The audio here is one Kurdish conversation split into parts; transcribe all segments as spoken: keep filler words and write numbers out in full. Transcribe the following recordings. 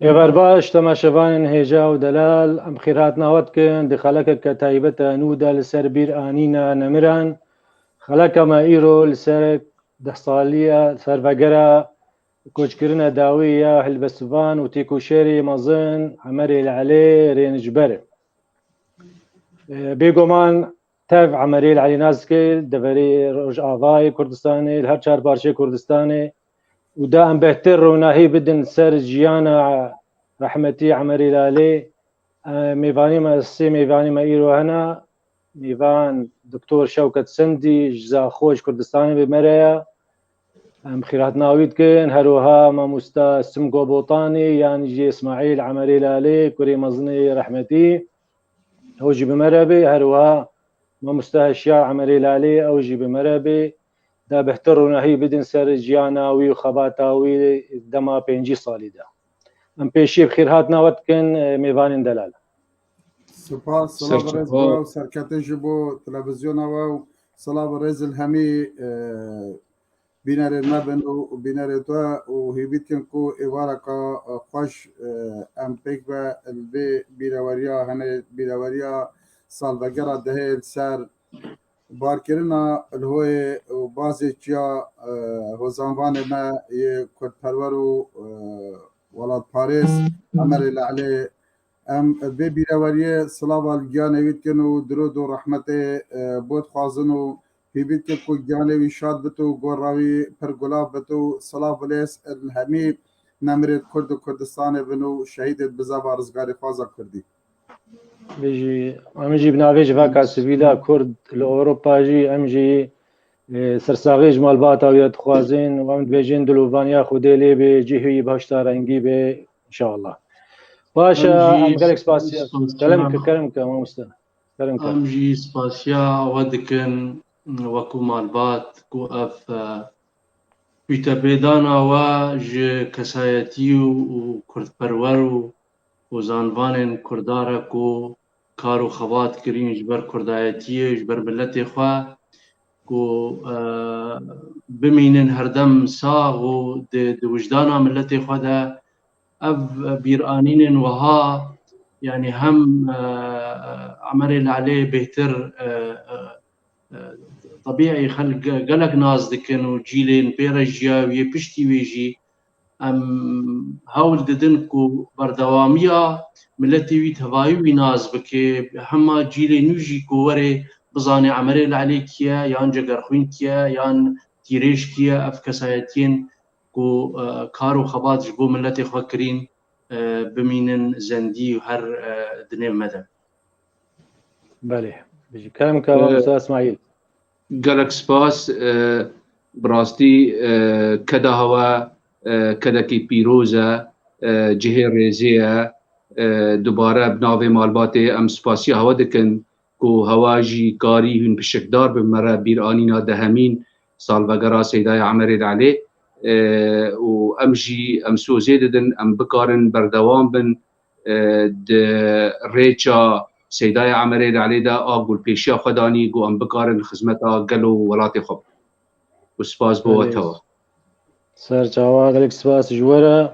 Êvar baş, temaşevanên hêja û delal, em xêrhatina we dikin di xelekeke taybet e nû de li ser bîr anîna nemiran. Xeleka me îro li ser deh saliya servegera koçkirina dawî ya hilbestvan û têkoşerê mezin Emerê li Elê Rênijber e. Bêguman tev Emerê li Elê nas dike, deverê Rojavayê Kurdistanê, li her çar parçeyê Kurdistanê û da em bêhtir ronahî bidin ser jiyana rehmetî Emerê li Elê. Mêvanî me, sê mêvanî me îro hene. Mêvan Doktor Şewket Sendî ji Zaxo ji Kurdistanê bi me re ye. Em xîrhatina wî dikin. Her wiha mamosta Simgo Botanî yan jî Îsmaîl Emerê li Elê, kurê mezinê rehmetî. Ew jî bi me re bê. Her wiha mamosta Hişyar Emerê li Elê, ew jî bi me re bê. Da bêhtir ronahî bidin ser jiyana wî û xebata wî dema pêncî salî de. Em pêşî bi xêrhatina we dikin, e, mêvanên delal. Spas, silav û rêz bo we û serketin ji bo televizyona we û silav û rêz li hemî, e, bînerên me bin û bînerê te û hêvî dikin ku êvareka, e, xweş, e, em pêk ve li vê bîreweriya hene bîreweriya salvegera dehê li ser barkirina Lhoyê û bazê çiya, e, hozanvanê me yê kurdperwer û, e, welatparêz Emerê li Elê. Em vê bîreweriyê silava li giyanê wî dikin û dirûd û rehmetê, e, bo dixwazin û hêvî dikin ku giyanê wî şad bit û gora wî pir gulav bit û silav û lêz li hemî nemirêd Kurd û Kurdistanê bin û şehîdêd bizava rizgarîxwaza Kurdî. Bijî, em jî bi navê civaka sivîla Kurd li Ewropa jî em jî, e, sersaxî ji malbata wî re dixwazin û em dibêjin dilovaniya Xwedê lê bê, cihê wî behişta rengî bê inşallah. Baş e, em gelek spasiya. Kerem ke, kerem ke mamoste. Kerem ke. Em jî spasiya we dikin wekû malbat ku ev, e, pîtepêdana we ji kesayetî û, û kurdperwer û û zanvanên Kurda re ku kar û xebat kirîn ji ber Kurdayetiyê, ji ber miletê xwe, ku, e, bimînin herdem sax û di, di wijdana miletê xwe de ev bîranînên wiha, yanî hem, e, Emerê li Elê bêhtir, e, e, e, tebîî xelk ge-, gelek nas dikin û cîlên pê re jiyawiyê piştî wê jî em hewl didin ku berdewamiya miletê wî tevayî wî nas bike, hema cîlê nû jî ku were bizane Emerê li Elê kî ye, yan Cegerxwîn kî ye, yan Tîrêj kî ye, ev kesayetiyên ku, e, kar û xebat ji bo miletê xwe kirîn, e, bimînin zendî û her, e, di nêv me de. Belê. Bijî. Kerem ke, e, Mamosta Îsmaîl. Gelek spas. E, bi rastî, e, keda hewe, e, kedekî pîroz e, e, cihê rêzê ye. E, dubare bi navê malbatê em spasiya hewe dikin ku hewa jî karî hûn pişikdar bin me re bîranîna dehemîn salvegera Seydayê Emerê li Elê, e, û em jî em sozê didin, em bikarin berdewam bin, e, di rêça Seydayê Emerê li Elê de a ku li pêşiya xwe danî ku em bikarin xizmeta gel û welatê xwe bikin. Û spas bo we tewa. Ser çawa, gelek spas ji we re.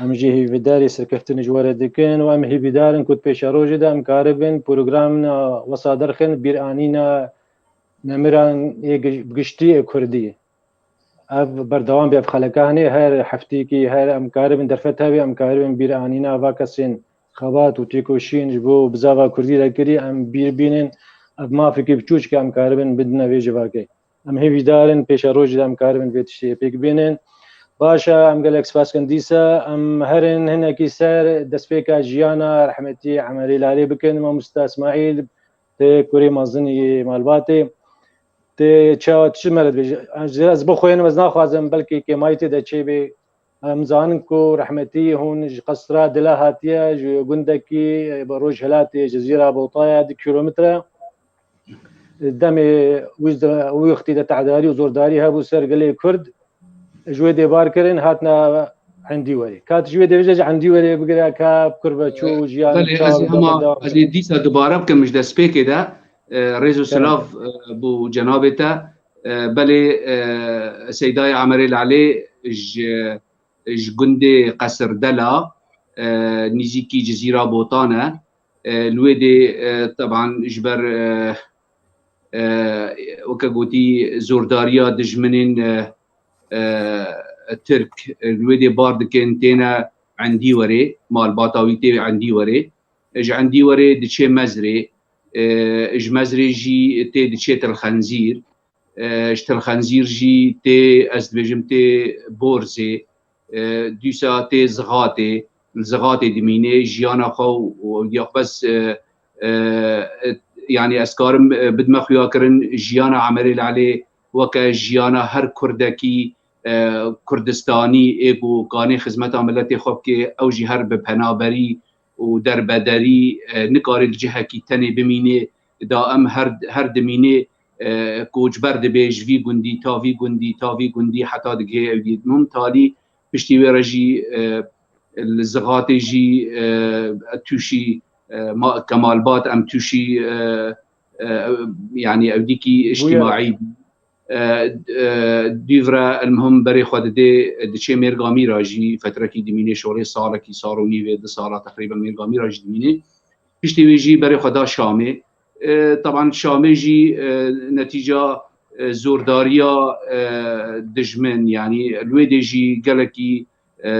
Em jî hîvidarî serkeftinê ji we re dikin û em hîvîdar in ku di pêşerojê de em karibin programina wesa derxin bîranîna nemiran ê gi-, bi giştî ê Kurdî. Ev berdewam be, ev xeleka hene her hefteyekî, her em karibin derfet hebe, em karibin bîranîna va kesên xebat û têkoşîn ji bo bizava Kurdî re kirî, em bîr bînin. Ev mafekî biçûçke em karibin bidine vê civakê. Em hêvîdar in pêşerojê de em karibin vê tiştê pêk bînin. Baş e, em gelek spas dikin. Dîsa em herin hinekî ser destpêka jiyana rehmetî Emerê li Elê bikin. Mamosta Îsmaîl, tê kurê mezin yê malbatê. Tê çawa, tu çi me re dibêjî? Ez, ez bixwînim, ez naxwazim belkî kêmayî tê de çêbê. Em zanin ku rehmetî hûn ji qesra Dila hatiye, ji gundekî, e, bi rojhilatê Cezîra Botaya du kilometre. Demê wî de, wî wextî de te'darî û zordarî hebû ser gelê Kurd. Ji wê dê bar kirin, hatine Endîwerê. Ka tu ji wê dê bêje, ji Endîwerê bigire, ka kur ve çû, jiyan Belê, çawa ez ê hema, berdewam ez ê dîsa dubare bikim ji destpêkê de, e, rêz û Kerem. silav, e, bo cenabê te. E, belê, e, Seydayê Emerê li Elê ji, ji gundê Qesir Dela, e, nîzîkî Cizîra Botan e. E, li wê dê, e, teban ji ber, e, e, weke gotî, zordariya dijminên, e, e, Tirk, e, li wê dê bar dikin, têne Endîwerê, malbata wî tê Endîwerê. E, ji Endîwerê diçê Mezrê, e, ji Mezrê jî tê diçê Tilxenzîr. E, ji Tilxenzîr jî tê, ez dibêjim, tê Borzê, e, dîsa tê Zixatê, li Zixatê dimîne, jiyana xwe û, û ya xwe bes, e, e, e, yanî ez karim, e, bidme xuyakirin, jiyana Emerê Lelê weke jiyana her Kurdekî, e, Kurdistanî ê ku kanê xizmeta miletê xwe bike, ew jî her bi penaberî û derbederî, e, nikare li cihekî tenê bimîne, daim her, her dimîne, e, koçber dibe ji vî gundî ta vî gundî, ta vî gundî heta digihê ew dî. Min talî piştî wê re jî, e, li Zixatê jî, e, tûşî, e, ma-, Kemalbat em tûşî, e, e, yanî ew dîkî îctîmaî, e, e, dûv re, elmuhim berê xwe didê, diçê Mêrgamîra jî fetrekî dimînê, şolê salekî, sal û nîvê, du sala teqrîben Mêrgamîra jî dimînê. Piştî wê jî berê xwe da Şamê. E, teban Şamê jî, e, netîca, e, zordariya, e, dijmin, yanî li wê dê jî gelekî, e,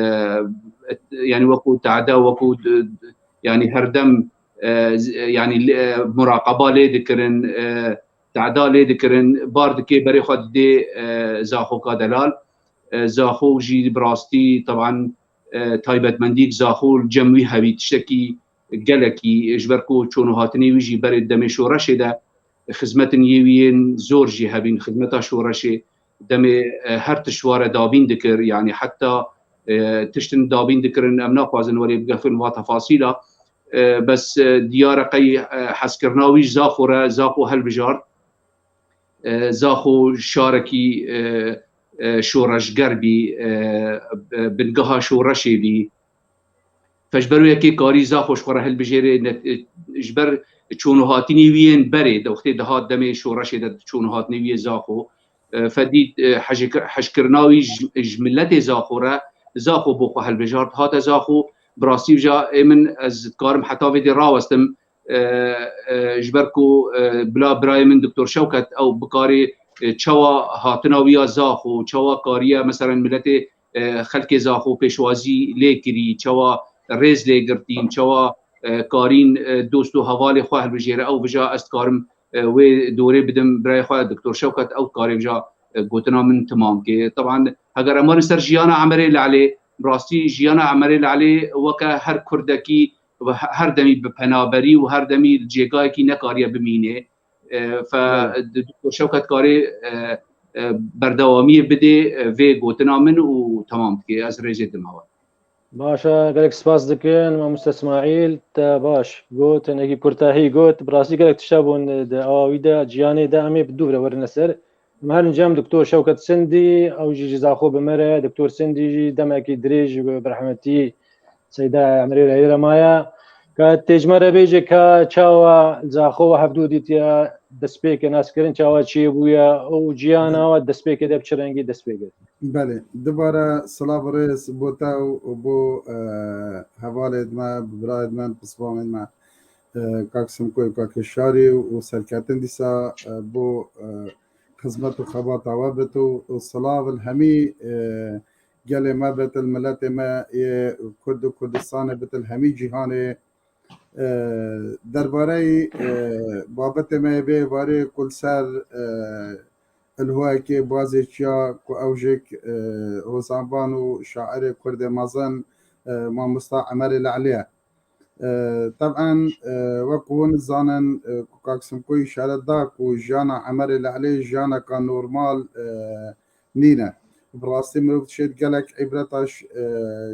yanî wekû tehde, wekû d-, d-, yanî herdem, e, z-, yanî, e, muraqeba lê dikirin, e, tehda lê dikirin, bar dikê, berê xwe didê, e, Zaxoka delal. E, Zaxo jî bi rastî, teban, e, taybetmendîk Zaxo li cem wî hevî tiştekî gelekî, ji ber ku çûn û hatinê wî jî berê demê şoreşê de xizmetin yê wî yên zor jî hebîn, xizmeta şoreşê demê, e, her tişt ware dabîn dikir, yanî heta, e, tiştin dabîn dikirin, em naxwazin werê bigefin va tefasîla, e, bes, e, diyar e qey, e, hezkirina wî ji Zaxo re, Zaxo helbijart, e, Zaxo şarekî, e, e, şoreşger bî, e, e, bingeha şoreşê bî. Fe ji ber wê yekê karî Zaxo ji xwe re hilbijêrê, ne-, e, ji ber çûn û hatinî wî yên berê, de wextê dihat demê şoreşê de çûn û hatinê wî yê Zaxo, e, fe dît, e, hejik-, hejkirina wî ji, ji miletê Zaxo re, Zaxo bo xwe hilbijart, hate Zaxo, bi rastî vêca ê min ez dikarim heta vê dê rawestim, e, e, ji ber ku, e, bila birayê min Doktor Şewket ew bikarê, e, çawa hatina wî ya Zaxo, çawa kariye, meselen, miletê, e, xelkê Zaxo pêşwazî lê kirî, çawa rêz lê girtîn, çawa, e, karîn, e, dost û hevalê xwe hilbijêre, ew vêca ez dikarim, e, wê dorê bidim birayê xwe Doktor Şewket, ew dikarê vêca, e, gotina min timam ke. Teban, heger em werin ser jiyana Emerê Lelê, rastî jiyana Emerê Lelê weke her Kurdekî, ve he-, her demî bi penaberî û her demî li cêgayekî nekariye bimîne. E, fe Belê. Doktor Şewket karê, e, e, berdewamiyê bidê, e, vê gotina min û temam dike. Ez rêzê dime we. Baş e, gelek spas dikin, mamoste Îsmaîl. Te baş got, hinekî kurtahî got. Bi rastî gelek tişta bûn di awa wî de, ciyanê de, em ê bi dû re werine ser. Em herin cem Doktor Şewket Sindî, ew jî ji Zaxo bi me re. Doktor Sindî jî demekî dirêj bi rehmetî Seyda Emerê Lelê re maye. Ka tê ji me re bêje ka çawa Zaxo we hevdû dîtiye, destpêkê naskirin çawa çêbûye û ciyana we destpêkê de bi çi rengî dest pê kir? Belê, dubare silav û rêz bo te û bo, e, hevalê me, bi birayê me, pisvanê me, e, kak Simkoy û kak Şarî û serketin dîsa, e, bo, e, xizmet û xebata we bit û, û silav li hemî, e, gelê me bit, li miletê me yê Kurd û Kurdistanê bit, li hemî cîhanê. E, derbareyî, e, babetê me yê bê êvarê ku li ser, e, Ilhoyekê bazê çiya ku ew jêk, e, hozanvan û şairê Kurdê mezin, e, mamosta Emerê Lelê ye. E, teb'en, e, wek hûn dizanin, e, ku kak Simko îşaret da ku jiyana Emerê Lelê jiyaneka normal, e, nîne. Bi rastî mirov dişêt gelek îbreta ji, e,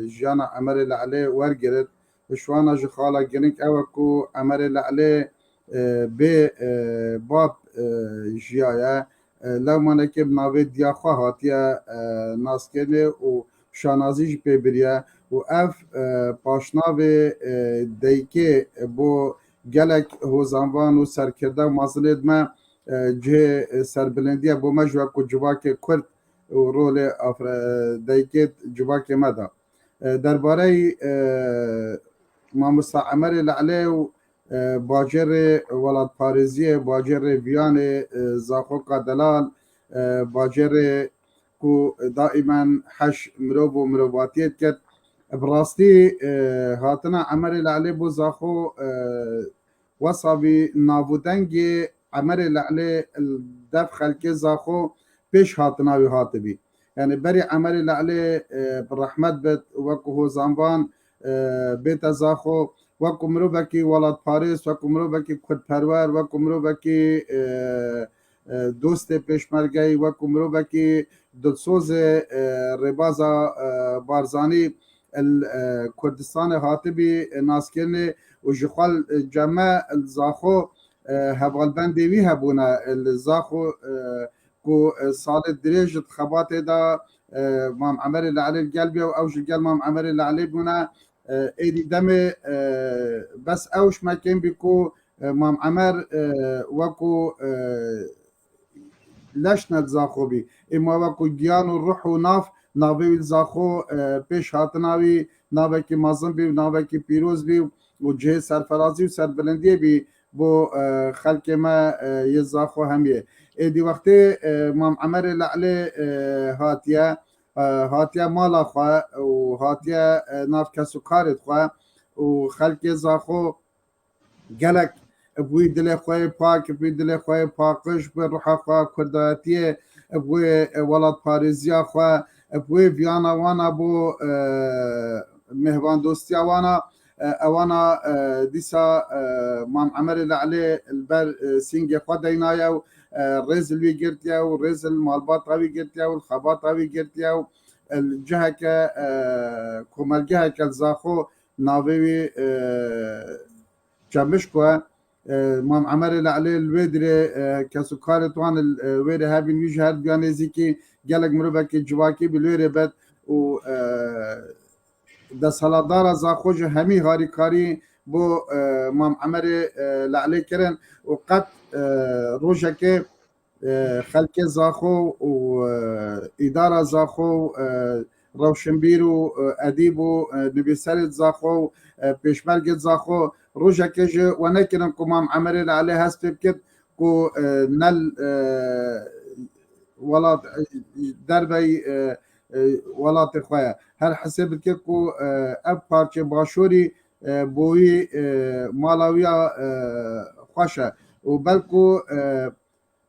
jiyana Emerê Lelê wergirit. Ji wana jî xala giring ew e ku Emerê Lelê, e, bê, e, bab, e, jiyaye. E, lewmanekê bi navê Diya Xwe hatiye, e, naskirinê û şanazî jî pê biriye û ev, e, paşnavê, e, dayikê bo gelek hozanvan û serkirde û mezinê di me, e, cihê, e, serbilindî ye bo me ji wek ku civakê Kurd û rolê afre-, dayikê civakê me de. E, derbarey, e, Mamosta Emerê Le'lê û, e, bacêrê welatparêziyê, bacêrê Viyanê, e, Zaxoka delal, e, bacêrê ku daimen heş mirov û mirovatiyê diket. Bi rastî, e, hatina Emerê Le'lê bo Zaxo, e, wesa bî navûdengê Emerê Le'lê li dev xelkê Zaxo pêş hatina wî hatibî. Yani berî Emerê Le'lê, e, bi rehmet bit, wekû hozanvan, e, bête Zaxo, wekû mirovekî welatparêz, wekû mirovekî kurdperwer, wekû mirovekî, e, e, dostê pêşmergeyî, wekû mirovekî dilsozê, e, rêbaza, e, Barzanî, li, e, Kurdistanê hatibî, e, naskirinê û ji xwe, e, ceme li Zaxo, e, hevalbendê wî hebûne, e, li Zaxo, e, ku, e, salê dirêj di xebatê de, e, Mam Emerê Le'lê li gel bî û ew ji gel Mam Emerê Le'lê bûne. E, êdî demê, e, bes ew ji me kêm bî ku, e, Mam Emer, e, wekû, e, leş ne di Zaxo bî. Ê ma wekû giyan û ruh û nav, navê wî li Zaxo, e, pêş hatina wî navekî mezin bî û navekî pîroz bî û cihê serferazî û serbilindiyê bî bo, e, xelkê me, e, yê Zaxo hemiyê. Êdî wextê, e, Mam Emerê Le'lê, e, hatiye, e, hatiye mala xwe û hatiye, e, nav kes û karê xwe û xelkê Zaxo gelek bi wî dilê xwe yê pak, bi wî dilê xwe yê paqij, bi ruha xwe kurdayetiyê, bi wê welatparêziya xwe, bi wê viyana wana bo, e, mêhvandostiya wana, e, ewana, e, dîsa, e, Mam Emerê Le'lê li ber, e, sîngê xwe deynaye û, e, rêz li wî girtiye û rêz li malbata wî girtiye û li xebata wî girtiye û, e, li ciheke, e, komelgeheke li Zaxo navê wî, e, Çemişko e, e, Mam Emerê Le'lê li wê dirê, e, kes û karê wan li, e, wê rê hebîn, wî ji her duya nêzîkî gelek mirovekî civakî bi li wê rê bet û, e, desthilatdara Zaxo ji hemî harîkarî bo, e, Mam Emerê, e, Le'lê kirin û qet, e, rojekê e, xelkê Zaxo û, e, îdara Zaxo û, e, rewşenbîr û, e, edîb û, e, nivîserê Zaxo û, e, pêşmergê Zaxo rojekê ji we nekirin ku Mam Emerê Le'lê hest pê bikir ku, e, ne li, e, welat, e, derveyî, e, e, welatê xwe ye. Her hesê bike ku, e, ev parçe başorî, e, bo wî, e, mala wî ya, e, xweş e. Û belku, e,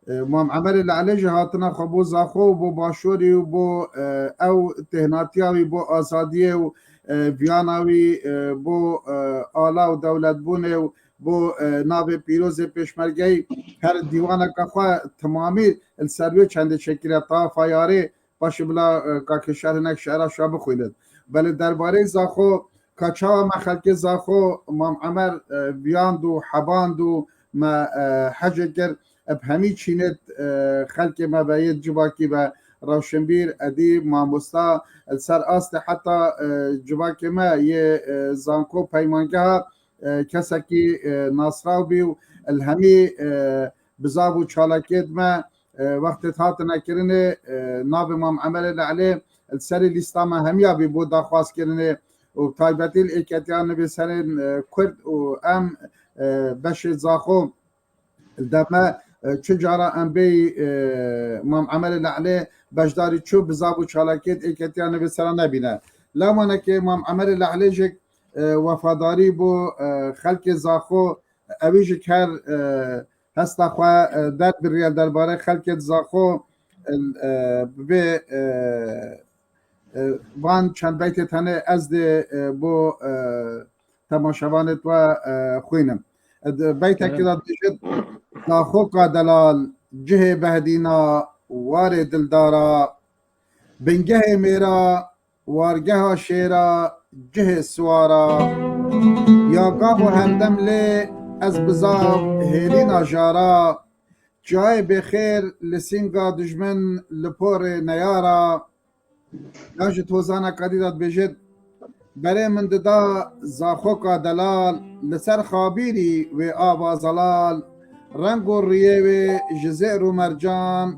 E, Mam Emerê Le'lê jî hatina xwe bo Zaxo û bo Başorî û bo, e, ew têhnatiya wî bo azadiyê û, e, viyana wî, e, bo, e, ala û dewletbûnê û bo, e, navê pîrozê pêşmergeyî her dîwaneke xwe timamî li ser wê çendê çêkiriye, tafa yarê. Paşê bila, e, kake şer hinek şera şa bixwînin. Belê derbarê Zaxo, ka çawa me xelkê Zaxo Mam Emer, e, viyand û heband û me, e, hecê kir, bi hemî çînêt, e, xelkê me ve yê civakî ve rewşenbîr, edîb, mamosta, li ser astê heta, e, civakê me yê, e, zanko peymangeha, e, kesekî, e, nasraw bî û li hemî, e, bizav û çalakiyêt me, e, wextê hatine kirinê, e, navê Mam Emerê Le'lê li serê lîsta me hemiya bî bo daxwazkirinê û bi taybetî li êketiya nivîserên, e, Kurd û em, e, beşê Zaxo li deme, e, çi cara em bêyî, e, Mam Emerê Le'lê beşdarî çû bizav û çalakiyêt êketiya nivîsera nebîne. Lamanekê Mam Emerê Le'lê jî, e, wefadarî bo, e, xelkê Zaxo, ewî jî her, e, hesta xwe, e, derbiriye derbarê xelkê Zaxo, e, bi vê, e, e, van çend beytê tenê ez dê, e, bo, e, temaşevanê we, e, xwînim. E, di beytekî de dibêjit, Zaxoka delal, cihê behdîna, warê dildara, bingehê mêra, wargeha şêra, cihê siwara. Ya gav û herdem lê ez bizav hêlîna jara. Çiyayê bêxêr li sînga dijmin li porê neyara. Ya ji tozaneka dî de dibêjit, berê min dida Zaxoka delal, li ser xabîrî wê ava zelal. Reng û riyê wê ji zêr û mercan,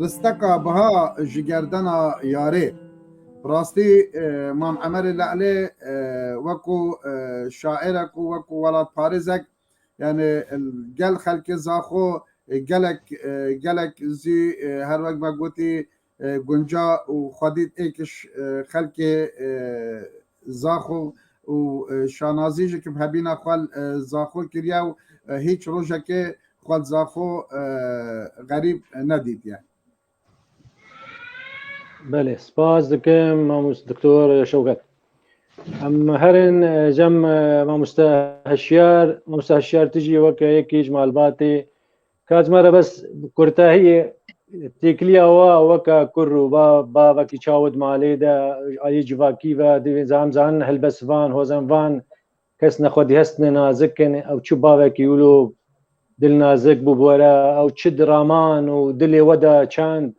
risteka biha ji gerdena yarê. Bi rastî, e, Mam Emerê Le'lê, e, wekû, e, şairek û wekû welatparêzek, yani, gel xelkê Zaxo, e, gelek, e, gelek zî, e, her wek me gotî, e, gunca û xwedî êkiş, e, xelkê, e, Zaxo û, e, şanazî jî ki bi hebîna xwe, e, Zaxo kiriye û, e, hîç rojekê xwe li Zaxo, e, xerîb nedîtiye. Belê, spas dikim, mamost-, doktor Şewket. Em herin, e, cem, e, mamoste Hişyar. Mamoste Hişyar, tu jî weke yekî ji malbatê. Ka ji me re bes kurtahiyê têkiliya we weke kur û ba-, bavekî çawa di malê de, alî civakî ve, divê zam zan helbestvan, hozenvan, kes nexwedî hestine nazik in, ew çi bavekî wilo dilnazik bû bi we re, ew çi draman û dilê we de çand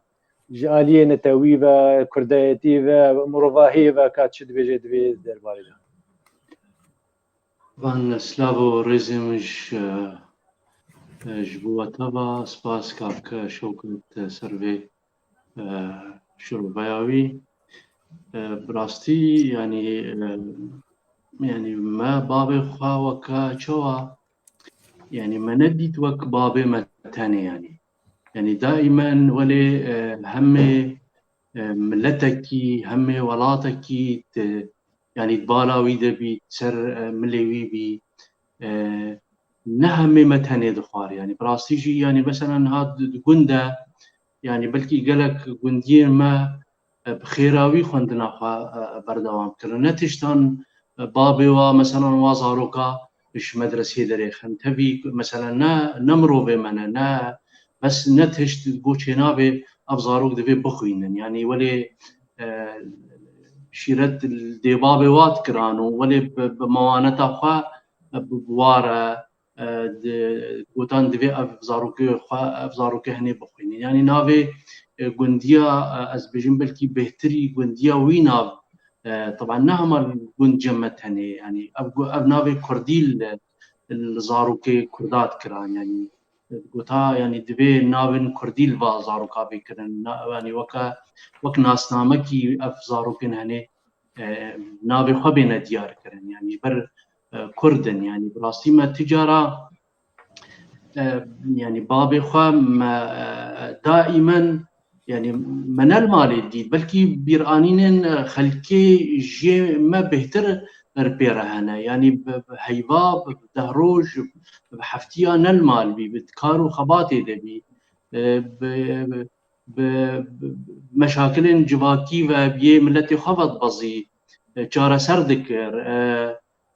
ji aliyê netewî ve, kurdayetî ve, mirovahiyê ve, ka çi dibêje divê derbarê de? Van silav û rêzê min ji, e, ji bo we teva. Spas kak Şewket ser vê, e, şiroveya wî. E, bi rastî, yanî, e, yanî me bavê xwe weke çawa, yanî me nedît wek bavê me tenê, yanî. Yanî daîmen welê, e, hemê, e, miletekî, hemê welatekî di, yanî di bala wî de bî, ser, e, milê wî bî, e, ne hemê me tenê dixwar. Yanî bi rastî jî, yanî mesela niha di, di gund de, yanî belkî gelek gundiyên me, e, bi xêra wî xwendina xwe, e, berdewam kirin. Ne tiştan, e, babê wa, meselan, wa zaroka ji medresê derêxin. Tevî, meselan, ne, ne mirovê me ne, ne, bes ne tişt go çênabê, ev zarok divê bixwînin. Yanî welê, e, şîret li dê babê wa dikiran û welê bi, bi mewaneta xwe, e, bi, bi wa re, e, di, gotan divê ev zarokê xwe, ev zarokê hinê bixwînin. Yanî navê, e, gundiya, e, ez bêjim belkî bêhtirî gundiya wî nav, e, teban ne hema gund cem me tenê, yanî ev gu-, ev navê kurdî li, li zarokê kurda dikiran, yanî gota, yanî divê navên kurdî li va zaroka bê kirin. Na, yanî weke, wek nasnamekî ev zarokên henê, e, navê xwe bêne diyar kirin. Yanî ji ber, e, kurd in. Yanî bi rastî me ti cara, e, yanî babê xwe me, e, daîmen, yanî me ne li malê dît, belkî bîranînên, e, xelkê jê me bêhtir li pê re hene. Yanî bi, bi heyva, bi deh roj, bi heftiya ne li mal bî, bi kar û xebatê de bî. E, bi, bi, bi, bi meşakilên civakî ve bi yê miletê xwe vedibezî, e, çareser dikir, e,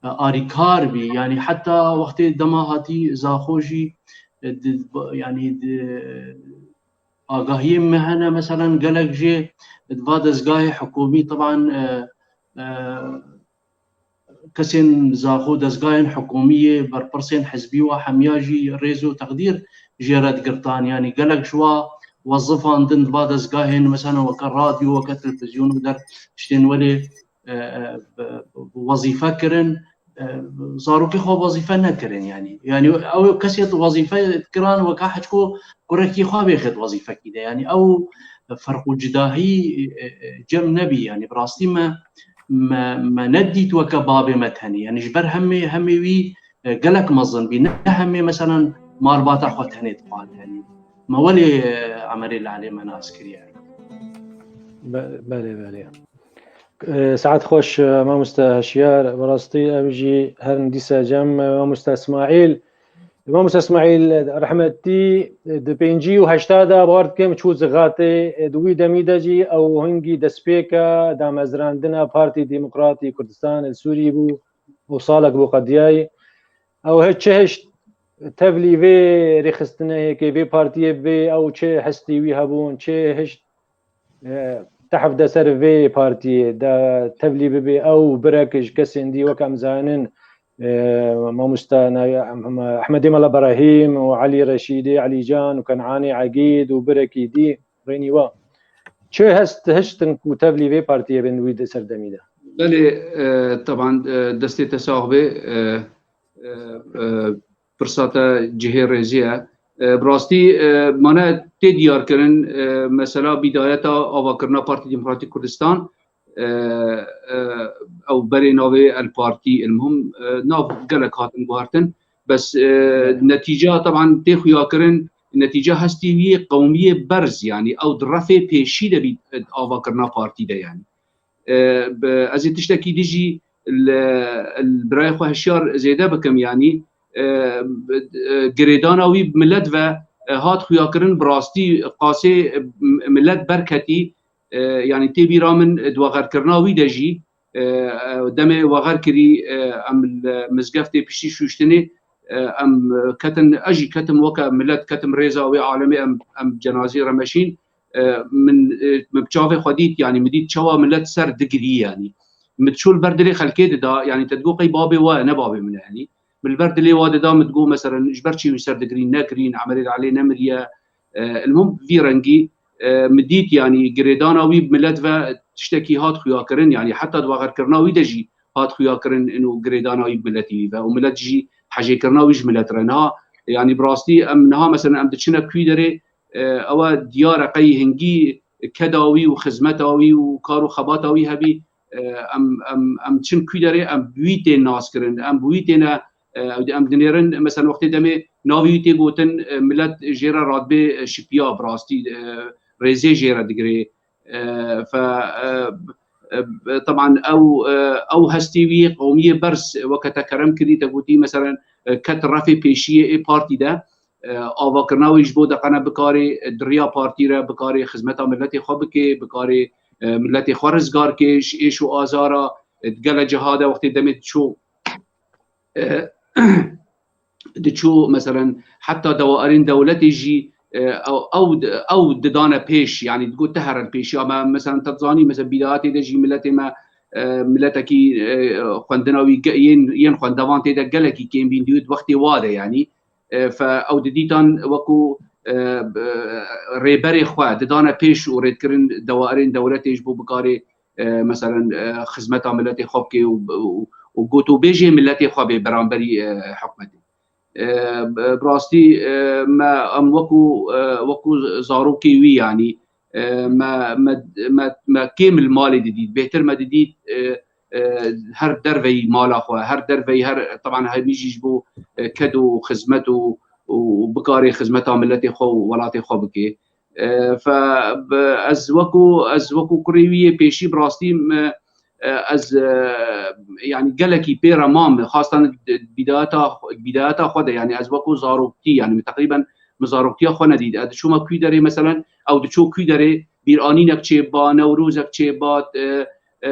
e, arîkar bî. Yanî heta wextê dema hatî Zaxo jî, e, di, yanî di, agahiyên me hene, meselan gelek jê di va dezgahê hikûmî, teban, e, e, kesên Zaxo, dezgahên hikûmiyê, berpirsên hizbî wa hemiya jî rêz û teqdîr jê re digirtan. Yanî gelek ji wa wezifandin di va dezgahên, mesela weke radyo, weke televîzyon û der tiştên welê, e, e, bi, bi wezîfe kirin, e, zarokê xwe wezîfe nekirin, yanî. Yanî ew kesê di wezîfe kiran weke heçko kurekî xwe bêxit wezîfekî de. Yanî ew ferq û cudahî, e, e, cem nebî. Yanî bi rastî me, me, me nedît weke babê me tenê. Yanî ji ber hemê, hemê wî, e, gelek mezin bî. Ne hemê, meselan, malbata xwe tenê dixwar. Yanî me welê, e, Emerê Lalê me nas kiriye. Be-, belê, belê. E, saet xweş, e, mamoste Hişyar. Bi rastî ev jî herin dîsa cem, e, mamoste Îsmaîl. Mamoste Îsmaîl, rehmetî di pêncî û heşta de, bawer dikim, çû Zixatê. Di wî demî de jî ew hingî destpêka damezrandina Partî Demokratî Kurdistan li Sûrî bû û salek bû qediyayî. Ew he çi hişt tevlî vê rêxistinehêkê, vê partiyê bê, ew çi hestî wî hebûn, çi hişt e, tehf de ser vê partiyê de tevlî bibe, ew birek ji kesên dî wek em zanin, e, mamosta na-, Ehmedê Mela Berahîm û Elî Reşîdê, Elî Can û Kenanê Egîd û birekî dî rênî wa. Çi hest hiştin ku tevlî vê partiyê bin wî di serdemî de? Belê, e, teban, e, destê te sax be, e, e, e, pirsa te cihê rêzî ye. E, bi rastî, e, mane tê diyarkirin, e, mesela bîdayeta avakirina Partî Demokratîk Kurdistan, e, e, ew berê navê El Partî, ilmuhim, e, nav gelek hatin guhartin. Bes, e, netîca, teban tê xuyakirin, netîca hestî wî qewmiyê berz, yanî ew di refê pêşî de bî, e, avakirina partî de, yanî. E, bi, ez ê tiştekî dijî li, li birayê xwe hişyar zêde bikim, yanî, e, bi, e, girêdana wî bi milet ve, e, hat xuyakirin, bi rastî qasê, e, m-, milet berketî, e, yanî tê bîra min, e, di wexerkirina wî de jî, e, e, demê wexer kirî, e, em li mizgeftê piştî şûştinê, e, em ketin, ez jî ketim weke milet, ketim rêza wê alemê, em, em cenazî re meşîn. E, min, e, min bi çavê xwe dît, yanî min dît çawa milet ser digirî, yanî. Min çû li ber dilê xelkê dida, yanî te digot qey babê we ne babê min e, yanî. Min li ber dilê wa dida, min digot, meselen, ji ber çi wî ser digirîn, ne kirîn, Emerê Elê nemiriye. E, ilmum vî rengî, e, min dît, yanî girêdana wî bi milet ve tiştekî hat xuyakirin, yanî heta di wexerkirina wî de jî hat xuyakirin û girêdana wî bi miletî wî ve û milet jî hejêkirina wî ji milet re. Niha, yanî bi rastî em niha, meselen, em diçine kû derê, e, ew e diyar e qey hingî keda wî û xizmeta wî û kar û xebata wî hebî, e, em, em, em çin kû derê, em bi wî tên naskirin, em bi wî têne, e, em dinêrin, mesela wextê demê navê wî tê gotin, e, milet jê re radibê, e, şipiya bi rastî, e, rêzê jê re digirê. E, fe, e, e, teban ew, e, ew hestî wî qewmiyê berz weke te kerem kirî, te gotî, meselen, e, ket refê pêşiyê ê partî de, e, avakirina wî ji bo de qene bikarê, e, di riya partî re bikarê xizmeta miletê xwe bikê, bikarê, e, miletê xwe rizgar kê ji êş û azara, e, di gele ciha de wextê demê diçû, e, diçû, meselen, heta dewaerên dewletê jî, e, ew, ew, ew didane pêş, yanî digot te herin pêşiya me, meselen, te dizanî, mesela, bîdayatê de jî miletê me, e, miletekî, e, xwendina wî ge-, yên, yên xwendevan tê de gelekî kêm bîn, dîwit wextê wa de, yanî, e, fe ew didîtan wekû, e, b-, rêberê xwe didane pêş û rêdkirin dewaerên dewletê ji bo bikarê, e, meselen, e, xizmeta miletê xwe bike û, û, û gotûbêjê miletê xwe bê beramberî, e, hikûmetê. E, bi, bi rastî, e, me, em wekû, e, wekû zarokê wî, yanî, e, me, me, me, me kêm li malê didît, bêhtir me didît, e, e, her derveyî mala xwe, her derveyî, her, teban hemî jî ji bo, e, ked û xizmet û, û bikarê xizmeta miletê xwe û welatê xwe bike. E, fe, bi, ez wekû, ez wekû kurê wî yê pêşî bi rastî, e, e, ez, e, yanî gelekî pê re mam, xastan bîdayeta, bîdayeta xwe de, yanî ez wekû zaroktî, yanî min teqrîben min zaroktiya xwe nedît. Ez diçûma kû derê, meselen, ew diçû kû derê, bîranînek çêba, newrozek çêba, e, e,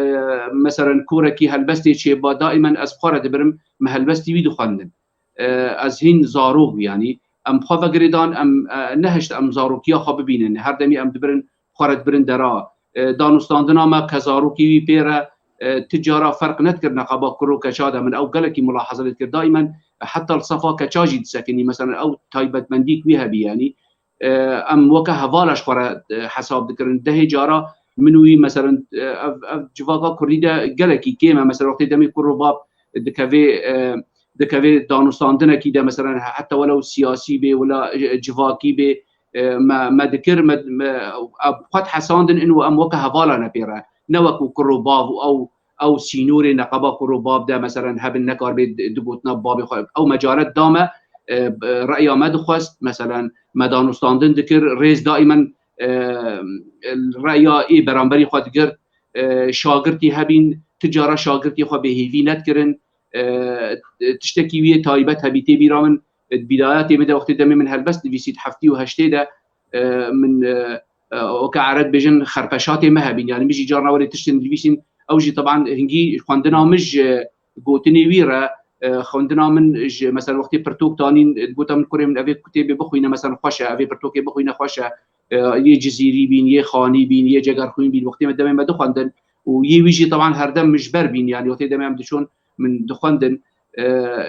meselen, korekî helbestê çêba, daîmen ez xwe re dibirim, min helbestî wî dixwendin. E, ez hîn zarok bû, yanî em xwe vegirêdan, em, e, nehişt em zarokiya xwe bibînin. Her demî em dibirin, xwe re dibirin dera. E, danûstandina me ke zarokî wî pê re, e, ti cara ferq nedikir neqeba kur û keça de. Min ew gelekî mulahaze lê dikir. Daîmen, e, heta li sefa keça jî disekinî. Mesela ew taybetmendîk wî hebî, yanî, e, em weke hevala ji xwe re, e, hesab dikirin. Dehê cara min û wî, mesela, e, ev, ev civaka kurdî de gelekî kêm e. Mesela wextê demê kur û bab dikevê, e, dikevê danûstandinekî de, mesela heta welew siyasî bê, wela, e, civakî bê, e, me, me dikir, me, me, ev xwe dihesandin û em weke hevala ne pê re. Ne wekû kur û bav û ew, ew sînorê neqeba kur û bab de, mesela hebin, nekaribê di, di gotina bavê xwe. Ew mecalet da me, e, reya me dixwest, mesela me danûstandin dikir, rêz daîmen, e, reya ê beramberî xwe digirt, e, şagirtî hebîn, ti cara şagirtî xwe bêhêvî nedikirin. E, tiştekî wî yê taybet hebî tê bîra min, e, di bîdayatê min de wextê demê min helbest nivîsî di heftî û heştê de, e, min, e, e, weke ereb bêjin xerpeşatê me hebîn. Yanî min jî carna werê tiştên nivîsîn, ew jî teban hingî xwendina min ji gotinê wî re, e, xwendina min ji, mesela wextê pirtok tanîn, e, gota min kurê min evê kitêbê bixwîne, mesela xweş e, evê pirtokê bixwîne xweş e, e, yê Cizîrî bîn, yê Xanî bîn, yê Cegerxwîn bîn, wextê me demê me dixwendin û yê wî jî teban herdem min ji ber bîn, yanî wextê demê em diçûn min dixwendin, e,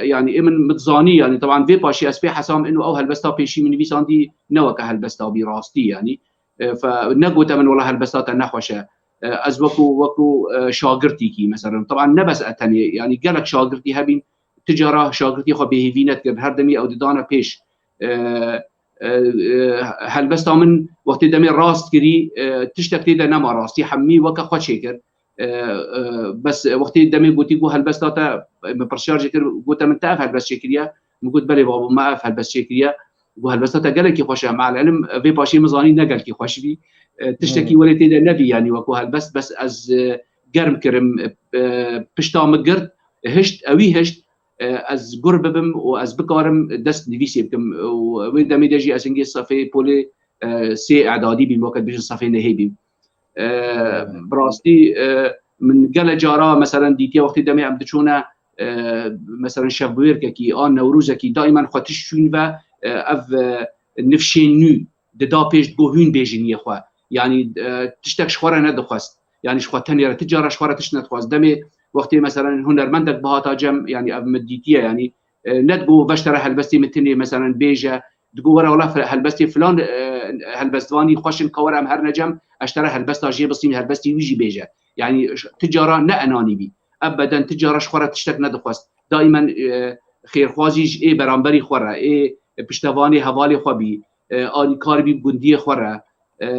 yanî ê min, min dizanî, yanî teban vê paşî ez pê hesam ino ew helbesta pêşî min nivîsandî ne weke helbesta bî rastî, yanî, e, fe, negote min wela helbesta te nexweş e. E, ez wekû, wekû, e, şagirtîkî, mesela, teban ne bes e tenê, yanî gelek şagirtî hebîn, ti cara şagirtî xwe bêhêvî nedikirin, her demî ew didane pêş. E, e, e, helbesta min wextê demê rast kirî, e, tiştek tê de nema rastî, hemî weke xwe çêkir. E, e, bes wextê demê gotî ku helbesta te, min pirsyar jê kir, gote min te ev helbest çêkiriye? Min got belê babo, me ev helbest çêkiriye. Got helbesta te gelekî xweş e, me'elelim vê paşê min zanî ne gelkî xweş bî. E, tiştekî welê tê de nebî, yanî wekû helbest, bes ez, e, germ kirim, e, pişta min girt, hişt, ewî hişt, e, ez gur bibim û ez bikarim dest nivîsê bikim. Û wê demê de jî ez hingê sefê polê, e, sê edadî bîm, weke dibêjin sefê nehê bîm. E, bi rastî, e, min gele cara, meselen, dîtiye wextê demê em diçûne, e, meselen, şevbûyêrkekî, an Newrozekî, daîmen xwe tişt çûyîn ve, e, ev, e, nifşên nû dida pêş, digot hûn bêjin yê xwe. Yanî, e, tiştek ji xwe re nedixwest. Yanî ji xwe tenê re, ti cara ji xwe re tişt nedixwest. Demê wextê, meselen, hunermendek bihata cem, yanî ev min dîtiye, yanî, e, nedigot veş te re helbestê min tinê, meselen, bêje, digot were wela fil-, helbestê filan, e, helbestvanî xweş in, ka were em herine cem, ez ji te re helbesta jê bistînim, helbestî wî jî bêje. Yanî ş-, ti cara ne enanî bî. Ebeden ti cara ji xwe re tiştek nedixwest. Daîmen, e, xêrxwazî ji ê beramberî xwe re, ê piştevanê hevalê xwe bî, e, alîkar bî gundiyê xwe re. E,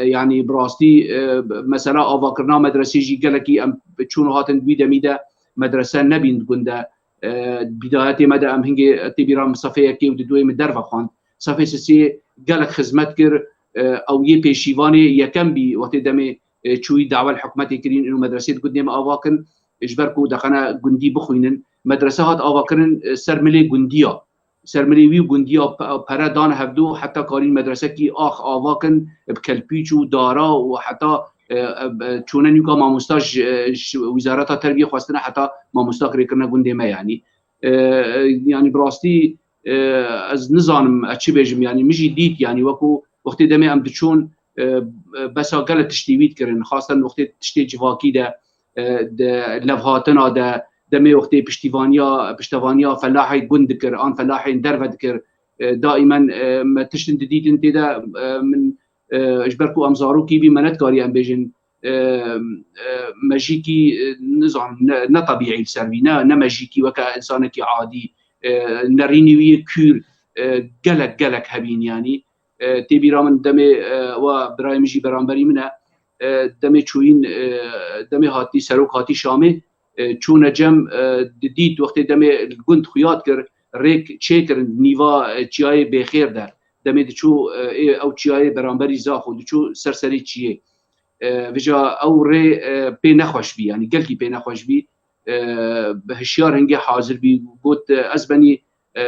yanî bi rastî, e, mesela avakirina medresê jî gelekî em çûn û hatin wî demî de medrese nebîn di gund de. E, bidayetê me de em hingê tê bîra min sefê yekê û di duyê min derve xwend. Sefê sisê gelek xizmet kir, e, ew yê pêşîvanê yekem bî, wextê demê, e, çûyî dawel hikûmetê kirîn û medresê di gundê me ava kin, ji ber ku dixene gundî bixwînin. Medrese hat avakirin, e, ser milê gundiya. Ser milê wî û gundiya pe-, pere dan hevdu, heta karîn medresekî ax ava kin, bi kelpîç û dara û heta, e, e, e, çûne nûka mamosta ji, ji Wizareta Terbiyê xwestine heta mamosta kirêkirine gundê me, yanî. E, e, yanî bi rastî, e, ez nizanim ez çi bêjim, yanî min jî dît, yanî wekû wextê demê em diçûn, e, e, besa gelek tiştî wî dikirin, xasten wextê tiştê civakî de, e, de levhatina de, demê wextê piştîvaniya, piştevaniya felahê gund dikir, an felahên derve dikir, e, daîmen, e, me tiştin didîtin tê de, e, min, e, ji ber ku em zarokî bî, me nedikarî em bêjin, e, e, mejîkî, e, nizanim, ne, ne tebîî li ser bî, ne, ne mejîkî weke însanekî adî, e, nerînî wî yê kûr, e, gelek, gelek hebîn, yanî. E, tê bîra min demê, e, wa birayê min jî beramberî min e, e, demê çûyîn, e, demê hatî, serok hatî Şamê, e, çûne cem, e, didît wextê demê li gund xuya dikir, rêk çêkirin nîva, e, çiyayê Bêxêr de. Demê diçû, e, ê ew çiyayê beramberî Zaxo diçû ser serê çiyê. E, vêca ew rê, e, pê nexweş bî, yanî gelkî pê nexweş bî. E, bi hişyar hingê hazir bî, got, e, ez benî, e,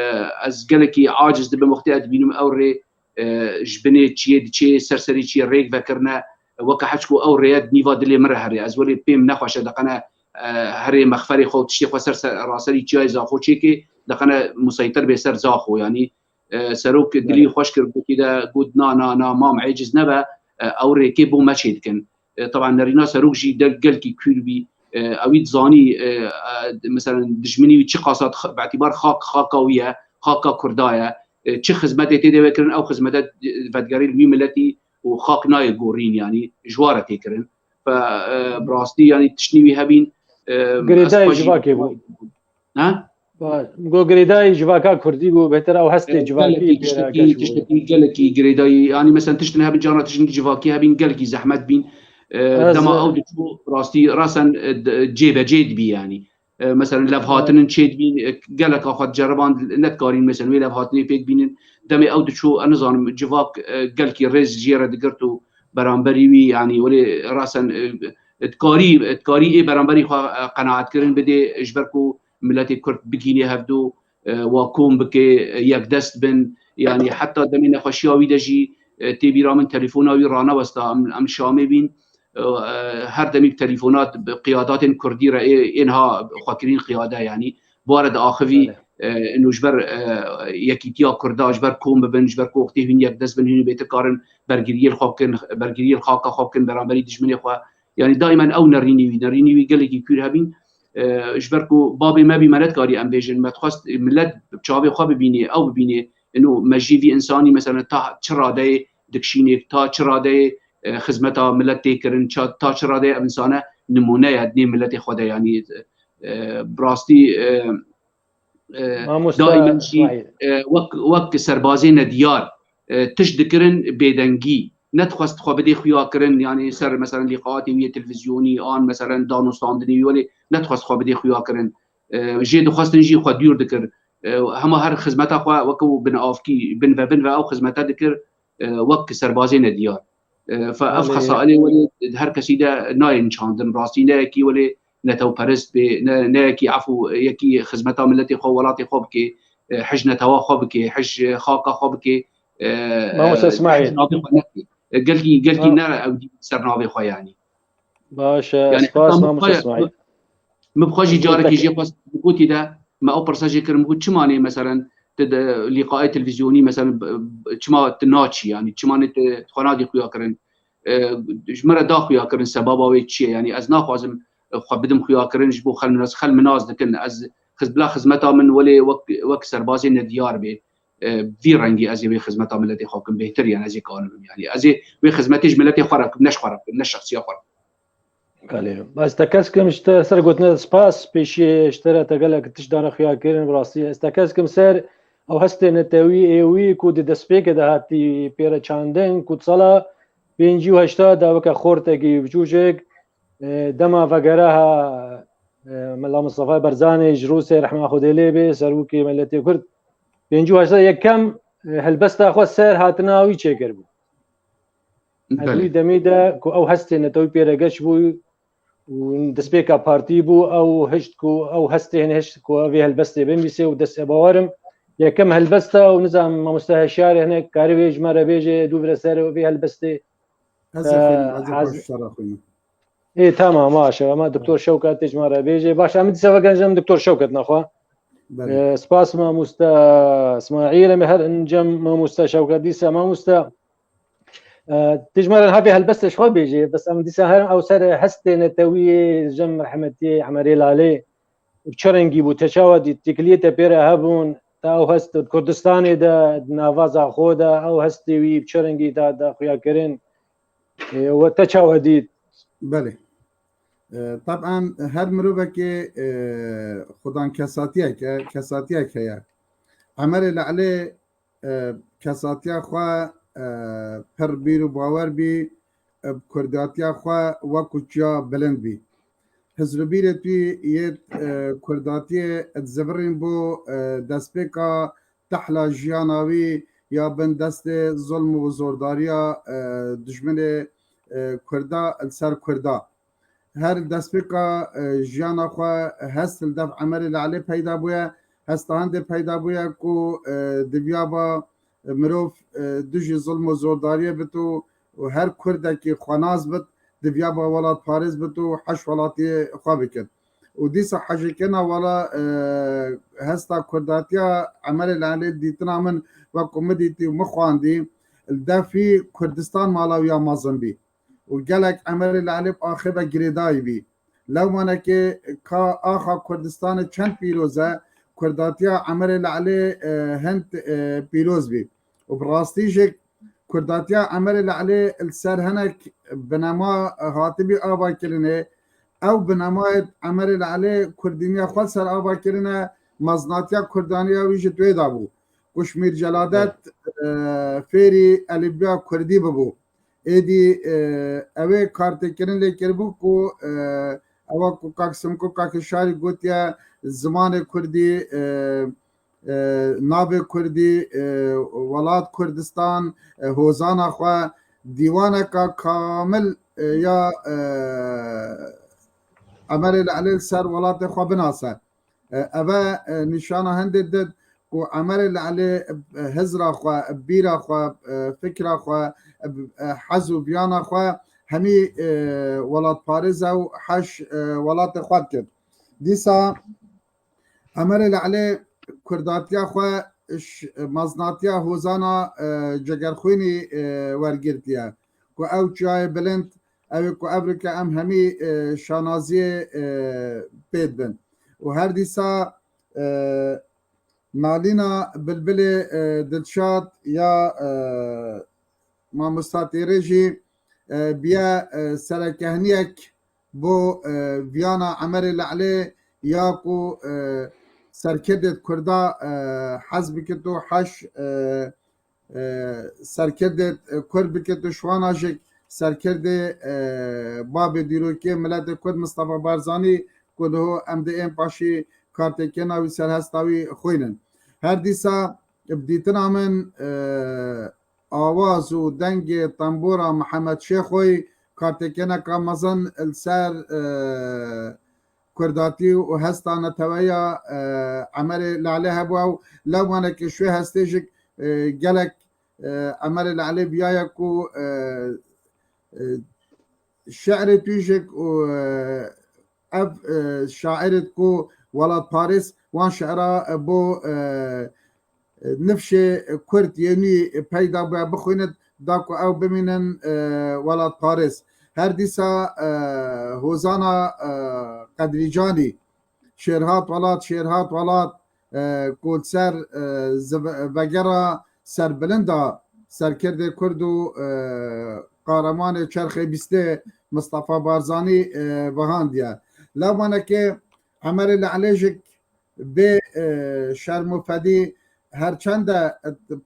ez gelekî aciz dibim, wextê ez dibînim ew rê, e, ji binê çiyê diçê, ser serê çiyê rêk vekirine, weke heçku ew rêye di nîva dilê min re herê. Ez welê pêm nexweş e, deqene, e, herê mexferê xwe û tiştê xwe ser, ser raserî çiyayê Zaxo çêkê, deqene museytir bê ser Zaxo, yanî, e, serok dilî xweş kir, gotî de got, na, na, na, mam êciz nebe, e, ew rêkê bo me çêdikin. E, teban nerîna serok jî de gelkî kûr bî. E, ewî dizanî, e, e, meselen dijminî wî çi qasa dix-, bi îtîbar xak, xaka wî ye, xaka Kurda ye. E, çi xizmetê tê de wê kirin, ew xizmete vedigerî li wî miletî û xak nayê gorîn, yanî ji wa re tê kirin. Fe, e, bi rastî, yanî tiştî wî hebîn, e, Girêdayê ez xwe jî civakê bû. Ha? Ba-, go girêdayî civaka kurdî bû, bêtir ew hestê E, civakî gelekî pê re tiştekî, geş bû. Tiştekî gelekî girêdayî, yanî, mesela, tiştin hebin, cana tiştin civakî hebin, gelekî zehmet bîn. E, Ez, dema e, ew diçû, rastî, rasen, e, d-, cêbecê dibî, yanî. E, mesela, levhatinin çê dibîn, e, gelek axwe diceriban, nedikarîn, mesela, wê levhatinê pêk bînin. Demê ew diçû, ez nizanim, civak, e, gelekî rêz jê re digirt û beramberî wî, yanî, welê rasen, e, dikarî, dikarî ê beramberî xwe, e, qenaetkirin bidê, ji ber ku miletê Kurd bigînê hevdu, e, wa kom bike, e, yekdest bin. Yanî heta demê nexweşiya wî de jî, e, tê bîra min telefona wî ranewesta, em, em Şamê bîn. E, e, her demî bi telefona bi qiyadatên Kurdî re ê, ê niha xwekirîn qiyade, yanî, bi wa re diaxivî, Belê. E, ino ji ber, e, yekîtiya Kurda, ji ber kom bibin, ji ber ku wextê hûn yekdest bin, hûn bêtir karin bergiriyê li xwe bikin, bergiriyê li xaka xwe bikin, beramberî dijminê xwe. Yanî daîmen ew nerînî wî, nerînî wî gelekî kûr hebîn. E, ji ber ku babê me bî, me nedikarî em bêjin, me dixwest, e, milet bi çavê xwe bibînê, ew bibînê, ino mejiyê vî însanî, mesela, ta çi radeyê dikişînê, ta çi radeyê, e, xizmeta milet tê kirin, ça-, ta çi radeyê ev însane nimûne ye di nê miletê xwe de, yanî, e, bi rastî, e, e, Mamoste daîmen jî, Îsmaîl. E, wek, wek serbazê nediyar, e, tişt dikirin bêdengî. nedixwest xwe bidê xuya kirin, yanî ser, meselen, lîqaatê wî yê televîzyonî an, meselen, danûstandinê wî welê nedixwest xwe bidê xuya kirin. E, jê dixwestin jî xwe dûr dikir. E, hema her xizmeta xwe wekû binavkî, bin ve bin ve ew xizmete dikir, e, wek serbazê nediyar. E, fe ev Belê. Xesailê welê di her kesî de nayên çandin. Rastî ne yekî welê netewperest bê, ne, ne yekî efû, yekî xizmeta miletê xwe, welatê xwe bikê, e, hij netewa xwe bikê, hij xaka xwe bikê, e, Mamoste e, Îsmaîl. Hij navê xwe nekê. E, gelkî, gelkî Ma- ne ew dî ser navê xwe, yanî. Baş e, Yani, spas, heta Mamoste Îsmaîl. Min bi xwe jî carekî jê xwest, gotî de, me ew pirsa jê kirin, got, çima nê, meselen, tu di lîqayê televîzyonî, meselen, b-, b-, çima tu naçî, yanî, çima nê tu xwe nadî xuya kirin? E, ji min re da xuya kirin, sebaba wê çi ye? Yanî, ez naxwazim, e, xwe bidim xuya kirin, ji bo xel min nas, xel min nas dikin. Ez xiz-, bila xizmeta min welê wek, wek serbazê nediyar bê. E, vî rengî ez ê wê xizmeta miletê xwe bikim bêhtir, yanî, ez ê kanim bim. Yanî, ez ê wê xizmetê ji miletê xwe re bikim, ne ji xwe re bikim, ne şexsiya xwe re. Belê. Ez tekez kim ji te ser gotinê spas, pêşî ji te re te gelek tişt dane xuya kirin, bi rastî. Ez tekez kim ser ew hestê netewî ê wî ku di destpêkê de hatî pê re çandin, ku di sala pêncî û heşta de weke xortekî biçûçik, e, dema vegereha, e, Mela Mistefa Barzanî ji Rûsê rehma Xwedê lê bê, serokê miletê Kurd, pêncî û heşta yekem, e, helbesta xwe ser hatina wî çêkiribû. Ez Belê. Wî demî de ku ew hestê netewî pê re geş bû û destpêka partî bû, ew hişt ku, ew hestê hene hişt ku ev ê helbestê binivîse û dest, e, bawer im yekem helbest e û nizam mamoste Heşiyarê hinek karibê ji me re bêje, dû vire ser vê helbestê. Ez ê xwînim, ez ê xweş ser re xwînim. Ê, tamam, baş e. Ema Doktor Şewket tê ji me re bêje. Baş, em dîsa vegerin cem Doktor Şewket nexwe. Belê. E, spas mamoste Îsmaîl, em ê her cem mamoste Şewket dîsa mamoste. E, tu ji me re niha vê helbestê ji xwe bêjê, bes em dîsa herin ew ser hestê netewî cem rehmetiyê Emerê Lalê. Bi çi rengî bû, te çawa dît, têkiliyê te pê re hebûn, te ew hest di Kurdistanê de, di navaza xwe de, ew hestê wî bi çi rengî te da xuya kirin, e, we te çawa dît? Belê. E, teb'en her mirovekê, e, xudan kesatiyek e, kesatiyek heye. Emerê Le'lê e, kesatiya xwe, e, pir bîr û bawer bî, e, bi kurdatiya xwe wekû çiya bilind bî. Hizr û bîrê wî yê, e, kurdatiyê dizivirîn bo, e, destpêka tehla jiyana wî ya bin destê zulm û zordariya, e, dijminê, e, kurda li ser kurda. Her destpêka, e, jiyana xwe hest li dev Emerê Le'lê peyda bûye. Hesta hindê peyda bûye ku, e, diviya ba mirov, e, dijî zilm û zordariyê bito û her kurdekî xwenas bit, diviya ba welatparêz bit û heş welatiyê xwe bikit. Û dîsa hejêkirina wela, e, hesta kurdatiya Emerê Le'lê dîtina min wek ku min dîtî û min xwendî, li dev wî Kurdistan mala wî ya mezin bî. û gelek Emerê Le'lê bi axê ve girêdayî bî. Lewmanekê ka axa Kurdistanê çend pîroz e, kurdatiya Emerê Le'lê, e, hind, e, pîroz bî. Û bi rastî jî kurdatiya Emerê Le'lê li ser hinek binema hatibî avakirinê. Ew binemayê Emerê Le'lê kurdîniya xwe li ser ava kirine, mezinatiya kurdaniya wî jî di wê de bû. Ku ji Mîr Celadet, e, fêrî elîfbeya kurdî bibû. Êdî, e, ew ê kartêkirin lê kiribû ku, e, ewa ku kak Simko, kak Hişarî gotiye, zimanê kurdî, e, e, navê kurdî, e, welat Kurdistan, e, hozana xwe, dîwaneka kamil, e, ya, e, Emerê Le'lê li ser welatê xwe binase. E, eve, e, nîşana hindê did ku Emerê Le'lê, e, hizra xwe, bîra xwe, e, fikra xwe, e, e, hez û viyana xwe hemî, e, welatparêz e û heş, e, welatê xwe dikir. Dîsa Emerê Le'lê kurdatiya xwe ji mezinatiya hozana, e, Cegerxwînî, e, wergirtiye. Ku ew çiyayê bilind, ew ê ku evrike em hemî, e, şanaziyê, e, pê dibin. Û her dîsa, e, nalîna bilbilê, e, Dilşad ya, e, mamosta Têrê jî, e, biye, e, serekehniyek bo, e, viyana Emerê Le'lê ya ku, e, serkerdê di kurda, e, hez bikit û heş, e, e, serkirdê, e, Kurd bike tu şwana jik serkirdê, e, babê dîrokê miletê Kurd Mistefa Barzanî ku niho em dê ên paşî kartêkêna wî serhesta wî xwînin. Her dîsa bi dîtina min, e, awaz û dengê tembora Mihemed Şêxoyî kartêkêneka mezin li ser, e, kurdatî û hesta neteweya, e, Emerê Lelê hebû ew lewmanekê şwê hestê jik, e, gelek, e, Emerê Lelê biyaya ku, e, e, şi'rê tûjik û, e, ev, e, şairê ku welatparêz wan şi'ra, e, bo, e, nifşê Kurd yê nû peyda bûye bixwînit, da ku ew bimînin, e, welatparêz. Her dîsa, e, hozana, e, Qedrîcanî, Şêrhat welat, şêrhat welat, e, ku li ser, e, ziv-, vegera serbilind a serkirdê Kurd û, e, qaremanê çerxê bîstê Mistefa Barzanî, e, vihandiye. Lewmanekê Emerê Lelê jik bê, e, şerm û fedî, her çende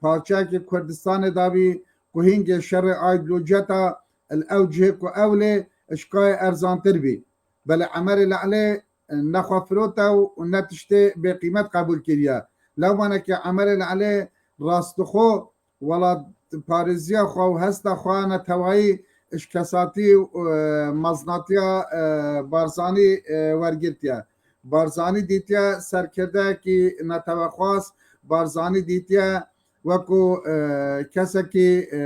parçeyekê Kurdistanê dabî ku hingê şerê aydolojiyeta li ew cihê ku ew lê ji kayê erzantir bî. Belê Emerê Lelê ne xwe firote û ne tiştê bêqîmet qebûl kiriye. Lewmanekê Emerê Lelê rastixwe welatparêziya xwe û hesta xwe netewayî ji kesatî û, e, mezinatiya, e, Barzanî, e, wergirtiye. Barzanî dîtiye serkirdeyekî netewexwaz, Barzanî dîtiye wekû, e, kesekî, e,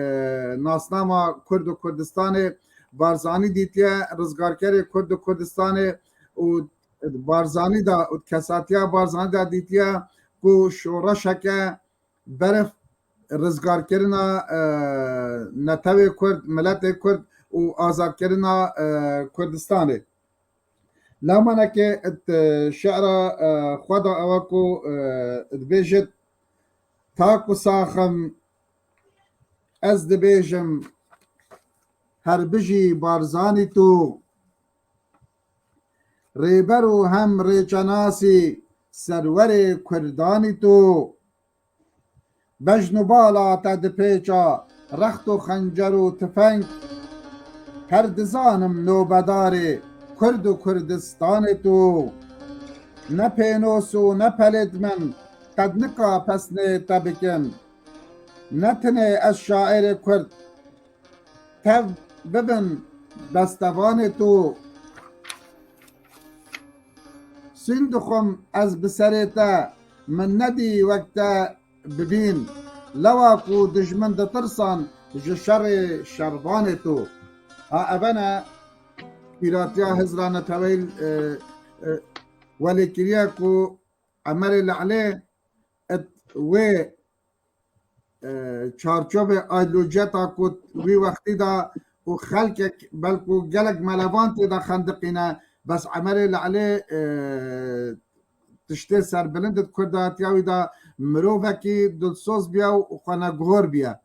nasnama Kurd û Kurdistanê, Barzanî dîtiye rizgarkerê Kurd û Kurdistanê û Barzanî de û kesatiya Barzanî de dîtiye ku şoreşeke berf rizgarkirina, e, netewê Kurd, miletê Kurd û azadkirina, e, Kurdistanê. Lewmanekê it, e, şi'ra, e, xwe da ew e ku, e, dibêjit, ta ku sax im ez dibêjim, her bijî Barzanî tu, rêber û hem rêçenasî serwerê Kurdanî tu. Bejn û bala te dipêça rext û xencer û tifeng. Her dizanim nobedarê Kurd û Kurdistanê tu. Ne pênos û ne pelêt min qed nika pesnê te bikin. Ne tinê ez şairê Kurd tev bibin bestevanê tu. Sîn dixwim ez bi serê te, min nedî wek te bibîn. Lewa ku dijmin ditirsan ji şerê şervanê tu. Ha, evene pîratiya hizra neteweyî, e, e, welêkiriye ku Emerê Lelê it wê, e, çarçovê aydolojiyeta ku wî wextî de û xelkek belku gelek melevan tê de xendiqîne, bes Emerê Lelê, e, tiştê serbilind di Kurdatiya wî de mirovekî dilsoz biya û xweneguhor biye.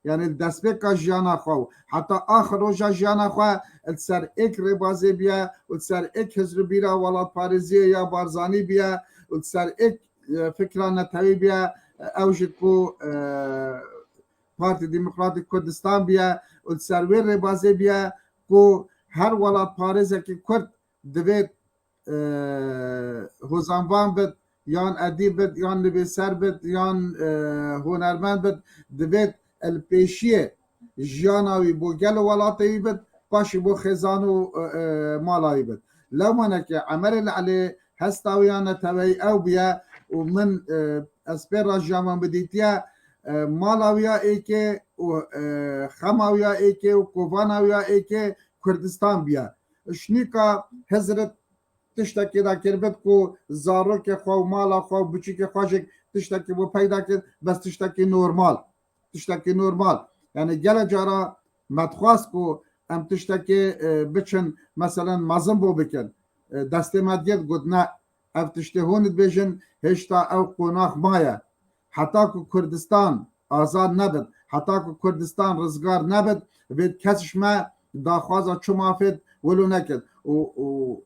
Yani li destpêka jiyana xwe û heta axir roja jiyana xwe li ser êk rêbazê biye û li ser êk hizr û bîra welatparêziyê ya Barzanî biye û li ser êk, e, fikra netewî biye, e, ew jî ku, e, Partî Demokratîk Kurdistan biye û li ser wê rêbazê biye ku her welatparêzekî Kurd divê, e, hozanvan bit, yan edîb bit, yan nivîser bit, yan, e, hunermend bit, divê li pêşiyê jiyana wî bo gel û welatê wî bit, paşî bo xêzan û, e, e, mala wî bit. Lewmanekê Emerê Lelê hesta wî ya neteweyî ew bûye û min, e, ez pê re jiya min bidîtiye, e, mala wî ya êkê û, e, xema wî ya êkê û kovana wî ya êkê Kurdistan bûye. Ji nîka hizr it tiştekê de kirbit ku zarokê xwe û mala xwe û biçûkê xwe jî tiştekê bo peyda kir, bes tiştekî normal. Tiştekî normal. Yani gele cara me dixwast ku em tiştekê, e, biçin, meselen mezin bo bikin. E, destê me digirt got, ne, ev tiştê hûn dibêjin, hêşta ew qonax maye. Heta ku Kurdistan azad nebit, heta ku Kurdistan rizgar nebit, vê kes ji me daxwaza çi mafêt wilo nekir. Û, û,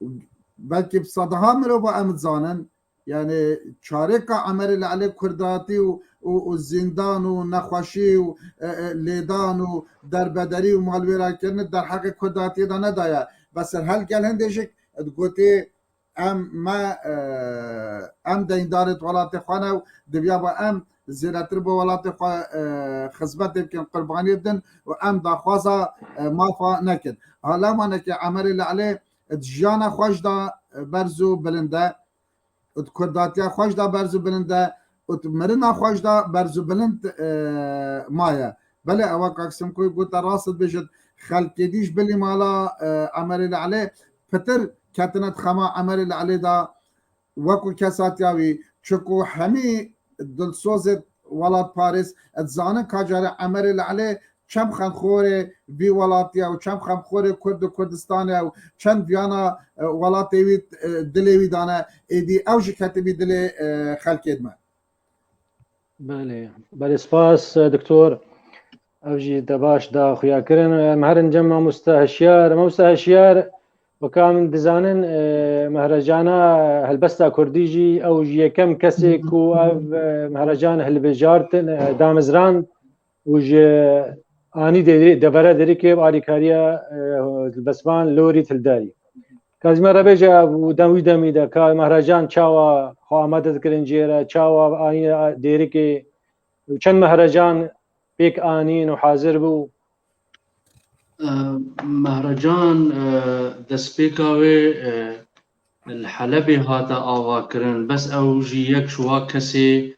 û belkî bi sedeha mirova em dizanin, yani çarêka Emerê Lelê Kurdatî û û, û zîndan û nexweşî û, e, e, lêdan û derbederî û malwêrankirinê derheqê Kurdatiyê de nedaye. Bes her gel hindê jî digotê, em me, e, em deyndarê welatê xwe ne û dibiya ba em zêdetir bo welatê xwe, e, xizmetê bikin, qurbaniyê bidin û em daxwaza, e, mafa nekin. Hala manekê Emerê Lelê di jiyana xwe jî de, e, berz û bilind e. Û di kurdatiya xwe jî de berz û bilind e û di mirina xwe jî de berz û bilind, e, maye. Belê, ewa Kak Simkoyê gote rast dibêjit, xelkê dî ji bilî mala, e, Emerê Lelê pitir ketine di xema Emerê Lelê de wekû kesatiya wî, çiku hemî dilsozê welatparêz dizanin ka carê Emerê Lelê çend xemxorê vî welatî ye û çend xemxorê Kurd û Kurdistanê ye û çend viyana, e, welatê wî, e, dilê wî dane, êdî ew jî ketibî dilê, e, xelkê me. Belê, belê, spas, e, doktor. Ev jî te baş da xuya kirin. Em herin cem mamoste Hişyar. Mamoste Hişyar, weka min dizanin, e, Mehrecana helbesta Kurdî jî, ew jî yekem kesê ku ev, e, Mehrecan hilbijartin, e, damizrand, û ji anî de-, devera derikê bi alîkariya, e, helbestvan Lorî Tildarî. Kazî me re bêje, û dem wî demî de ka Mehrecan çawa xwe amade dikirin cê re, çawa anî derikê û çend Mehrecan pêk anîn û hazir bû? E, Mehrecan, e, destpêka wê, e, li Helebê hate avakirin. Bes ew jî yek ji wa kesê,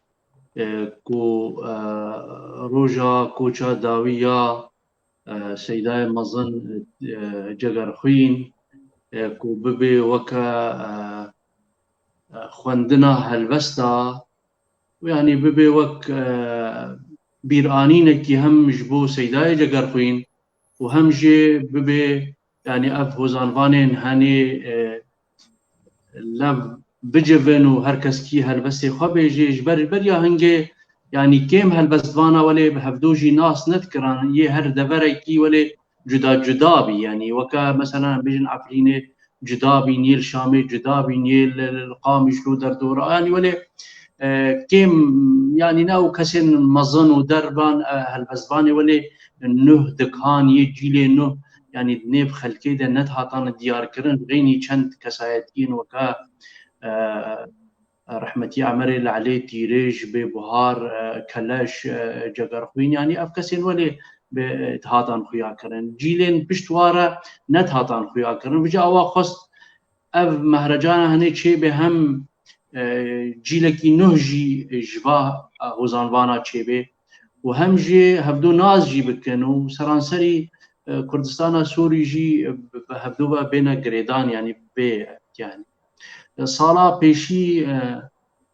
e, ku, e, roja koça dawî ya, e, Seydayê Mezin, e, Cegerxwîn, e, ku bibê weke, e, e, xwendina helbesta, û yanî bibê wek, e, bîranînekî hem ji bo Seydayê Cegerxwîn û hem jî bibê, yanî ev hozanvanên henê, e, lev bicivin û her kes kî helbestê xwe bêjê, ji ber, beriya hingê, yanî kêm helbestvana welê bi hevdo jî nas nedikiran, yê her deverekî welê cuda cuda bî, yanî weke mesela em bêjin Efrînê cuda bîn, yê li Şamê cuda bîn, yê li, li, li Qamişlo derdora, yanî welê, e, kêm, yanî ne ew kesên mezin û derban, e, helbestvanê welê nuh dikan yê cîlê nuh, yanî di nêv xelkê de nedihatane diyarkirin, xeynî çend kesayetiyên weke, e, rehmetî Emerê Lelê, Tîrêj, Bêbuhar, e, Keleş, e, Cegerxwîn, yanî ev kesên welê bi, dihatan xuya kirin. Cîlên pişt wa re nedihatan xuya kirin. Vêca awa xwest ev mehrecana henê çêbe hem, e, cîlekî nuh jî ji va, e, hozanvana çêbe û hem jî hevdo nas jî bikin û seranserî, e, Kurdistana Sûrî jî, e, bi, bi hevdo ve bêne girêdan, yanî bê, yanî. Sala pêşî, e,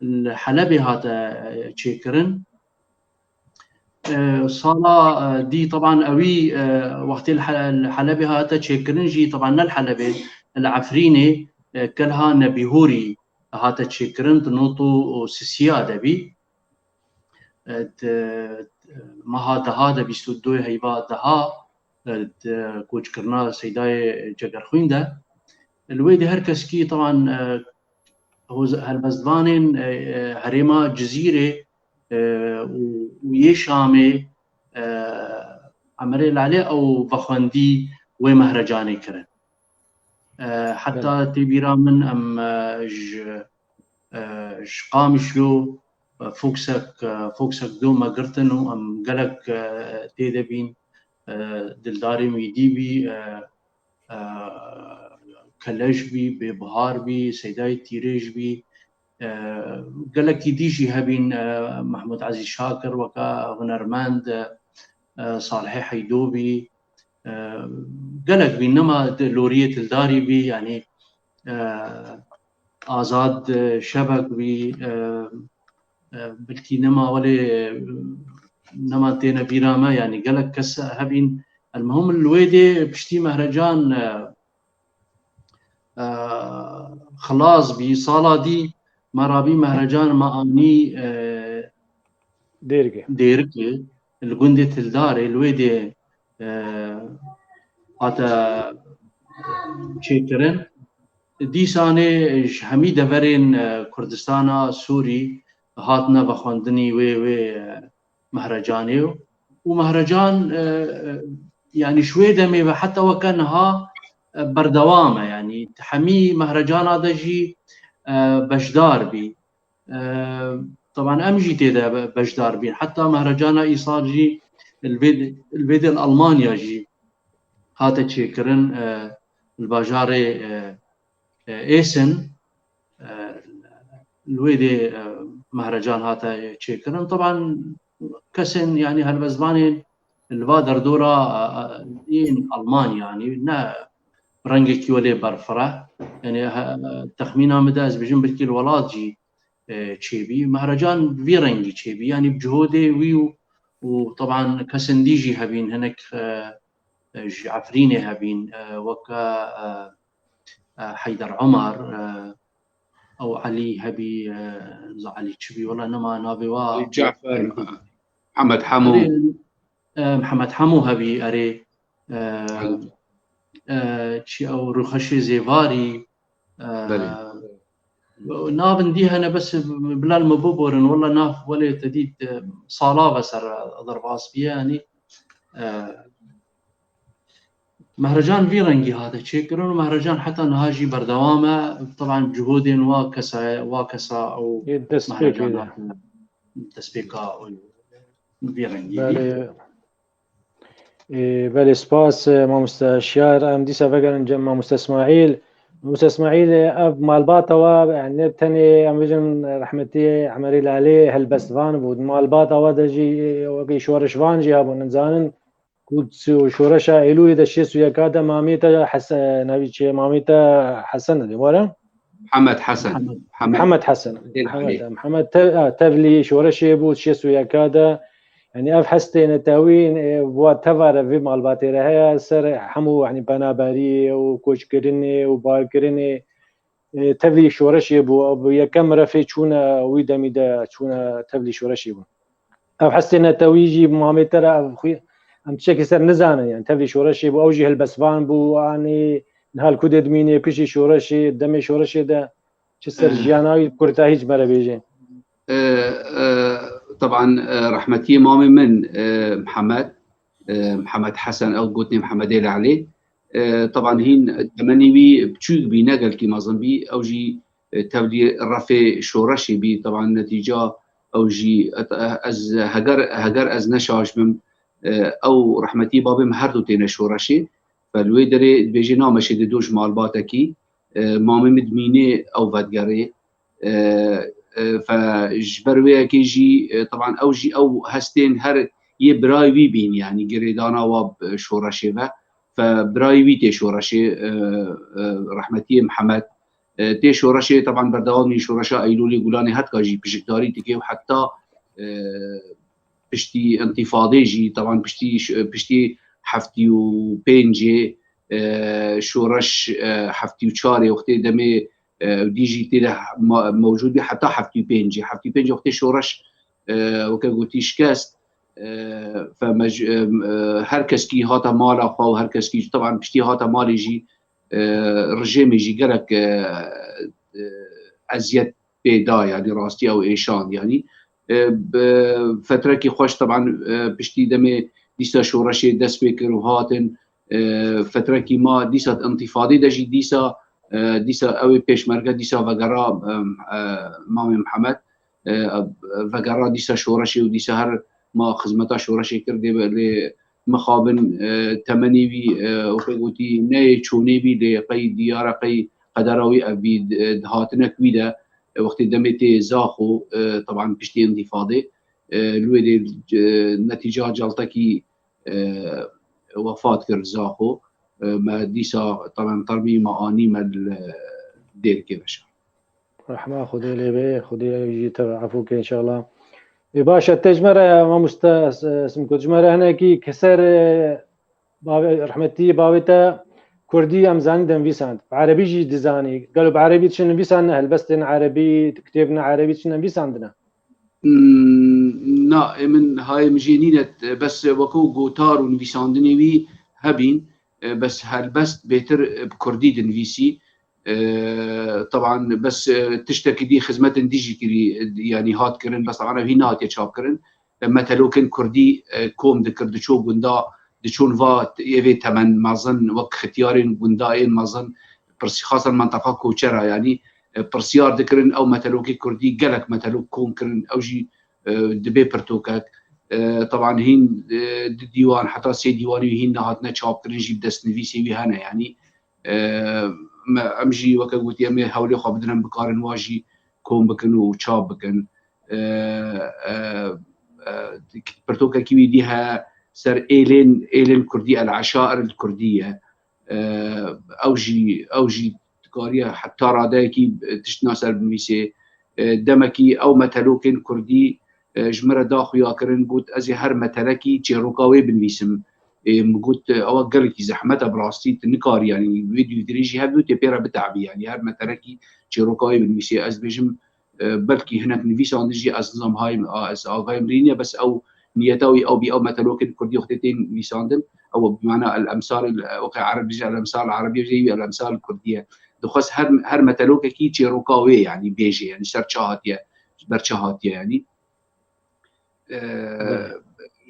li Helebê hate, e, çêkirin. E, sala, e, dî, teban ewî, e, wextê li He-, li Helebê hate çêkirin jî, teban ne li Helebê, li Efrînê, e, Kelha Nebîhorî hate çêkirin, di nod û sisiya de bî. E, di meha deha de, bîst û du heyva deha, e, di koçkirina Seydayê Cegerxwîn de. Li wê de her kes kî, teban, e, hoz-, helbestvanên, e, e, herêma Cizîrê, e, û, û yê Şamê, e, Emerê Lelê ew vexwendî wê mehrecanê kirin. E, heta Belê. Tê bîra min em, e, ji, e, ji Qamişlo, e, foksek, e, foksek do me girtin û em gelek, e, tê de bîn, e, dildarên wî dî bî, e, e, Kelej bî, Bêbihar bî, Seydayê Tîrêj bî, e, gelekî dî jî hebîn, e, Mehmûd Ezîz Şakir weke hunermend, e, Salihê Heydo bî, e, gelek bî, nema di Loriyê Tildarî bî, yanî, e, Azad, e, Şebek bî, e, e, bilkî nema welê, e, nema têne bîra me, yanî gelek kes hebîn. Elmuhim li wê dê piştî mehrecan, e, e, xilas bî, sala dî me rabî mehrecan me anî, e, Dêrikê. Dêrikê, li gundê Tildarê, li wê dê, e, hate çêkirin. Dîsanê ji hemî deverên, e, Kurdistana Sûrî, hatine vexwendinî wê, wê, e, mehrecanê û, û mehrecan, e, e, yanî ji wê demê ve heta weke niha, e, berdewam e. Yanî hemî mehrecana de jî, e, beşdar bî. E, teban em jî tê de be-, beşdar bîn. Heta mehrecana îsal jî li vê, li vê de li Almanya jî hate çêkirin, e, li bajarê, e, e, Essen, e, li wê dê, e, mehrecan hate çêkirin. Teban kesên, yanî helbestvanên li va derdora, e, e, yên Almanya, yanî ne rengekî welê berfireh. Yanî, he, texmîna min de ez bêjim belkî li welat jî, e, çêbî. Mehrecan vî rengî çêbî. Yanî bi cihûdê wî û, û teban kesên dî jî hebîn, hinek, e, e, ji Efrînê hebîn, e, weke, e, e, Heyder Omar, e, ew Elî hebî, e, za Elî çi bî, wela nema navê wa. Elî Cafer, Mihemed Hemû. Erê, e, Mihemed Hemû hebî, erê, e, Elî. E, çi ew Rûxeşê Zêvarî, e, Belê. Navin dî hene, bes bila li me biborin, wela nav welê te dît, e, sala ve ser derbas bîye, yanî, e, Mehrecan vî rengî hate çêkirin û mehrecan heta niha jî berdewam e. Teban cihûdên wa kesa, wa kesa û Yê destpêkê mehrecan de. Hate destpêka û vî rengî. Belê. Ê, belê, spas, e, mamoste Şiyar. Em dîsa vegerin cem mamoste Îsmaîl. Mamoste Îsmaîl, e, ev malbata wa, yani ne tenê em bêjin rehmetî Emerî Lalê helbestvan bû. Malbata wa de jî, e, wekî şoreşvan jî hebûn. Em zanin ku şoreşa Eylûlê de şêst û yeka de mamê te Hese-, navî çi ye? Mamê te Hesen dibê, were? Mihemed Hesen. Mihemed. Mihemed Hesen. Husên Mihemed, Elî. Mihemed te-, ha, tevlî şoreşê bû şêst û yeka de. Yani ev hestê netewî, e, wa tevare vê malbatê re heye, ser hemû, yani, penaberiyê û koçkirinê û barkirinê, e, tevlî şoreşê bû. Ew bi yekem refê çûne wî demî de çûne tevlî şoreşê bû. Ev hestê netewî jî mamê te re ev xwî-, em tiştekî ser nizanin, yani tevlî şoreşê bû, ew jî helbestvan bû, anî niha li ku de dimîne, piştî şoreşê, demê şoreşê de çi ser Eh. jiyana wî kurtahî ji me re bêje. Eh, eh, teban, eh, rehmetiyê mamê min, eh, Mihemed, eh, Mihemed Hesen, ew gotinê Mihemedê Lehlê. Eh, teban hîn temenê wî biçûk bî, ne gelkî mezin bî, ew jî, eh, tevlî refê şoreşê bî. Teban netîca ew jî, et-, eh, ez heger, heger ez ne şaş bim, eh, ew rehmetî babê min her du têne şoreşê. Fe li wê derê dibêje nameşê dido ji malbatekî, eh, mamê min dimînê ew vedigerê. E, e, fe ji ber wê yekê jî, e, teban ew jî ew hestên her yê birayê wî bîn, yanî girêdana wa bi şoreşê ve, fe birayê wî tê şoreşê, e, e, rehmetiyê Mihemed, e, tê şoreşê, teban berdewam dî şoreşa Eylûlê Gulanê hetka jî pişikdarî dike û heta, e, piştî întîfadê jî, teban piştî ş-, piştî heftî û pêncê, e, şoreş, e, heftî û çarê wextê demê e, dî jî tê de ma-, mewcûd bî heta heftî û pêncê. Heftî û pêncê wextê şoreş, e, weke gotî şikest, e, fe mec-, e, e, her keskî hate mala xwe û her keskî, teban piştî hate malê jî, e, rejêmê jî gelek, e, e, eziyet pê da, yanî rastî ew êşand, yanî. E, bi fetrekî xweş, teban, e, piştî demê dîsa şoreşê dest pê kir û hatin, e, fetrekî ma dîsa di întîfadê de jî dîsa, e, dîsa ew ê pêşmerge dîsa vegera, e, e, Mamê Mihemed, e, vegera dîsa şoreşê û dîsa her ma xizmeta şoreşê kir dê be, lê mixabin, e, temenê wî, e, weke gotî ne yê çûnê bî, lê qey diyar e, qey qedera wî ev bî, e, di hatinek wî de, e, wextê demê tê Zaxo, e, teban piştî întîfadê, e, li wê dê, e, netîca caltekî e, wefat kir Zaxo. E, me dîsa tementermî me anî me li Dêrikê veşar. Rehma Xwedê lê be, Xwedê jî te efû ke înşallah. Ê, baş e, te ji me re, mamoste, e, Simko, ji me re hinekî keser, e, bavê, rehmetî bavê te Kurdî em zanî dinivîsand. Bi Erebî jî dizanî. Gelo bi Erebî diçin nivîsandine, helbestên Erebî, kitêbên Erebî diçin nivîsandine? Hmm, na, ê min hayê min jê nîne, bes weke gotar û nivîsandinê wî hebîn, e, bes helbest bêtir, e, bi kurdî dinivîsî. E, teban bes, e, tiştekî dî xizmetên dî jî kirî, e, yanî hat kirin, bes teban ew hîn nehatiye çapkirin. E, metelokên kurdî, e, kom dikir, diçû gunda, diçûn va êvê temen mezin, wek xitiyarên gunda ên mezin, pirsî-, xasan menteqa koçera, yanî, e, pirsiyar dikirin, ew metelokê kurdî, gelek metelok kom kirin, ew jî, e, dibe pirtokek. E, teban hîn, e, di dîwan, heta sê dîwanî wî hîn nehatine çapkirin jî bi destnivîsê wî hene, yanî, e, me, em jî weke gotî, em ê hewlê xwe bidin, em bikarin wa jî kom bikin û çap bikin. E, e, e, pirtokekî wî dî heye ser êlên, êlên kurdî, El Eşair El Kurdî ye. E, ew jî, ew jî dikariye heta radeyekî tiştina ser binivîsê. E, demekî ew metelokên kurdî, e, ji min re da xuyakirin, got, ez ê her metelekî çêroka wê binivîsim. E, min got, ewa gelekî zehmet e, bi rastî tu nikarî, yanî wê dûvdirê jî hebî û tê pê re bitebî, yanî her metelekî çêroka wê binivîsê. Ez dibêjim, e, belkî hinek nivîsandin jî, ez nizam hay, a, ez agayê min rê niye, bes ew niyeta wî ew bî, ew metelokên kurdî wextê tên nivîsandin, ew bi mana el emsal, weke ereb dijî el emsal erebî, jî el emsal kurdî ye. Dixwest her, her metelokekî çêroka wê, yanî bêje, yanî ser çi hatiye, ji ber çi hatiye, yanî. E, Belê.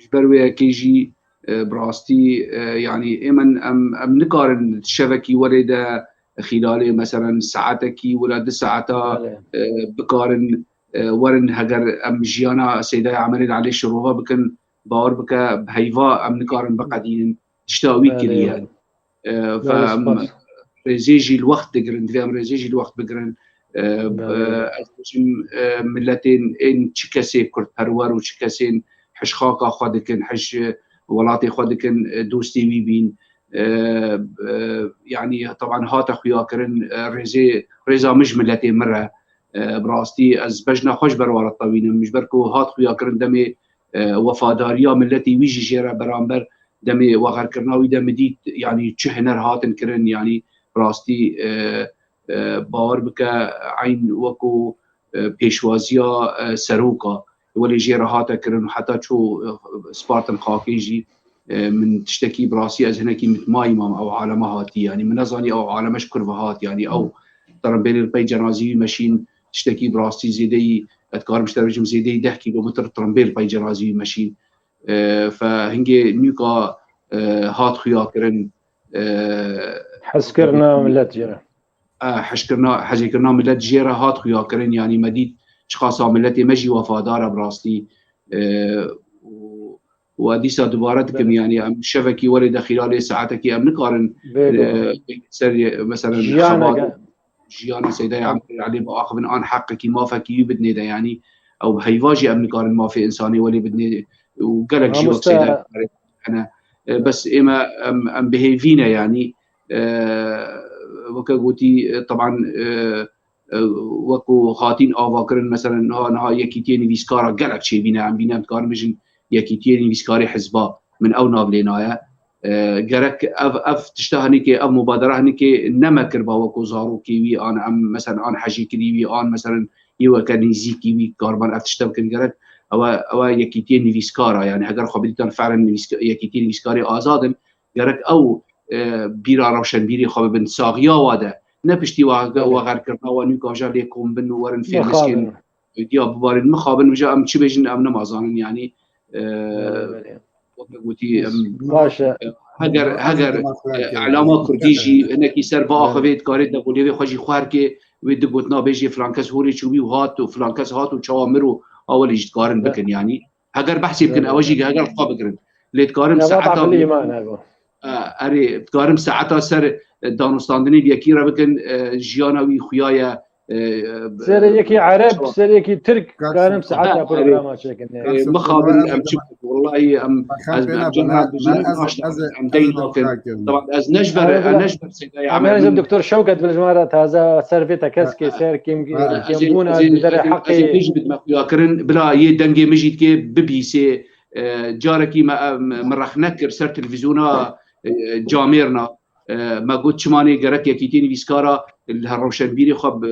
Ji ber wê yekê jî, e, bi rastî, e, yanî ê min em, em nikarin şevekî werê de xîlalê, meselen, saetekî wila du saeta, Belê. e, bikarin, e, werin, heger em jiyana Seydayê Emelê li Elê Şirova bikin, bawer bike, bi heyva em nikarin biqedînin. Tişta wî Belê. kiriye. E, Belê, fe em spas. rêzê jî li wext digirin, divê em rêzê jî li wext bigirin. E, Belê. e, ez dibêjim, e, miletên ên çi kesê kurdperwer û çi kesên hij xaka xwe dikin, hij welatê xwe dikin, e, dostê wî bîn. E, e, yanî, teban hate xuyakirin, e, rêzê, rêza min ji miletê min re. E, bi rastî ez bejna xwe ji ber wan re tewînim. Ji ber ku hat xuyakirin demê, e, wefadariya miletê wî jî jê re beramber demê wexerkirina wî de min dît, yanî çi huner hatin kirin, yanî bi rastî, e, e, bawer bike eyn wekû, e, pêşwaziya, e, seroka, welê jê re hate kirin û heta çû, e, spartin xakê jî, e, min tiştekî bi rastî ez hinekî mitmayî mam ew aleme hatî, yanî min nezanî ew aleme ji kur ve hat, yanî ew tirimbêlê li pey cenazî wî meşîn, tiştekî bi rastî zêdeyî, ez dikarim ji te bêjim zêdeyî deh kîlometr tirimbêl li pey cenazî wî meşîn. E, fe hingê nûka, e, hat xuya kirin, e, Hezkirina millet jê re. e, hezkirina, hezkirina millet jê re hat xuya kirin, yanî me dît çiqasa milletê me jî wefadar e bi rastî. E, û, û ez dîsa dubare dikim, Belê. yanî em şevekî werê de xîlalê saetekî em nikarin, Bê e, guman. ser, mesela, Jiyaneke. xebat, jiyana Seydayê Em- Emelê Elê biaxivin, an heqekî, mafekî wî bidinê de, yanî ew bi heyva jî em nikarin mafê însanê welê bidinê û gelek jî wek Mamoste. Seydayê Emelê hene. E, bes ê me em, em bi hêvî ne, yanî, e, weke gotî, e, teban, e, e, wekû hatîn avakirin, meselen, niha, niha Yekîtiyê Nivîskara gelek çêbîne, em bîne, em dikarin bijin Yekîtiyê Nivîskarê Hizba, min ew nav lê naye. E, gerek ev, ev tişta hinekê, ev mubadera hinekê ne me kiriba wekû zarokê wî, an em, meselen, an hejêkirî wî, an, meselen, yê weke nêzîkî wî kariban ev tişta bikin. Gerek ew e, ew e Yekîtiyê Nivîskara, yanî heger xwe bidîtan fiilen nivîska-, Yekîtiyê Nivîskarê azad in, gerek ew, e, bîra rewşenbîrê xwe bibin, saxiya wa de, ne piştî wa, Belê. wexerkirina wa nûka vija lê kom bin û werin fêrmeskên Mixabin. diya bibarîn, mixabin, vija em çi bêjin, em nemazanin, yanî, e, Belê, belê. weke gotî, em, Baş e. heger, heger, e, elama kurdî jî hinekî ser biaxivê, dikarê devolêvê xwe jî xwerkê, wê di gotina bêjê filan kes holê çûbî û hat û filan kes hat û çawa mir û awelî jî dikarin Be- bikin, yanî. Heger behsê bikin, Belê. ew jî heger xwe bigirin. Lê dikarim Ewa saeta aqilî me ne bu. E, erê, dikarim saeta ser, e, danûstandinê bi yekî re bikin, e, jiyana wî xuya ye, e, e, Serê yekî Ereb, çawa? serê yekî Tirk, Kasim. karim saeta Ha, erê. programa çekin. E, Kasim, mixabin, Kasim, em çi bikin? Wallahî, em, Kasim, ez, em Kasim, cem Kasim, em bijin, Kasim, naştin, Kasim, em deyn Kasim, nakin. Kasim. Teban, ez ne ji ber, Kasim, ez ne ji ber Seydayê Em Emelê. Hêzim Doktor Şewket, bi ji me re taze ser vê tekeskê, Ha, ser kêm-, ha, ez ê, kêmbûna ez ê, di derê ez ê, ez ê heqê. pêş bidime xuyakirin, bila yê dengê min jî dikê bibîsê, e, carekî me, em, min rexne kir ser televîzyona, e, camêrna. E, me got, çimanê gerek Yekîtiyê Nivîskara li her rewşenbîrê xwe bi,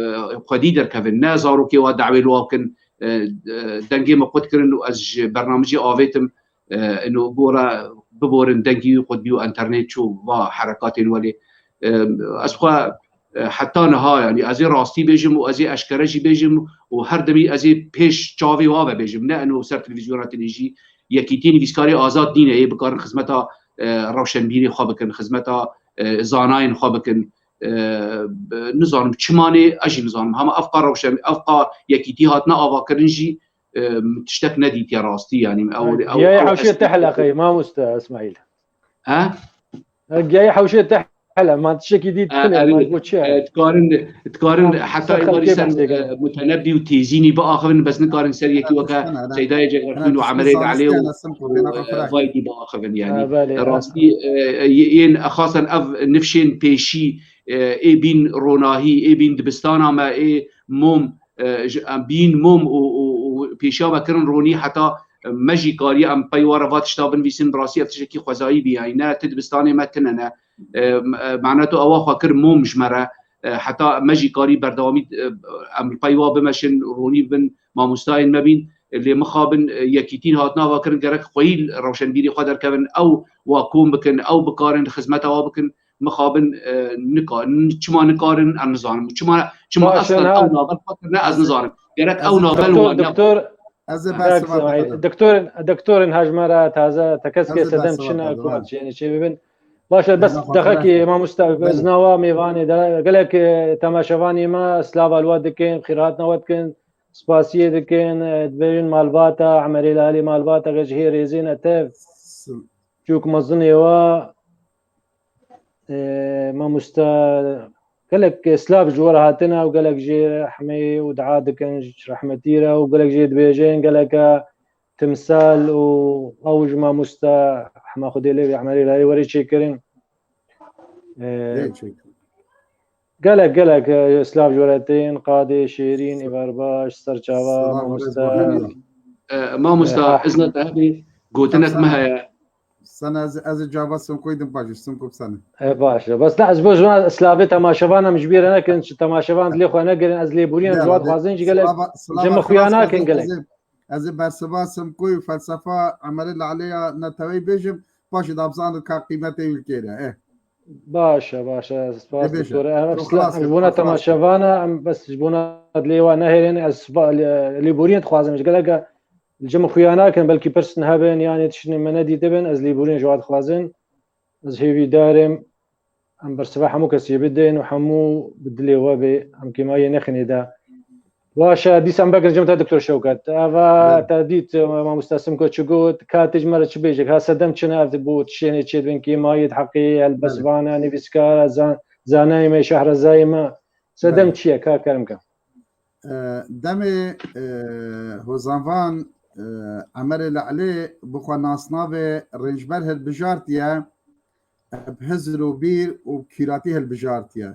xwedî derkevin. Ne zarokê wa dawê li wa bikin, e, e, dengê me qut kirin û ez ji bernamijê avêtim, e, ino gora biborin dengî wî qutbî û enternet çû va herekatên welê. E, ez xwe, E, heta niha, yanî ez ê rastî bêjim û ez ê eşkere jî bêjim û her demî ez ê pêş çavê wa ve bêjim. Ne eno ser televîzyona tenê jî, yekîtî nivîskarê azad nîne, ê bikarin xizmeta, e, rewşenbîrê xwe bikin, xizmeta, e, zanayên xwe bikin. E, b-, nizanim çima nê, ez jî nizanim. Hema ev qa rewşen-, ev qa yekîtî hatine avakirin jî, e, min tiştek nedîtiye rastî, yanî ew, ew, Giyayê ew hewşê te heleqeyê, mamoste Îsmaîl. He? Giyayê hewşê te hele, man tiştekî dît E, tune, erê, man got çi e, ye? Dikarin, dikarin Ha, heta ser êvarî xelkê ser, behsê e, kir. Mutenebbî û Têzînî biaxivin, bes nikarin ser yekî weke Seydayê Cegerxwîn û Emerê Lelê û, e, Vaydî biaxivin, yanî. Ha, belê, ha. Rastî, e, e, yên exasen ev nifşên pêşî, e, ê bîn ronahî, ê bîn dibistana me, ê mom, e, ji, em bîn mom û, û, û pêşiya me kirin ronî heta me jî kariye em pey were va tişta binivîsin, bi rastî ev tiştekî xwezayî bî, yanî ne ti dibistanê me tine ne. E, m-, e, mane tu ewa xwe kir mom ji me re, e, heta me jî karî berdewamî, e, em li pey wa bimeşin, ronî bin, mamostayên me bîn, e, lê mixabin, e, yekîtîn hatina va kirin, gerek xweyî rewşenbîrî xwe derkevin, ew wa kom bikin, ew bikarin xizmeta wa bikin, mixabin, e, nika-, n-, çima nikarin, em nizanim. Çima, çima Baş e, eslen ew ha. navber xwe kirine, Ez ez ê, nizanim. Gerek ez ew ê navber doktor, wa ne. doktor, Ez ê Bersiva Bersiva, bixwim. Doktorên, doktorên hejmara taze, tekez Ez ê ke sedem Bersiva çine bixwim, ku ha. çêne çê bibin. Baş e, bes Bersiva dexekî bixwim. mamoste, Belê. ez nawa mêvanê de, gelek, e, temaşevanê me, slava li we dikin, xêrhatina we dikin, spasiyê dikin, e, dibêjin malbata, Emerê Lalê malbata, ji hê rêzê ne tev. Sim. Çûk mezinê we, e, mamoste, gelek silav ji we re hatine û gelek jê rehmê û dua dikin ji rehmetî re û gelek jê dibêjin, geleke timsal û ew ji mamoste Hema Xwedê lê bê Emerê Lalê werê çêkirin. E, Lê çêkirin. Gelek, gelek, e, silav ji we re tên, qadê, şêrîn, êvar baş, ser çava, Silav mamoste. E, mamoste, E, ah. izna te hebe, gotinek Tamam. me heye. Sen ez, ez cava Simkoyî dim paşê, Simko bi sen. E, baş e. Bes ne, ez bo ji wan silavê temaşevan em ji bîr nekin, ji temaşevan dilê xwe negirin, ez lêborî em Ya, ji wan hadi. dixwazin ji gelek Silava, silava cem xilas xuya nakin ez ê, gelek. ez ê, ez ê bersiva Simkoyî û felsefa Emerê Lalê ya neteweyî bêjim, paşê de bizanit ka qîmetê wî kêre. Eh. Baş e, baş e. Spas Ê, bêje. doktor. Em, Çok em, xlas, em ji bona çok xlas. temaşevan e, em bes ji bona dilê wan nehêlin, ez spa-, lê, lêborî dixwazim ji gelek Li cem xuya nakin, belkî pirsên hebin, yanî tiştên me nedîtibin, ez lêborîn ji we dixwazin. Ez hêvîdar im, em bersiva hemû kesê bidin û hemû bi dilê we bê, em kêmayê nexinê de. Baş e, dîsa em vekin cem te Doktor Şewket. Eva Belê. te dît, e, mamoste Simko çi got, ka tê ji me re çi bêjek? Ha sedem çi ne ev bo tiştênê çêdibin, kêmayê di heqê helbestvan e, nivîskar e, zan-, zanayê me, şehrezayê me. Sedem Belê. çi ye, ka kerem ke? E, demê, e, hozanvan, e, Emerê Le'lê bi xwe nasnavê Rêncber hilbijartiye, bi hizir û bîr û kîratî hilbijartiye.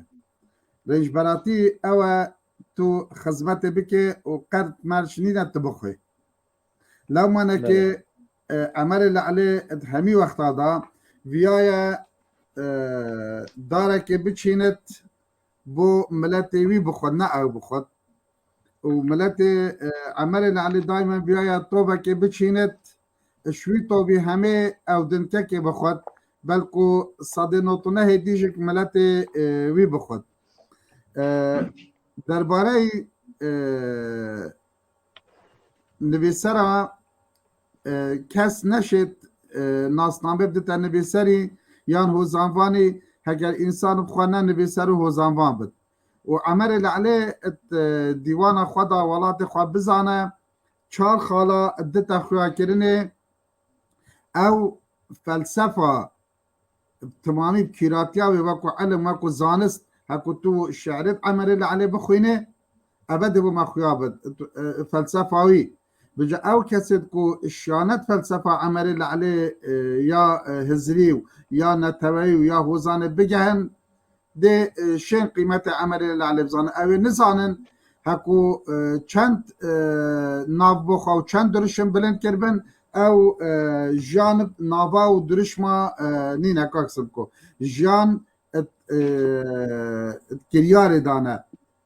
Rêncberatî ew e tu xizmetê bike û qert merc nîne tu bixwê. Lewmanekê, Belê. e, Emerê Le'lê di hemî wexta de viyaye, e, darekê biçînit bo miletê wî bixwit, ne ew bixwit. Û miletê, e, Emerê Le'lê daîmen viyaye tovekê biçînit, ji wî tovî hemê ew dinkekê bixwit, belku sedê notnehê dî jî miletê, e, wî bixwit. E, derbarey, e, nivîsera, e, kes neşêt, e, nasname bidite nivîserî yan hozanvanî, heger însan bi xwe ne nivîser û hozanvan bit. Û Emerê Le'lê it, e, dîwana xwe da welatê xwe bizane, çar xala dite xuyakirinê, ew felsefa timamî bi kîratiya wê weko ilim, weko zanist, heko tu şi'rê Emerê Le'lê bixwînê, eve dê bo me xuya bit, e, felsefa wî. Bice ew kesê ku şiyanet felsefa Emerê Le'lê, e, ya, e, Hizrî û ya neteweyî û ya hozanê bigehin, dê, e, şên qîmetê Emerê Le'lê bizanin. Ew ê nizanin, heko, e, çend, e, nav bo xwe û çend dirişim bilind kiribin, ew, e, jiyan nava û dirişma, e, nîne, kak Simko. Jiyan, e, e, kiryarê dane.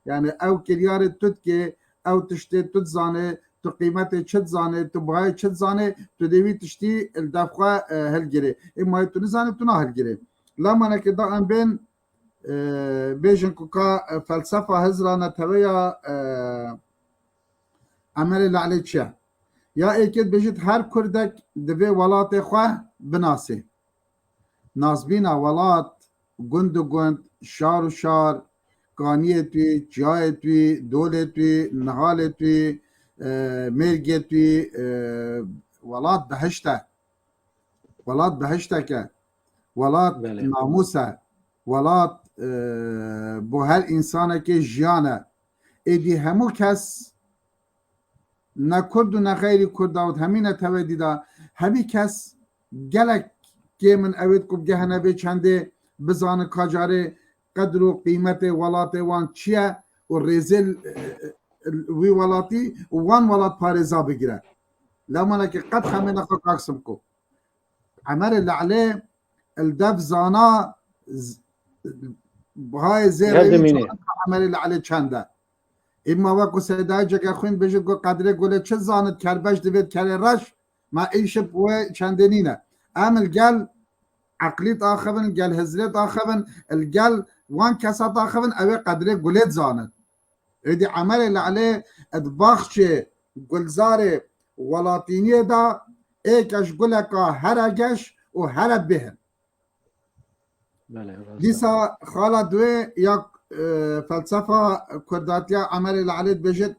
Yani ew kiryarê tu dikê, ew tiştê tu dizanê, tu qîmetê çi dizanê, tu bayê çi dizanê, tu dê wî tiştî li dev xwe, e, hilgirê. Ê mayê tu nizanê, tu nahilgirê. Lamanekê da em bên, e, bêjin ku ka, e, felsefa Hizra neteweya, e, Emerê Le'lê çi ye? Ya êkê dibêjit her Kurdek divê welatê xwe binasê. Nasbîna welat, gund û gund, şar û şar, kaniyê tu yî, çiyayê tu yî, dolê tu yî, nihalê tu yî, e, mêrgê tu yî, e, welat behişt e. Welat behiştek e. Welat Belê. namûs e. Welat, e, bo her însanekê jiyan e. Êdî hemû kes ne Kurd û ne xeyrî Kurda û hemî netewedî de hemî kes gelek kêm in ew ê ku bigehine vê çendê bizanin ka carê qedr û qîmetê welatê wan çi ye û rêzê, e, e, wî welatî û wan welat parêza bigire. Lemaneke qet xemê nexwe Kak Simko. Emerê Le'lê li dev zana z-, bihayê zêrê Her wî dimîne. Emerê Le'lê çend e. Îma wek ku Seydayê Cegerxwîn bêjit ku qedrê gulê çi zanit, kerbeş divêt kerê reş, ma îşib wê çendê nîne. Em li gel eqlî daxivin, gel hizrê daxivin, li gel wan kesa daxivin, ew ê qedrê gulê zanin. Êdî Emerê Le'lê di baxçê gulzarê welatîniyê de êke ji guleka here geş û here bêh in. Belê, rast e. Dîsa xala duê ya, e, felsefa kurdatiya Emerê Le'lê dibêjit,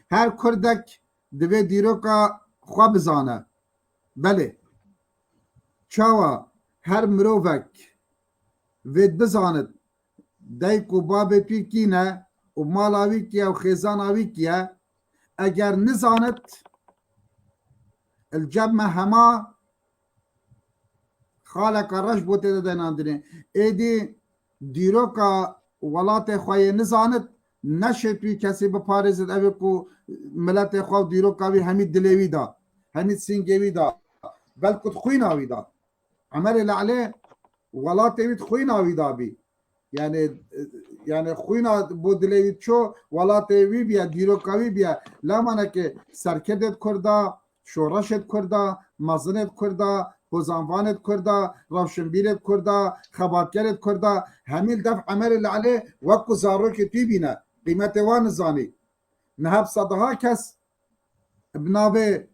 her Kurdek divê dîroka xwe bizane. Belê. Çawa her mirovek vê bizanit dayik û babê tu kî ne û mala wî kî ye û xêzana wî kî ye, eger nizanit, li cem me hema xaleka reş bo tê de denandinê. Êdî dîroka welatê xwe yê nizanit, neşê tu kesî biparêzit, ew ê ku miletê xwe û dîroka wî hemî dilê wî da, hemî sîngê wî da, belku xwîna wî da. Emerê Le'lê welatê wî di xwîna wî da bî. Yani, e, yani xwîna bo dilê wî ço, welatê wî biye, dîroka wî biye. Lemaneke serkerdê di Kurda, şoreşê di Kurda, mezinê di Kurda, hozanvanê di Kurda, rewşenbîrê di Kurda, xebatkerê di Kurda, hemî li dev Emerê Le'lê wek ku zarokê tu bîne, qîmetê wan nizanî. Niha bi sedaha kes bi navê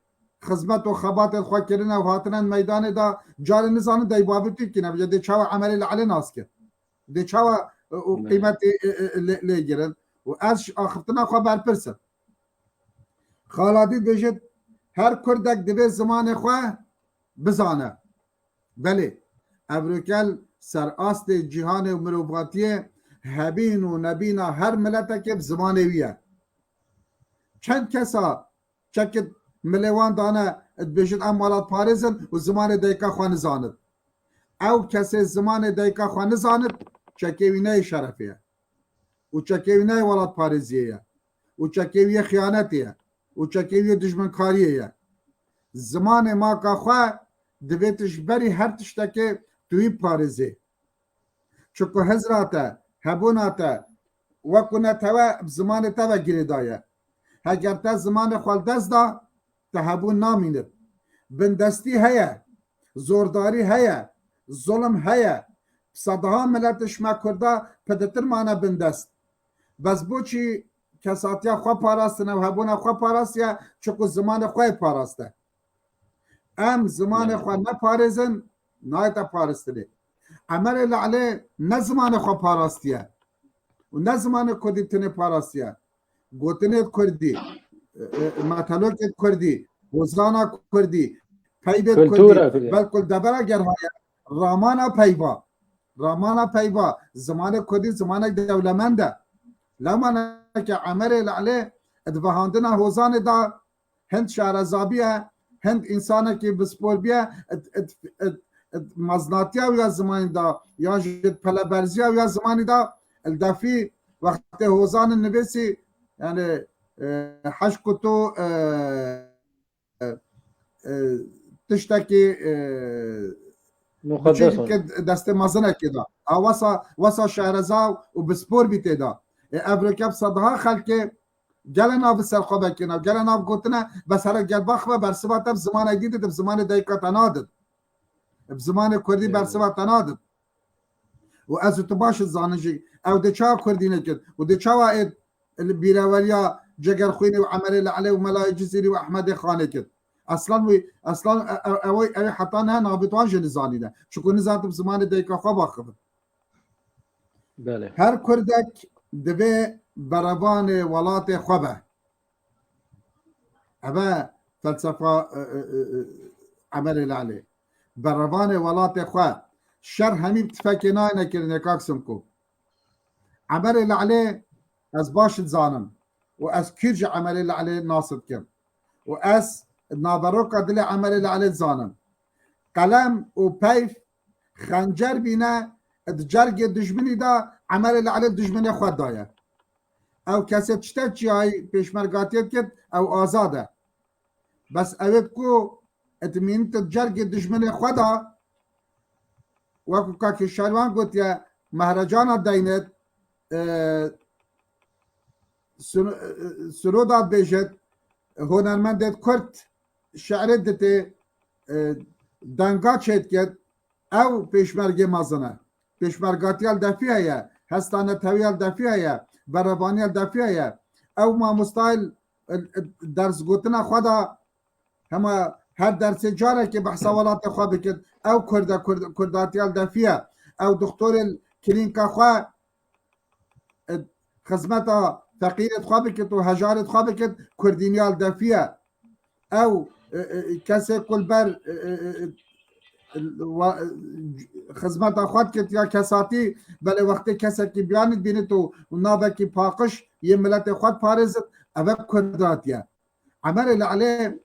xizmet û xebatên xwe kirine û hatine meydanê de, carê nizanin dey bavê tu kî ne, dê çawa Emerê Le'lê nas kir? Dê çawa, e, û Ne. qîmetê, e, e, lê, lê girin? Û ez ji axiftina xwe berpirs im. Xaladî dibêjit, her Kurdek divê zimanê xwe bizane. Belê, evrokel ser astê cîhanê û mirovatiyê hebîn û nebîna her miletekê bi zimanê wî ye. Çend kesa çekit milê wan dane, dibêjin em welatparêz in û zimanê dayika xwe nizanit. Ew kesê zimanê dayika xwe nizanit, çekê wî neyê şerefê ye. Û çekê wî neyê welatparêziyê ye. Û çekê wî yê xiyanetê ye. Û çekê wî yê dijminkariyê ye. Zimanê maka xwe divê tu ji berî her tiştekê tu wî biparêzê. Çiku hizra te, hebûna te, wekû netewe bi zimanê te ve girêdaye. Heger te zimanê xwe li dest da, te hebûn namînit. Bindestî heye, zordarî heye, zulm heye. Sedaha miletê ji me Kurda piditir mane bindest. Bes boçî kesatiya xwe parastine û hebûna xwe parastiye, çiku zimanê xwe yê paraste. Em zimanê Belê. xwe neparêzin, nayête parastinê. Emerê Le'lê ne zimanê xwe parastiye û ne zimanê kurdî tinê parastiye. Gotinê kurdî, e, e, metelokê kurdî, hozana kurdî, peybê kurdî, Kultura kurdî. Belkul debera ger haya, ramana peyva. Ramana peyva, zimanê kurdî zimanek dewlemend e. Lemaneke Emerê Le'lê di vehandina hozanê de hind şarezabî ye, hind însanekî bispor bîye, it, it, it, it, meznatiya wî ya zimanî da, yan jî peleberziya wî ya zimanî da, li defî wextê hozan in nivîsî, yani, e, heşk ku tu, e, e, tiştekî, e, Muqeddes biçî ol. Ke destê mezinekê da. A wesa, wesa şareza û bispor bî tê da. E, evroke bi sedaha xelkê Gele nav bi ser xwe vekirine, gele nav gotine, bes here gel baxive bersiva te bi zimanek dî didin, bi zimanê dayika te nadin. Bi zimanê kurdî Evet. bersiva te nadin. Û ez û tu baş dizanin jî ew dê çawa Kurdî nekir û dê çawa ê li bîreweriya Cegerxwînî û Emerê Le'lê û Melayê Cizîrî û Ehmedê Xanê kir. Eslan wî, eslan e-, e-, ew, ew ê heta niha navê wan jî nizanîne. Çiku nizanibin zimanê dayika xwe baxivin. Belê. Her Kurdek divê berevanê welatê xwe be. Eve felsefa, e, e, e, e, Emerê Le'lê. Berevanê welatê xwe. Şer hemî bi tifekê nayne kirinê kak Simko. Emerê Le'lê ez baş dizanim. Û ez kîr ji Emerê Le'lê nas dikim. Û ez naveroka dilê Emerê Le'lê dizanim. Qelem û peyv xencer bîne di cergê dijminî de Emerê Le'lê dijminê xwe daye. Ew kesê tiştek çiyayî pêşmergatiyê dikit, ew azad e. Bes ew ê ku etmînit di cergê dijminê xwe de, wekî kakê Şerwan gotiye, mehrecana deynit, e, siro-, e, siroda dibêjit, hunermendê Kurd şi'rê ditê, e, denga çêdikit, ew pêşmergê mezin e. Pêşmergatiya li defî heye, hesta netewiya li defî heye, berevaniya li defî heye. Ew mamostayê, e, e, dersgotina xwe de hema her dersê carekê behsa welatê xwe bikit. Ew Kurd e, Kurd-, Kurdatiya li defî ye. Ew doktorê li klînka xwe, e, xizmeta feqîrê xwe bikit û hejarê xwe bikit, Kurdîniya li defî ye. Ew, e, e, kesê ku li ber, e, e, e, e, wa-, e, xizmeta xwe dikit ya kesatî, belê wextê kesekî biyanî dibînit û, û navekî paqij yê miletê xwe diparêzit, ev e Kurdatiye. Emerê Le'lê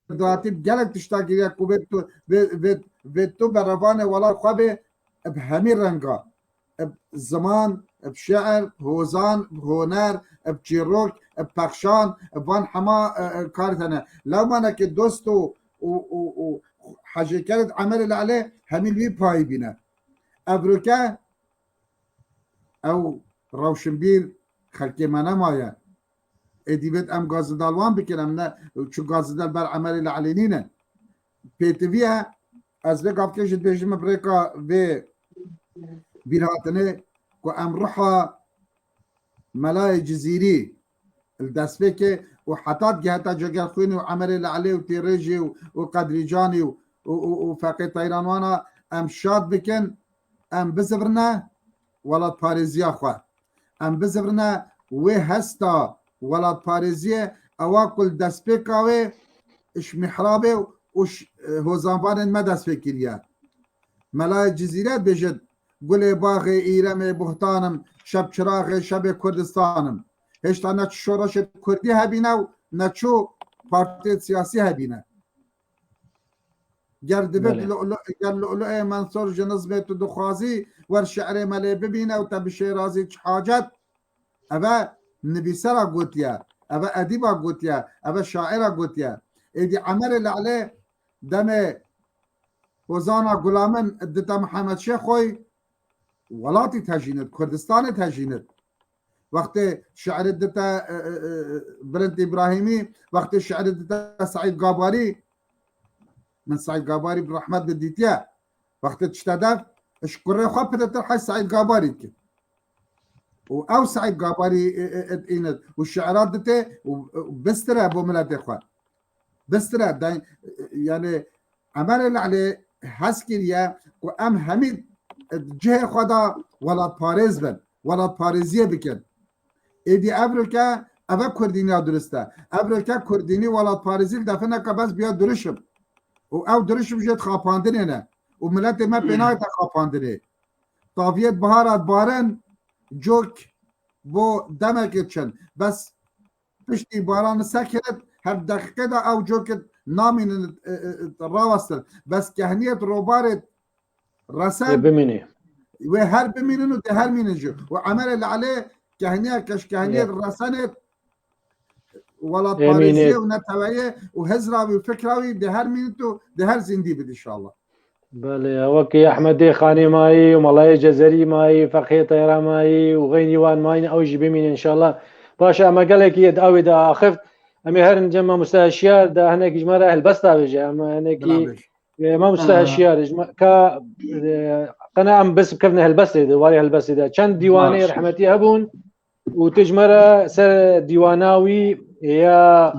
Kurdatî bi gelek tişta giriya ku vê tu, vê, vê, vê tu berevanê welat xwe bê bi hemî renga. Bi ziman, bi şi'ir, bi hozan, bi honer, bi çîrok, bi pexşan, bi van hema, e, e, kar tene. Lewmaneke dost û, û, û, û hejêkerê di Emerê Le'lê hemî li wî payî bîne. Evroke ew rewşinbîr xelkê me nemaye. Êdî bêt em gazidal wan bikin, em ne çi gazidal ber Emerê Le'lê nîne. Pêtiviye, ez vê gavkê jî dibêjim, bi rêka vê bîrhatinê ku em ruha Melayê Cizîrî li destpêkê û heta digiheta Cegerxwînî û Emerê Le'lê û Têrêjî û, û Qedrîcanî û, û, û, û Feqê Teyranwana em şad bikin, em bizivirine welatparêziya xwe. Em bizivirine wê hesta welatparêziyê ewa ku li destpêka wê ji mihrabê û ji, e, hozanvanên me dest pê kiriye. Melayê Cizîre dibêjit, "Gulê baxê Îremê buhtanim, şebçiraxê şebê Kurdistanim." Hêşta ne çi şoreşê Kurdî hebîne û ne çi partiyê siyasî hebîne. Ger divêt Belê. Lu'lu-, ger Lu'lu'ê Mensur ji nizmê tu dixwazî, wer şi'rê me lê bibîne û te bi Şêrazî çi hacet? Eve nivîsera gotiye, eve edîba gotiye, eve şaira gotiye. Êdî Emerê Le'lê demê hozana Gulamin dite Mihemed Şêxoy, welatî tejînit, Kurdistanê tejînit. Wextê şi'rê dite, e, e, e, Bilind Îbrahîmî, wextê şi'rê dite Seîd Gabarî, min Seîd Gabarî bi rehmet bi dîtiye. Wextê dişte dev, ji kurê xwe pidetir hej Seîd Gabarî dikir. Û ew Seîd Gabarî, e, e, e, înit û şi'ra dite û, û bistire bo miletê xwe. Bistire, de, yani, Emerê Le'lê hez kiriye ku em hemî cihê xwe de welatparêz bin, welatparêziyê bikin. Êdî evroke eve Kurdîniya durist e. Evroke Kurdînî welatparêzî li defineke bes biya durişim. Û ew durişim jê dixapandinê ne. Û miletê me pê nayête xapandinê. Taviyê bihara dibarin, cok bo demekê çin. Bes piştî baran sekirit, her deqîqe de ew cokit namînin, e, e, e, rawestin. Bes kehniyet robarê resen, Ê bimînî. Wê her bimînin û dê her mînin jî. Û Emerê Le'lê kehniya keşkehniyet Ê. resenê welatparêziyê Emînê. û neteweyê û hizra wî û fikra wî dê her mînit û dê her zîndî bid inşallah. Belê, wekî Ehmedê Xanê mayî û Melayê Cezerî mayî, Feqê Teyra mayî û xeynî wan mayîn, ew jî bimînin inşallah. Baş e, em gelekî yê di awê de axift. Em ê herin cem mamoste Hişyar de hinekî ji me re helbesta bêje. Em hinekî, Bila bêj. e, mamoste Aha. Hişyar, ji me, ka, e, Qene em bes bikevine helbestê de, warê helbestê de. Çend dîwanê Baş. rehmetî hebûn û tu ji me re ser dîwana wî ya,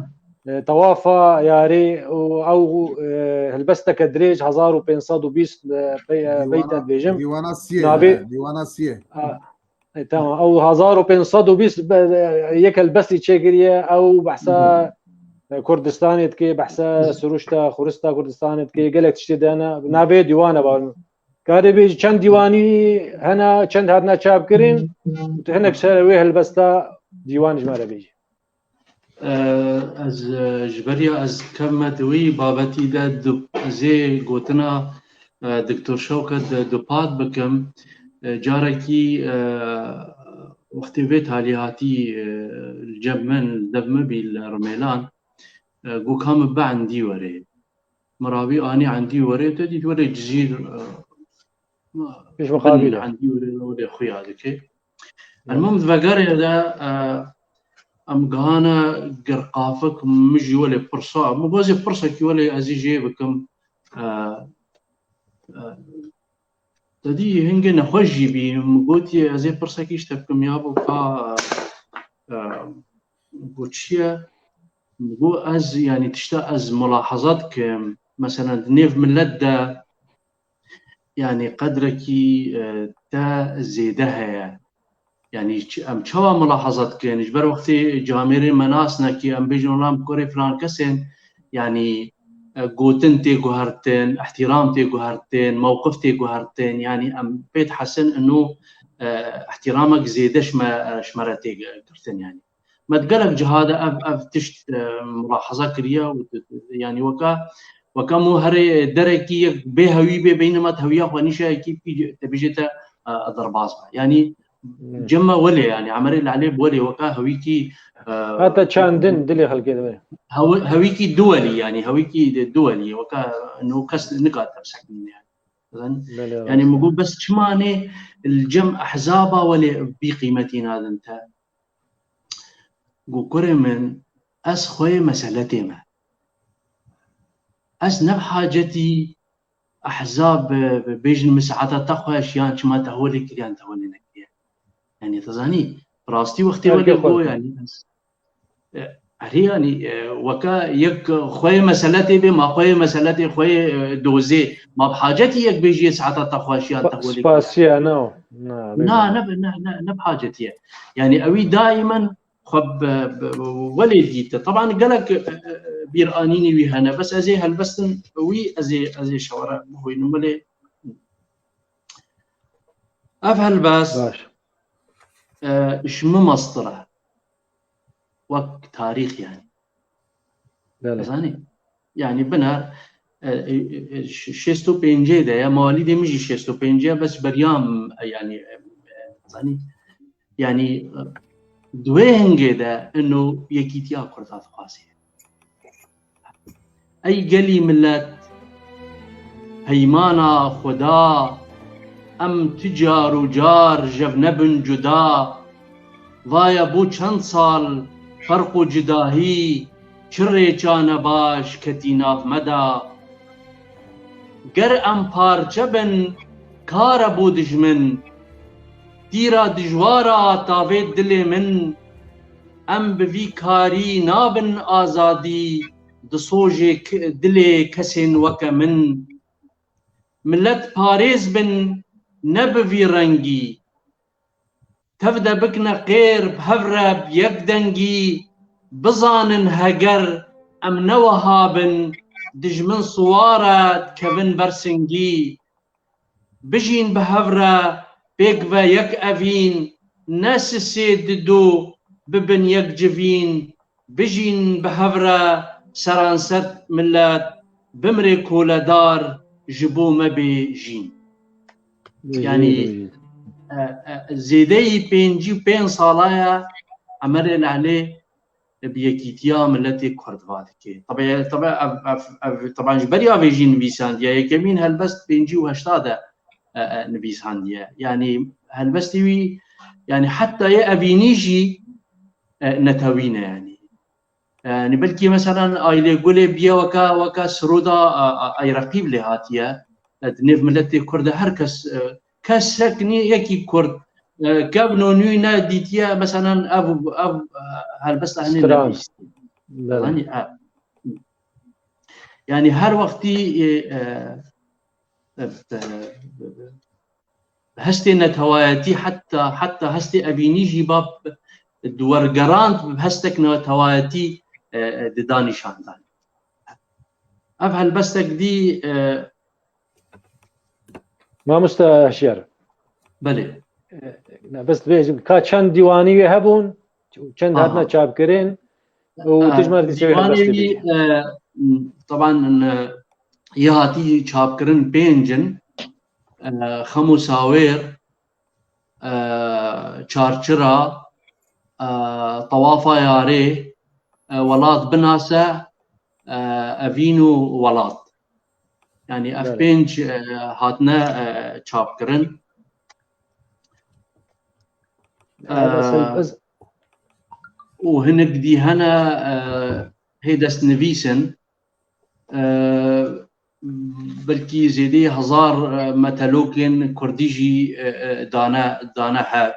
e, tewafa yarê û ew, e, helbesteke dirêj hezar û pênc sed û bîst, e, pey-, e, Dîwana, beyte dibêjim. Dîwana siyê, Navê he, dîwana siyê. A, e, tamam. Ew hezar û pênc sed û bîst be-, e, yek helbestî çêkiriye, ew behsa, e, Kurdistanê dike, behsa siruşta, xurista Kurdistanê dike, gelek tiştê dene. Navê dîwana ba. Karê bêjî çend dîwanî hene, çend hatine çapkirin, tu hinek ser wê helbesta dîwan ji me re bêjî. E, ez, e, ji beriya ez kevme di wî babetî de du-, ez ê gotina, e, Doktor Şewket de dupat bikim. E, carekî, e, wextê vê talî hatî, e, li cem min, li dev min bî li Rimêlan, e, got ka min bi endî were. Min rabî anî endî were, te dît were Cizîr, e, Pêş mixabîl e. Endî were, were xuya dike. Evet. Elmam di vegerê de, e, em gihane Girqafik, min jî welê pirsa, min got ez ê pirsekî welê ez ê jê bikim. E, e, te dî hingê nexweş jî bî, min gotiye ez ê pirsekî ji te bikim, ya bo ka, e, got çi ye? Min got ez, yanî tişta ez mulahaza dikim, meselen di nêv milet de, yanî qedrekî, e, te zêde heye. Yanî ç-, em çawa milahaza dikin? Ji ber wextê camêrê me nas nekî, em bêjin wela em kurê filan kesên, yanî, e, gotin tê guhertin, îhtîram tê guhertin, mewqif tê guhertin, yanî em pê dihesin ino, e, îhtîramek zêde ji me, e, ji me re tê girtin, yanî. Me di gelek ciha de ev, ev tişt, e, milahaza kiriye û di, di, yanî weka, weka mo herê derekî yek bê hewî bê beynê me di hewiya xwe nîşe yekî bî te bêjê te, e, derbas be. Yanî Hmm. cem me welê, yanî Emerê Lelê bi welê weka hewîkî, e, Hata çandin dilê xelkê de be. hewi-, hewîkî duwelî, yanî hewîkî di-, duwelî, weka no kes nikate bisekîne yanî. Belê, Yanî rast. min got bes çima nê li cem ehzaba welê bî qîmetî nadin te? Got kurê min, ez xweyê meseletê me. Ez ne bi hacetî ehzab, e, bêjin min saeta te xweş yan çima te holê kiriyan te holê nekiriye. Yanî te zanî, bi rastî wextê Her welê kê xwe go dike. yanî ez, e, erê yanî, e, weke yek xweyê meseletê bê, ma xweyê meseletê xweyê, e, dozê, ma bi hacetî yek bêjiyê saeta te xweş yan te Spa-, holê kiriyan. spasiye, no. Na, bê Na, na. ne bi, ne, ne, ne bi hacetî ye. Yanî ewî daîmen xwe bi, bi, welê dîte. Teban gelek, e, e, bîranînî wî hene. Bes ez ê helbestin wî, ez ê, ez ê şewere bixwînim. Welê ev helbest, Baş. e, ji min mestir e. Wek tarîx yanî. Belê. Zanî? Yanî biner, e, e, e, ş-, şêst û pêncê de ye, mewalîdê min jî şêst û pêncê ye, bes beriya min, e, yanî, e, e, zanî? Yanî, e, di wê hingê de ino yekîtiya Kurda dixwaze. Ey gelî milet, peymana Xuda, em tu car û car jev nebin cuda. Vaye bû çend sal ferq û cudahî, çi rêça nebaş ketî nav me de. Ger em parçe bin, kar e bo dijmin. Tîra dijwara tavê dilê min, em bi vî karî nabin azadî, disojê k-, dilê kesên weke min. Milet parêz bin, ne bi vî rengî. Tev de bikine qêr bi hev re bi yek dengî, bizanin heger em ne wiha bin, dijmin siwar e dikevin ber singî. Bijîn bi hev re pêk ve yek evîn, ne sisê dido bibin yek civîn, bijîn bi hev re seranser milet, bimrê koledar ji bo me bê jîn. Bijî, Yanî, bijî. e, e, zêdeyî pêncî û pênc sala ye Emerê Lelê bi yekîtiya miletê Kurd va dike. Tabi, tabi ev, ev, ev, taban ji beriya vê jî nivîsandiye. Yekemîn helbest pêncî û heşta de, e, e, nivîsandiye. Yanî helbestê wî, yanî heta yê evînî jî, e, netewî ne yanî. E, yanî belkî mesela Aylê Gulê biye weka, weka siroda, a, a, Ay Reqîb lê hatiye. E, di nêv miletê Kurd de her kes, e, Kesek nî yekî Kurd, e, kevno nû ne dîtiye, meselen ev, ev, e, helbesta hene Stran. Nebîst. Belê. Hani, e, yani her wextî, e, e, e, e, hestê netewayetî heta, heta hestê evînî jî ba di wergerand bi hestek netewayetî, e, e, dida nîşandan. Ev helbestek dî, e, Mamoste Hişyar. Belê. E, ne, bes dibêjim, ka çend dîwanî wê hebûn, çend Aha. hatine çapkirin û E, tu ji me re dîsa wê dîwanê helbestê wî, bêjî. E, teban, e, yê hatî çapkirin pênc in. E, Xem û Sawêr, e, Çarçira, e, Tewafa Yarê, e, Welat Binase, e, Evîn û Welat. Yani ev Belê. pênc, e, hatine, e, çapkirin. Belê, E, ez, ez û hinek dî hene, e, hê destnivîs in. E, belkî zêdeyî hezar, e, metelokên kurdî jî, e, e, dane, dane hev.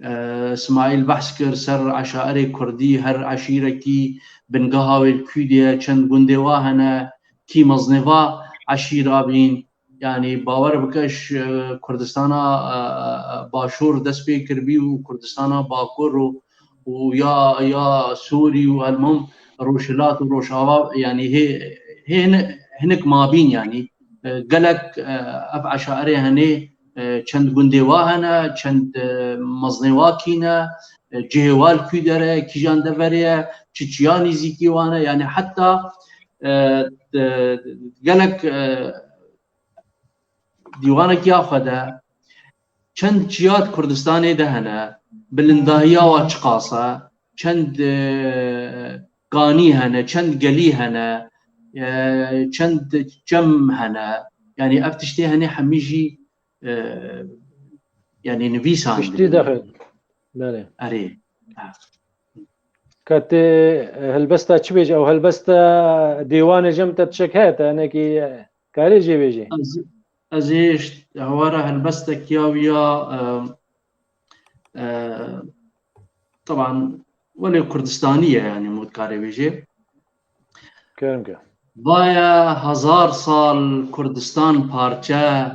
E, Smaîl behs kir ser eşairê kurdî, her eşîrekî bingeha wê li kû de ye, çend gundê wa hene, kî mezinê va eşîra bîn. Yani bawer bike, ş-, e, Kurdistana, e, e, Başûr dest pê kiribî û Kurdistana Bakur û, û ya, ya Sûrî û elmam Rojhilat û Rojava, yani hê, hê hin-, hinek mabîn yani. E, gelek, e, ev eşairê hene, e, çend gundê wa hene, çend, e, mezinê wa kî ne, e, cihê wa li kû dere, kîjan deverê ye, çi çiya nîzîkî wan e, yani heta, e, de, gelek, e, dîwanekî ya xwe de çend çiya di Kurdistanê de hene, bilindahiya wa çiqas e, çend, e, kanî hene, çend gelî hene, e, çend çem hene. Yani ev tiştê hene hemî jî, e, yani nivîsan Piştî dibin. Dexin. Belê. Erê. Ka tê, e, helbesta çi bêje? Ew helbesta dîwanê jî te tiştek heye, te hinekî, e, karê jê bêjê? Ez, ez ê ş-, hewara helbestek ya wî ya, e, e, teban welê Kurdistanî ye, yani mû dikarê bêjê. Kerem ke. Vaye hezar sal Kurdistan parçe,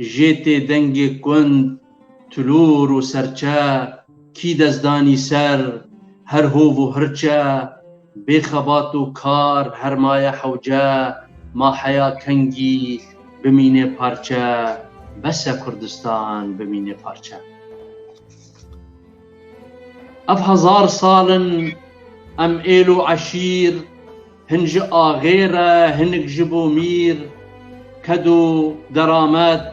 jê tê dengê kund, tulûr û serçe, kî dest danî ser, her hov û hirçe, bê xebat û kar, her maye hewce, ma heya kengî bimîne parçe, bes e Kurdistan bimîne parçe. Ev hezar sal in em êl û eşîr, hin ji axê re, hinek ji bo mîr, ked û deramet,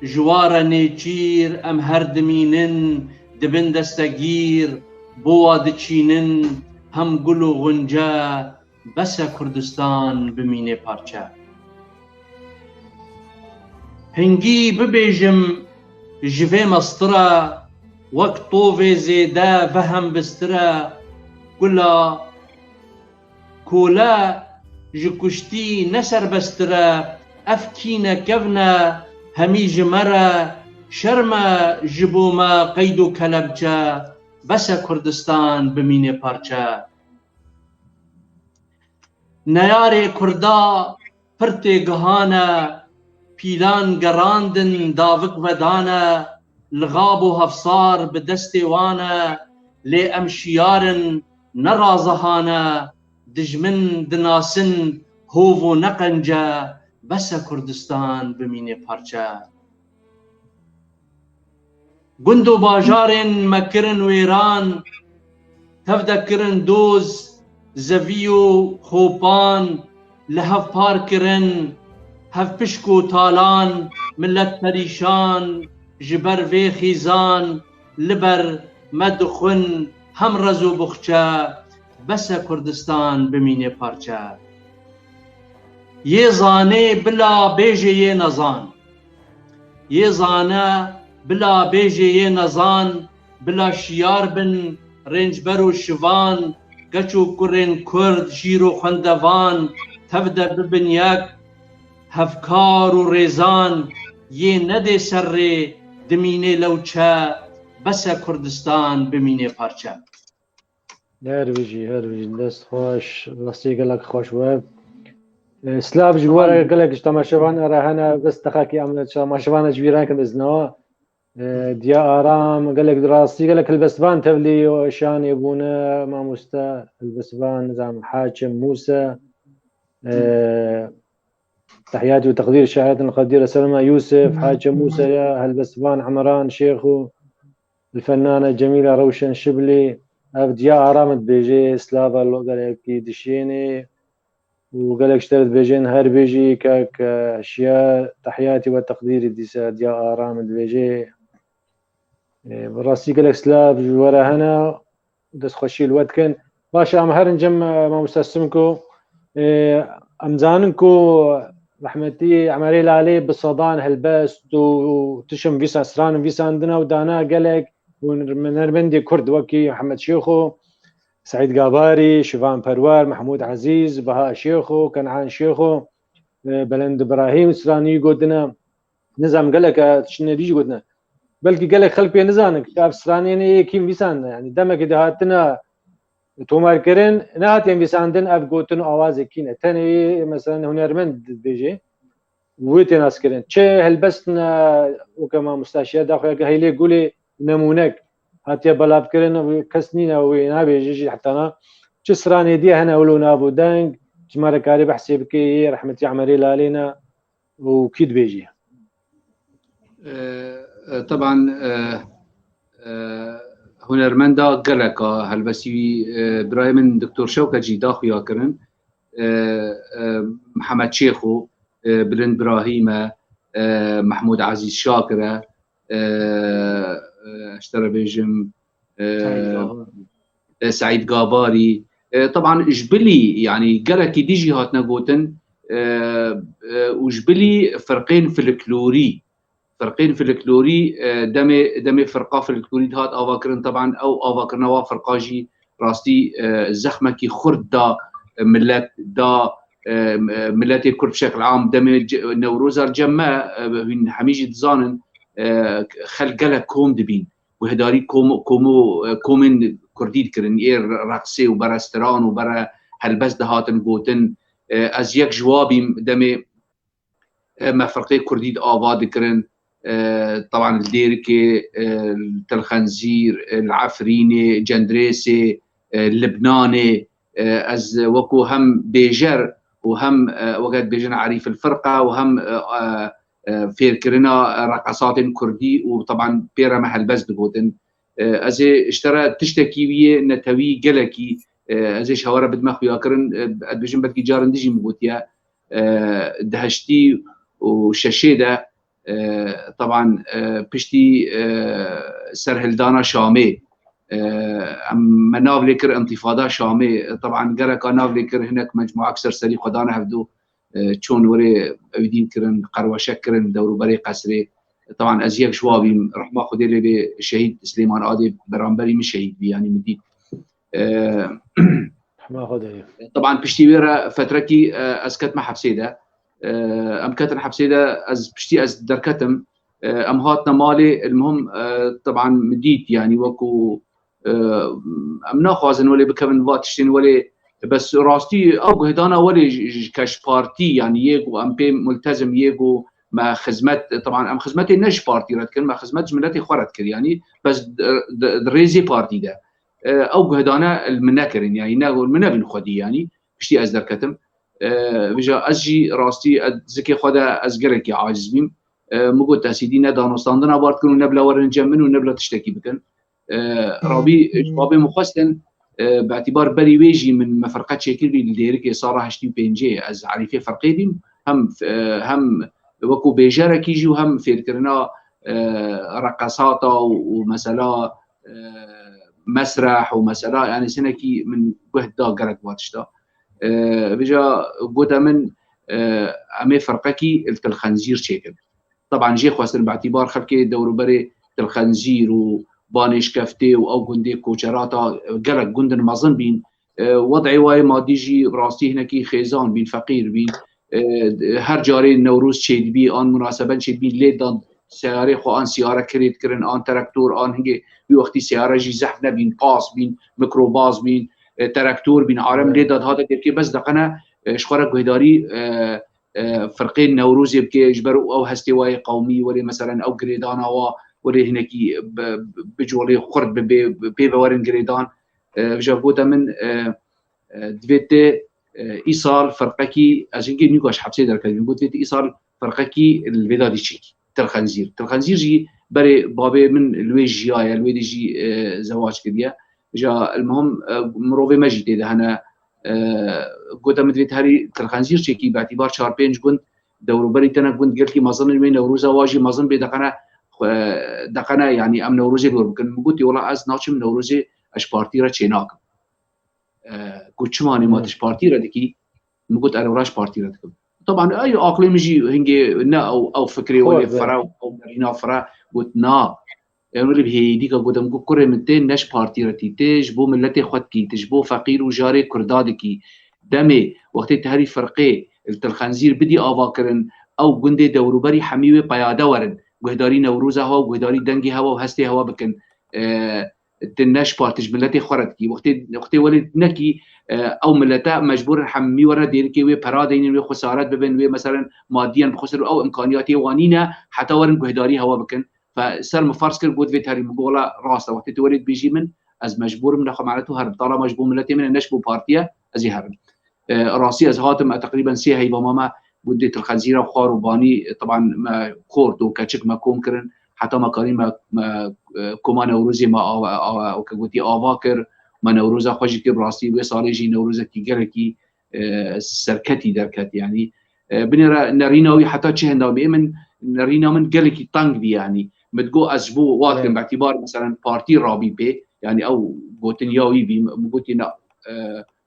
ji wa re nêçîr, em her dimînin, dibin destegîr, bo wa diçînin, hem gul û xunce, bes e Kurdistan bimîne parçe. Hingî bibêjim ji vê mestir e, wek tovê zêde vehem bistir e, gula kole ji kuştî ne serbesttir e, ev kî ne kevn e, hemî ji me re, şerm e ji bo me qeyd û kelepçe, bes e Kurdistan bimîne parçe. Neyarê Kurda pir têgihan e, pîlan gerandin davik vedane, lixab û hevsar bi destê wan e, lê em şiyar in, ne razihan e, dijmin dinasin hov û ne qence, bes e Kurdistan bimîne parçe. Gund û bajarên me kirin wêran, tev de kirin doz, zevî û xopan, li hev par kirin, hevpişk û talan, milet perîşan, ji ber vê xîzan, li ber me dixwin hem rez û buxçe, bes e Kurdistan bimîne parçe. Yê zanê bila bêje yê nezan. Yê zane bila bêje yê nezan, bila şiyar bin rêncber û şivan, keç û kurên Kurd, jîr û xwendevan, tev de bibin yek, hevkar û rêzan, yê nedê ser rê, dimînê lewçe, bes e Kurdistan bimînê parçe. Her bijî, her bijî. Dest xweş. Rastî gelek xweş we. E, silav ji we re, gelek ji temaşevan re hene. Bes deqekî em temaşevan ji wî re nekin izna. E, Diya Aram, gelek rastî, gelek helbestvan tevlî û şanê bûne, mamoste helbestvan, nizam Haçim Mûse. E, Tehiyatî û teqdîr şahiyatin qedîr Selma Yûsif, Haçim Mûse ya, helbestvan Emran Şêxo, Fennane Cemîla Rewşen Şiblî, ev Diya Aram dibêje, slava lo gelekî dişênê û gelek ji te re dibêjin, her bijî kek, e, Şiyar, tehiyatî we teqdîrî dîsa Diya Aram dibêje. E, bi rastî gelek silav ji we re hene, destxweşî li we dikin. Baş e, em herin cem, e, mamoste Simko. E, em zanin ku rehmetî Emerê Lalê bi sedan helbest û tişim vîsa stranin vîsandine û dana gelek hunermendê Kurd wekî Mihemed Şêxo, Seîd Gabarî, Şivan Perwer, Mehmûd Ezîz, Baha Şêxo, Kenan Şêxo, e, Belend Ibrahîm stranî gotine. Nizam gelek e tiştine dî jî gotine. Belkî gelek xelk pê nizanin ku ev stranên ê kîn vîsandine. Yanî demekê dihatine tomarkirin, nehatiye vîsandin ev gotin û awazê kî ne. Tenê mesela hunermend dibêje, wê tê naskirin. Çi helbest ne, weke mamoste Şiyar daxuya ke Heylê Gulê nemûnek hatiye belavkirin, wê kes nîne wê nabêje jî heta na. Çi stranê diye hene wilo nav û deng, ji me re karê behsê bike, yê rehmetî Emerê Lalê ne û kî dibêjî? E, e, teban, e, e, hunermenda gelek a helbestî wî, e, birayê min Doktor Şewket jî daxuya kirin. E, e, Mihemed Şêxo, e, Bilind Birahîm e, e, Mehmûd Ezîz Şakir e, e, e, ji te re bêjim, e, Seîd Gabarî. E, Seîd Gabarî. E, teban ji bilî, yanî gelekî dî jî hatine gotin, e, e, û ji bilî firqên filiklorî, firqên filiklorî, e, demê, demê firqa filiklorî dihat avakirin, teban ew avakirina wa firqa jî rastî, e, zexmekî xurt da, e, millet da, e, e, milletê Kurd bi şekil am demê ce-, Newroza cem me, e, hûn hemî jî dizanin, e, xelk gelek kom dibîn. Guhdarî kom-, komo-, e, komên Kurdî dikirin, ê reqsê û bere stran û bere helbest dihatin gotin. E, ez yek ji wa bîm demê, e, me firqê Kurdî di ava dikirin. E, teban li Dêrikê, e, li Til Xenzîr, e, li Efrînê, Cendirêsê, e, Libnanê, e, ez wekû hem bêjer û hem, e, weke dibêjin Erîf el Firqa û hem, e, e, e, fêrkirina reqesatên Kurdî û teban pê re me helbest digotin. E, ez ê ji te re tiştekî wî yê netewî gelekî, e, ez ê ji hewe re bidime xuyakirin, e, ez dibêjim belkî carin dijî min gotiye, e, di heştî û şeşê de, e, teban, e, piştî, e, serhildana Şamê, e, em, me nav lê kir Întîfada Şamê. Teban gereka nav lê kir hinek mecmuak ser serî xwe dane hevdu, e, çûn werê ewîdîn kirin, qerweşek kirin dewrûberê qesrê. Teban ez yek ji wa bîm, rehma Xwedê lê bê şehîd Silêman Adê beramberî min şehîd bî, yanî min dît. E, Rehma Xwedê. Teban piştî wê re fetrekî, e, ez ketime hepsê de. E, em ketin hepsê de, ez piştî ez derketim. E, em hatine malê, el muhim, e, teban min dît, yanî wekû, e, em naxwazin welê bikevin va tiştên welê, bes rastî ew guhdana welê ji, ji keş partî, yanî yê ku em pê multezim, yê ku me xizmet, teban em xizmetê ne ji partî re dikin, me xizmet ji miletê xwe re dikir, yanî bes di, di, di rêzê partî de. E, ew guhdane li min nekirin, yanî ne, min nebîn xwedî, yanî piştî ez derketim. E, vêca ez jî rastî ez, zikê xwe de ez gelekî aciz bîm. E, min got, te sîdî ne danûstandina bar dikin û ne bila werin cem min û ne bila tiştekî bikin. E, Rabî, ji babê min xwestin, e, bi etîbar berî wê jî min me firqe çêkir bî li Dêrikê sala heştî û pêncê, ez erîfê firqê bîm. Hem, e, hem wekû bêjerekî jî û hem fêrkirina, e, reqesata û, û mesela, e, mesreh û mesela, yanî sinekî min guh da gelek va tişta. E, vêca gote min, e, em ê firqekî li Til Xenzîr çêkin. Teban jê xwestin bi etîbar xelkê dewrûberê Til Xenzîr û Banê Şkeftê û ew gundê koçerata gelek gundin mezin bîn. E, wed'ê wayê madî jî rastî hinekî xêzan bîn, feqîr bîn. e, her carê Newroz çêdibî, an munaseben çêdibî, lê dan seyarê xwe an siyare kirêt kirin, an teraktor, an hingê wî wextî seyare jî zehf nebîn, pas bîn, mikrobas bîn, e, teraktor bîn, alem lê da dihate derkê bes deqene, e, ji xwe re guhdarî, e, e, firqê Newrozê bike, ji ber ew hestê wa yê qewmî, welê meselen ew girêdana wa, welê hinekî bi, bi colê xurt bibe, pê ve werin girêdan. E, vêca gote min, e, e, divê tê, e, îsal firqekî, ez hingê nûka ji hepsê derketibîm, got divê tê îsal firqekî li vêda dî çêkî. Tilxenzîr. Tilxenzîr jî berê babê min li wê jiyaye, li wê dî jî, e, zewac kiriye. Ja, el-muhim, e, mirovê me jî tê de hene, e, gote min divê herî Tilxenzîr çêkî, bi îtîbar çar pênc gund, dewroberî tene gund gelkî mezin in, wê Newroza wa jî mezin bê deqene, xwe, deqene, yanî em Newrozê dor bikin. Min gotî, wela ez naçim Newrozê, ez ji partî re çênakim. E, got, çima nê ma tu ji partî re dikî? Min got, erê, wela ji partî re dikim. Taban, ey aqilê min jî hingê ne ew, ew fikrê Xort welê be. Fire, ew nerîna fire, got, na. Em wê bi hêdîka gotim, got, kurê min, tê ne ji partî re tî, tê ji bo miletê xwe dikî, tê ji bo feqîr û jarê Kurda dikî. Demê, wextê te herî firqê li Tilxenzîr bidî ava kirin, ew gundê dewrûberî hemî wê peyade werin. Guhdarî Newroza hewa, guhdarî dengê hewa û hestê hewa bikin. E, tu ne ji partî, ji miletê xwe re dikî. Wextê, wextê welê nekî, e, ew milete mecbûr in hemî were dêrikê wê pera deynin, wê xwesaret bibin, wê meselen madiyen bi xwe ser ew imkaniyatê wan nîne, heta werin guhdarî hewa bikin. Fe ser min ferz kir, got vê terî min, got, wela rast e, wextê tu welê dibêjî min, ez mecbûr im, nexwe menet û herim. Tala me ji bo miletê min e, ne ji bo partî ye, ez ê herim. E, rastî ez hatim, e, teqrîben sê heyva mame gundê Tilxenzîra, xwar û banî, e, teban me kort û keçik me kom kirin, heta me karî me, me, e, koma Newrozê me ava, ava, weke gotî ava kir, me Newroza xwe jî kir, bi rastî wê salê jî Newrozekî gelekî, e, serketî derket, yanî, e, binêre nerîna wî heta çi henda bê, min nerîna min gelekî teng bî, yanî, min digot ez ji bo wa dikim, Evet. Bi îtîbar, meselen, partî rabî pê, yanî ew gotin ya wî bî, min gotî na, e,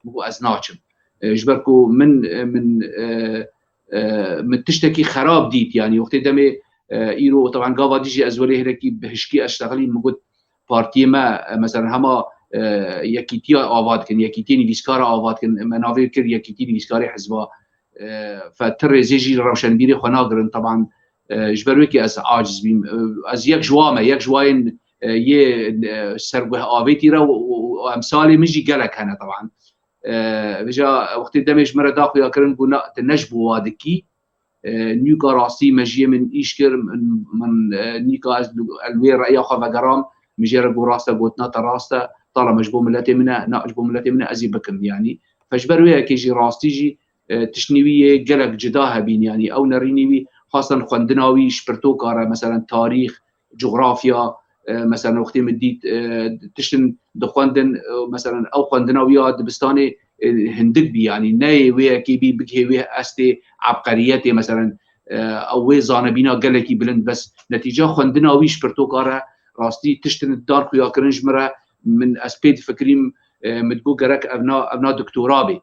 min got ez naçim. E, ji ber ku min, e, min, e, e, min tiştekî xerab dît, yanî wextê demê, e, îro, teban gava dî jî ez welê hinekî bi hişkî ez ştexilî, min got, partiyê me, e, mesela hema, e, yekîtiya ava dikin, yekîtiyê nivîskara ava dikin, me navê kir yekîtî nivîskarê hizba. E, fe ti rêzê jî rewşenbîrê xwe nagirin, teban, e, ji ber wê kê ez aciz bîm. E, ez yek ji wa me, yek ji wayên, e, yê, e, serguh avêtî re û, û, û emsalê min jî gelek hene, teban. E, vêca wextê demê ji min re da xuyakirin, got, na, tu ne ji bo wa dikî, e, nûka rastî mejiyê min îş kir, min, min, e, nîka ez li, li wê reya xwe vegeram, min jê re got, rast e, gotina te rast e, tala me ji bo miletê min e, na ji bo miletê min e, ez ê bikim, yanî. Fe ji ber wê yekê jî rastî jî, e, tiştnî wî yê gelek cida hebîn, yanî ew nerînî wî, xastan xwendina wî ji pirtoka re, meselen tarîx, cografya, e, mesela wextê min dît, e, tiştin dixwendin, e, mesela ew xwendina wî ya dibistanê, e, hindik bî, yanî neyê wê yekê bî, bigihê wê estê ebqeriyetê, mesela, e, ew wê zanebîna gelekî bilind, bes netîca xwendina wî ji pirtoka re rastî tiştin dan xuyakirin ji min re, min ez pê difikirîm, e, min digot gerek evna, evna doktora bê.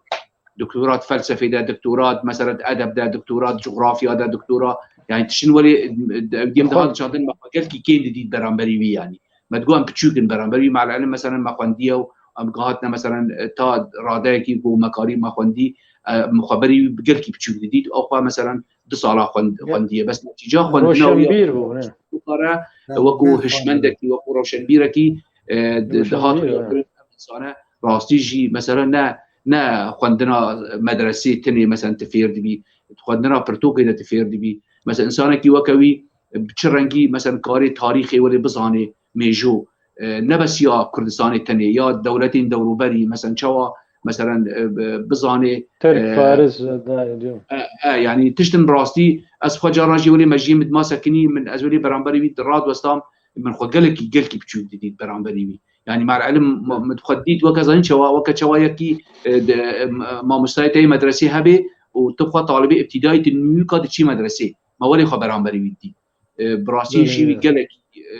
Doktorat felsefê de, doktorat, mesela, edeb de, doktorat cografya de, doktora, yani tiştin welê, e, diyem daha çandin me gelkî kêm didît beramberî wî, yani. Me digot em piçûk in beramberî wî, ma'al ilim, mesela, me xwendiye û em gihatine, mesela, e, ta radeyekî ku me karî me xwendî, e, me xwe berî wî bi gelkî piçûk didît, ew xwe, mesela, du sala xwend-, xwendiye. Bes netîca xwendina wî ya, Roşenbîr bû, ne? Wekare, wekû hişmendekî, wekû rewşenbîrekî, e, di-, dihat Roşenbîr, ya. Kirin, ev insane rastî jî, mesela, ne ne xwendina medresê tenê, mesela, tu fêr dibî, xwendina pirtûkê de tu fêr dibî. Mesela, insanekî weke wî, bi çi rengî, mesela, karê tarîxê welê bizanê, mêjo, e, ne bes ya Kurdistanê tenê, ya dewletên dewroberî, mesela, çawa, mesela, e, bi-, bizanê, Tirk, e, Faris, e, da, diyor. E, e, yani, tiştin rastî, ez xwe caran jî welê mejiyê min dima sekinî, min ez welê beramberî wî diradwestam, min xwe gelekî, gelkî biçûk didît beramberî wî. Yani, ma'al ilim, ma-, min xwe dît weke zanîn çawa, weke çawa yekî, e, de, e, mamostayê te yê medresê hebe û tu xwe talibê îbtidayî, tu nûka diçî medresê. Ma welê xwe beramberî wî dî. E, bi rastî Belê, jî wî belê. Gelek, e,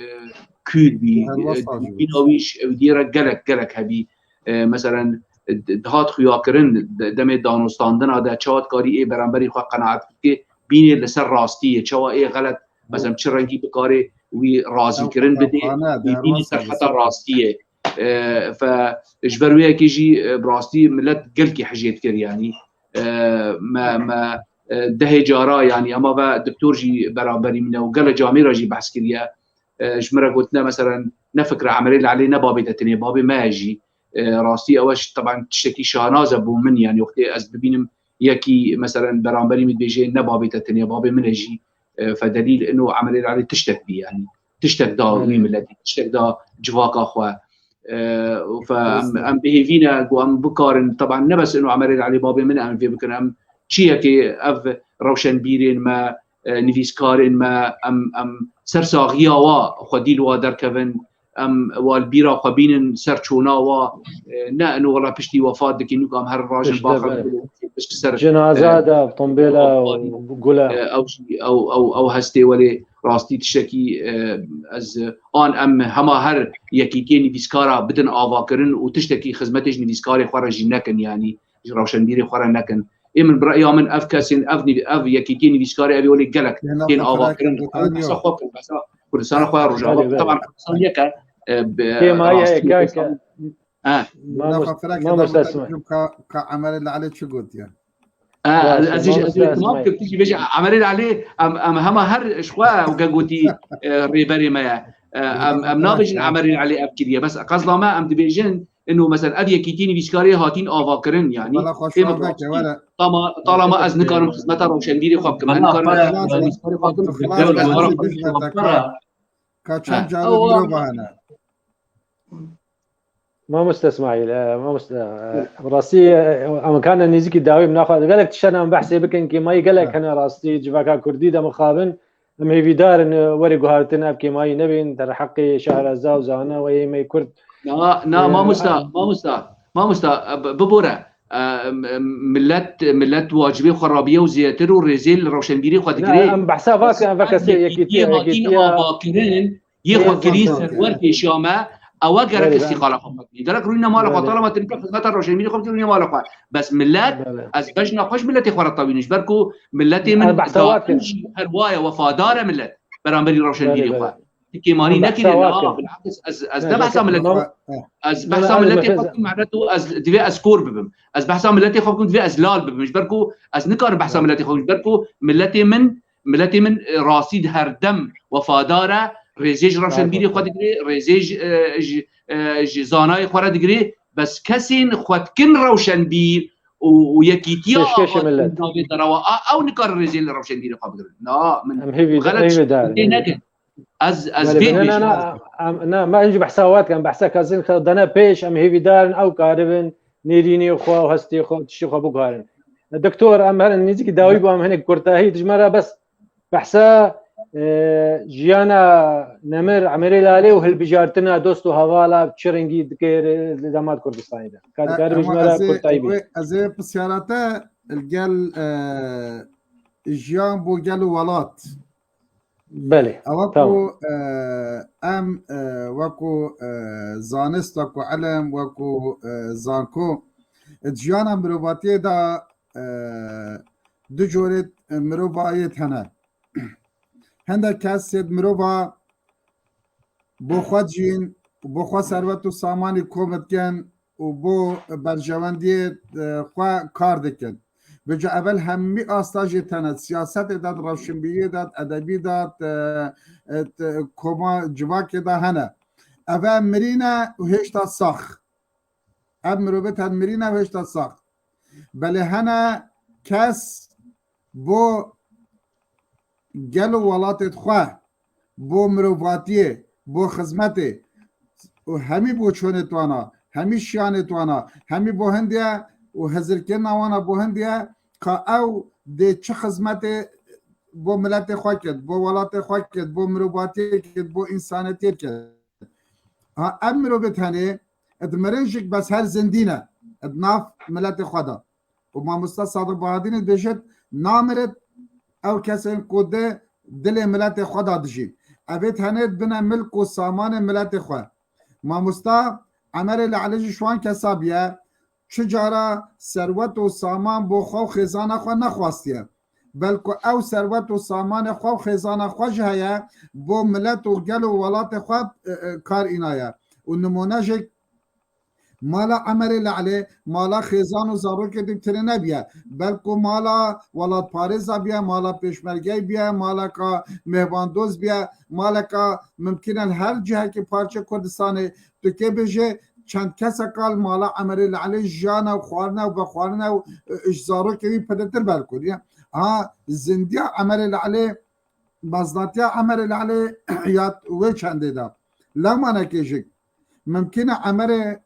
kûr bî, Helwa e, saz bî. Dûrbîna wî ji ewdiyê re gelek, gelek hebî. E, meselen, e, d-, dihat xuyakirin, de-, demê danûstandina de çawa dikarî ê beramberî xwe qenaet bike, bînê li ser rastî ye, çawa ê xelet, mesela, çi rengî bikarê wî razîkirin bide, wî bînî serheta rastî ye. E, fe, ji ber wê yekê jî, e, bi rastî milet gelkî hijê dikir, yanî. E, me, me, e, dehê cara, yanî, ema ve doktor jî beramberî min e û gele camê re jî behs kiriye. E, ji min re gotine, meselen, ne fikra Emerê Lelê ne babê te tenê, babê me ye jî. E, rastî ew e, teban tiştekî şanaz e bo min, yanî, wextê ez bibînim yekî, meselen, beramberî min dibêje, ne babê te tenê, babê min e jî. E, fedelîl ino Emerê Lelê tiştek bî, yanî. Tiştek da wî miletî, tiştek da civaka xwe. E, û fe em, em bihêvî ne ku em bikarin, teban ne bes ino Emerê Lelê babê min e, em vê bikin, em çiyekê ev rewşenbîrên me, e, nivîskarên me, em, em ser saxiya wa xwedî li wa derkevin, em wa li bîra xwe bînin, ser çûna wa, e, ne ino wela piştî wefat dikî, nûk em her rajin Piştî, baxin belê. Pişt ser, Cenaza e, de, tombêla û gule. E, ew jî, ew, ew, ew hestê welê rastî tiştekî, e, ez, an em hema her yekîtiyê nivîskara bidin avakirin û tiştekî xizmetê ji nivîskarê xwe re jî nekin, yanî ji rewşenbîrê xwe re nekin. Ê min, bi reya min, ev kesên, ev nivî-, ev yekîtiyê nivîskarê, ev ê welê gelek Yena tên xwe ava kirin. Ev behsa xwe bikin, behsa Kurdistana xwe ya Rojava. Belê, belê. Teban Kurdistan yek e, e, bi Kêmayî rastî heye, keke. Kurdistan, e. Mamost-, Mamoste Esma. Ka, ka Emerê Lelê çi gotiye? E, Baş, ez, ez, ez, mamoste ez, Esma. Tamam, tu jî bêje, Emerê Lelê, em, em hema her ji xwe weke gotî, e, rêberê me ye. E, em, em nabêjin Emerê Lelê ev kiriye. Bes qezla me, em dibêjin, Ino, mesela, ev yekîtî nivîskarê hatîn avakirin, yanî, Wala xweş ê min veke, rastî. Were. Tama, talama ez nikarim xizmeta rewşenbîrê xwe bikim. Ez nikarim xizmeta nivîskarê xwe bikim. Ixlas, Ixlas, ixlas, ixlas, ixlas. Ka çend He. carê Ew, mirova hene. Mamoste Îsmaîl, e, mamoste, e, rastî, e, em kane nêzîkî dawî min naxwe. Gelek tiştan em behsê bikin, kêmayî gelek He. hene rastî, civaka Kurdî de mixabin. Em hêvîdar in, e, werê guhartin ev kêmayî nebin, derheqê Şehreza û Zana û ê me Kurd. Na, na, E, mamosta, mamosta, mamosta, e, bi-, bibore. E, m-, m-, millet, millet wacibê xwe rabiye û zêdetir û rêzê li rewşenbîrê xwe Na, digire. em behsa Bes vake, em veke ev sê yekîtiye, yekîtiye yekîtiye. Avakirin, yê xwe Rêz kirî ser wer pêşiya me, ewa gerek Belê, ben- îstîqala xwe bikin. Gerek rûnîne mala xwe, Belê. talama tu nika xizmeta rewşenbîrê xwe bikî, rûnîne mala xwe. Bes millet, Belê. ez bejna xwe ji miletê xwe re tewînim. Ji ber ku miletê min Ez behsa wa daim dikim. jî her wa ye, wefadar e millet beramberî rewşenbîrê Belê, xwe. belê. Kêmanî Ez behsa nekirî, wa na, dikim. bilakis ez, ez Ne, ne behsa ne, miletê ma- xwe, ez Ne, behsa ne, miletê xwe nefes- bikim, mehnet û ez divê ez kor bibim. Ez behsa miletê xwe bikim, divê ez lal bibim. Ji ber ku ez nikarim behsa Ne. miletê xwe bikim. Ji ber ku miletê min Miletê min, e, rastî di her dem wefadar e, rêzê ji rewşenbîrê xwe digirê, rêzê ji, e, ji, e, ji zanayê xwe re digirê, bes kesên xwe dikin rewşenbîr û, û yekîtiya Pêşkêşê ava millet. navê derewa, a, ew nikarin rêzê li rewşenbîrê xwe bigirin. Na, min Em hêvî, xelet hêvîdar, tê hêvîdar. nekin. Ez, ez Belê, vê belê. Na, na, pêşî na, em, na, me hîn jî behsa we dikin, behsa kesên xwe dane pêş, em hêvîdar in, ew karibin nêrînê xwe û hestê xwe, tiştê xwe biguherin. Doktor, em herin nêzîkî dawî bû, em hinek kurtahî dijme re bes behsa, e, jiyana nemir Emerê Lalê û hilbijartina dost û hevala çi rengî dike li dema di Kurdistanê de. Ka E, dikarî ama bijme re ez ê, kurtahî bî. Ez ê pisyara te li gel, e, jiyan bo gel û welat. Belê, Ewa tamam. ku, e, em, e, wekû, e, zanist, wekû elm, wekû, e, zanko, e, di jiyana mirovatiyê de, e, du corê, e, mirovayê hene. Hindek kes yê mirova bo xwe dijîn, bo xwe serwet û samanî kom dikin û bo berjewendiyê, e, xwe kar dikin. Bi ca evel hemî asta jê tene, siyasetê de, rewşenbîriyê de, edebî de, e, e, koma civakê de hene. Eve mirîne û hêşta sax. Ev mirovê ten mirîne û hêşta sax. Belê hene kes bo gel û welatê xwe, bo mirovatiyê, bo xizmetê û hemî bo çonê twana, hemî şiyanê twana, hemî bo hindiye û hizirkirina wana bo hindiye ka ew dê çi xizmetê bo miletê xwe kir, bo welatê xwe kir, bo mirovatiyê kir, bo însanetiyê kir. Ha, ev mirovê tenê, di mirin jî bes her zindî ne, di nav miletê xwe de. Û mamosta Sadiq Bahadînî dibêjit, namirit ew kesên ku di dilê miletê xwe de dijîn. Evê tenê dibine milk û samanê miletê xwe. Mamosta Emerê Lelê jî ji wan kesa bûye, çi cara serwet û saman bo xwe û xêzana xwe nexwastiye. Belku ew serwet û samanê xwe û xêzana xwe jî heye, bo milet û gel û welatê xwe, e, e, kar înaye. Û nimûne jî Mala Emerê Le'lê, mala xêzan û zarokê dî tine nebiye. Belku mala welatparêza biye, mala pêşmergey biye, maleka mêvandoz biye, maleka mimkîn e li her cihekî parçe Kurdistanê tu kê bêje, çend keseka li mala Emerê Le'lê jiyane û xwarine û vexwarine û, e, ji zarokê wî pidetir belku diye. Ha, zindiya Emerê Le'lê, meznatiya Emerê Le'lê ya wê çendê de. Lewmanekê jik. Mimkîn e Emerê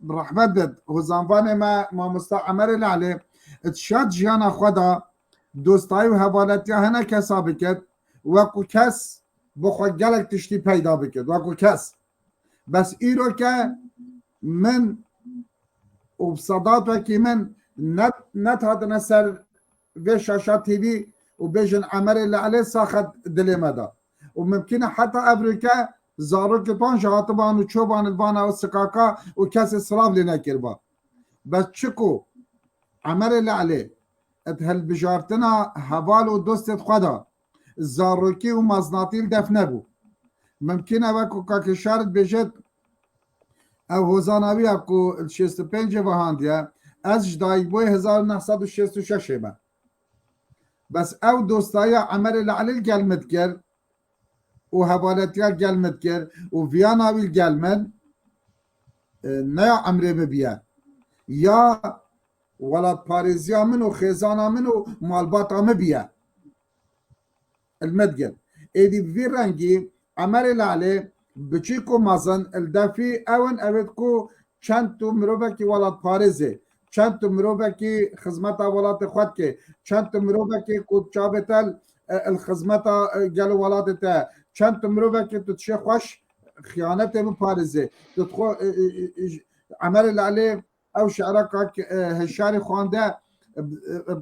rehmet bid, hozanvanê me mamosta Emerê Le'lê, di şad jiyana xwe de dostayî û hevaletiya hene kesa bikit, wekû kes bi xwe gelek tiştî peyda bikit, wekû kes. Bes îro ke min û bi sedatekî min net, net hatine ser vê şaşa T V û bêjin Emerê Le'lê saxet dilê me de. Û mimkîn e heta evrûke zarokê wan jî hatiban û çoban li vana û sikaka û kesê silav lê nekiriba. Bes çiku Emerê Le'lê di hilbijartina heval û dostê xwe de zarokî û meznatî li def nebû. Mimkîn e wekû Kak Hişar dibêjit, ew hozana wî ye ku li şêst û pêncê vehandiye, ez ji dayikbûyê hezar û neh sed û şêst û şeşê me. Bes ew dostayiya Emerê Le'lê li gel min dikir û hevaletiya gel min dikir û viyana wî li gel min, e, ne ya emrê min biye. Ya welatparêziya min û xêzana min û malbata min biye. Li min digir. Êdî bi vî rengî Emerê Le'lê biçîk û mezin li defî ew in, ew ê ku çend tu mirovekî welatparêzê, çend tu mirovekî xizmeta welatê xwe dikê, çend tu mirovekî ku çavê te, e, li xizmeta, e, gel û welatê te, çend tu mirovekî tu dişê xweş xiyanetê biparêzê, tu dixwe, e, e, e, e, Emerê Le'lê ew şi'ra Kak, e, Hişarî xwande, e, e, e,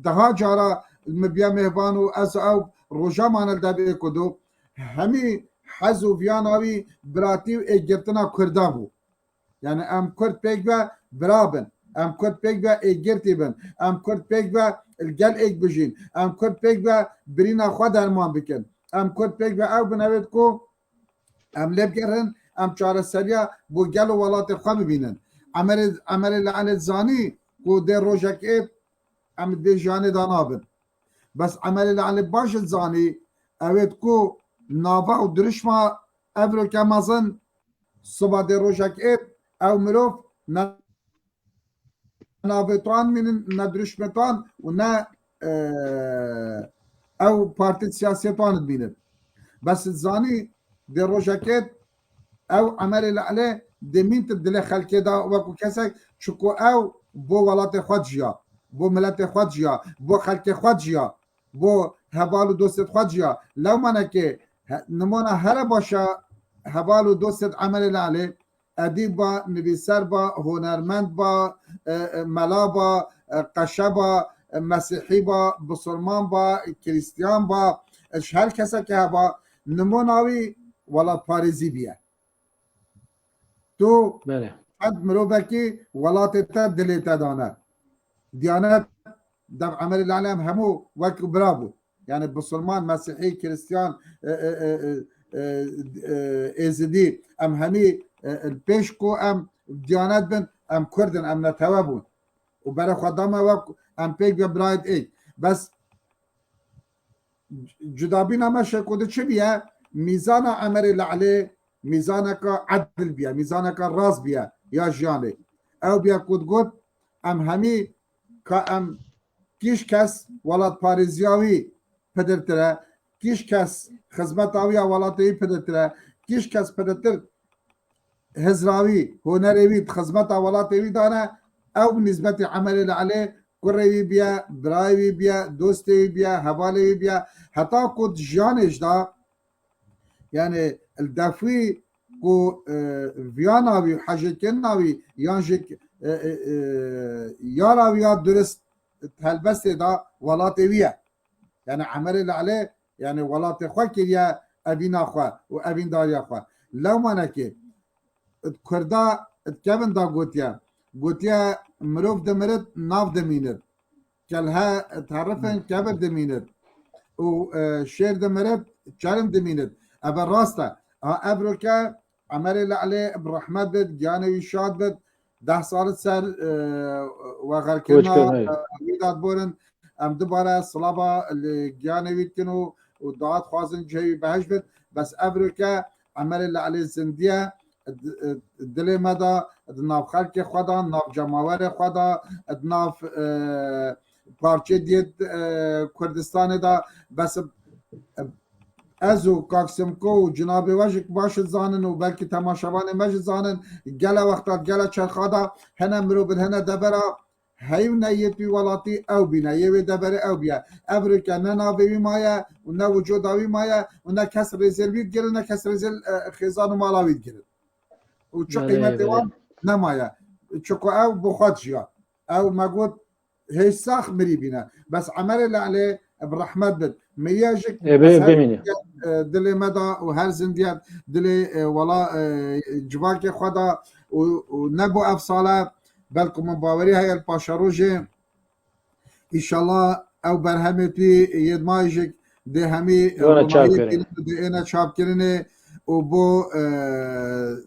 deha cara min biya mêvan û ez ew roja mane li devê ku do hemî hez û viyana wî biratî û êkgirtina Kurda bû. Yani em Kurd pêk ve bira bin, em Kurd pêk ve êkgirtî bin, em Kurd pêk ve li gel êk bijîn, em Kurd pêk ve birîna xwe derman bikin, em Kurd pêk ve ew bin, ew ê ku em lê bigerin, em çareseriya bo gel û welatê xwe bibînin. Emerê, Emerê Le'lê zanî ku dê rojek êt em dê jiyanê da nabin. Bes Emerê Le'lê baş zanî, ew ê ku nava û dirişma evroke mezin, siba dê rojek êt, ew mirov ne navê wan mînin, ne dirişmê wan û ne, e, ew partî siyasî wan dimînin. Bes zanî dê rojekê ew Emerê Le'lê dimîn tu dilê xelkê da wekû kesek, çiku ew bo welatê xwe dijiya, bo miletê xwe dijiya, bo xelkê xwe dijiya, bo heval û dostê xwe dijiya. Lewmanekê he-, nimona here başa heval û dostê Emerê Le'lê, edîb ba, nivîser ba, hunermend ba, e, e, mela ba, e, qeşe ba, e, mesîhî ba, bisilman ba, krîstiyan ba, e, ji her keseke heba, nimona wî welatparêzî biye. Tu Belê. Çend mirovekî welatê te dilê te dane. Diyanet dev Emerê Le'lê em hemû wek bira bû. Yani bisilman, mesîhî, krîstiyan, e, e, e, e, e, e, êzidî, em hemî, e, e, pêş ku em diyanet bin, em Kurd in, em netewe bûn. Û berê xwe dame wek em pêk ve birayet êk. Bes cudabîna me şekû di çi biye? Mîzana Emerê Le'lê mîzaneka edil biye, mîzaneka rast biye ya jiyanê. Ew biye ku digot, em hemî ka em kîş kes welatparêziya wî pidirtir e, kîş kes xizmeta wî ya welatê wî pidirtir e, kîş kes pidirtir hizra wî, hunerê wî di xizmeta welatê wî dane, ew bi nîsbetî Emerê Le'lê kurê wî biye, birayê wî biye, dostê wî biye, hevalê wî biye, heta ku di jiyanê jî de, yani li def wî ku, e, viyana wî, hejêkirina wî, yan jî, e, e, e, yara wî ya durist di helbestê de welatê wî ye. Yani Emerê Le'lê, yani welatê xwe kiriye evîna xwe û evîndariya xwe. Lewmanekê, di Kurda, di kevin da gotiye. Gotiye, mirov dimirit, nav dimînit. Kelhe, di herifin, kevir dimînit. Û, e, şêr dimirit, çerm dimînit. Eve rast e. Ha, evroke Emerê Lelê bi rehmet bit, giyanê wî şad bit. Deh sal ser, e, wexerkirina, Koçkirina. e, wî de diborin. Em dubare silava li giyanê wî dikin û, û dua dixwazin cihê wî behişt bit. Bes evroke Emerê Lelê zindiye, di, dilê me de, di nav xelkê xwe de, nav cemawerê xwe de, di nav, e, parçeyê diyê, e, Kurdistanê de. Bes, e, ez û Kak Simko û cinabê we jî baş dizanin û belkî temaşevanê me jî zanin, gele wexta, gele çerxa de hene mirovin, hene devera heyv ne yê wî welatî ew bîne, yê wê deverê ew bîye. Evrike ne navê wî maye û ne wicoda wî maye û ne kes rêzê li wî digirin, ne kes rêzê, e, xêzan û mala wî digirin. Û çi Belê, qîmetê belê. wan nemaye. Çiqo ew bi xwe dijiya. Ew me got, hê sax mirî bîne. Bes Emerê Lelê bi rehmet bit. Miriye jî Ê, bê-, bes her bimîne. e, dilê me da û her zindiye dilê, e, wela, e, civakê xwe da û, û ne bo ev sale, belku min bawerî heye li paşerojê. Înşallah ew berhemê tu yê mayî jî dê hemî Yone çap ronahiyê kirin. kirin, dê êne çapkirinê û bo, e,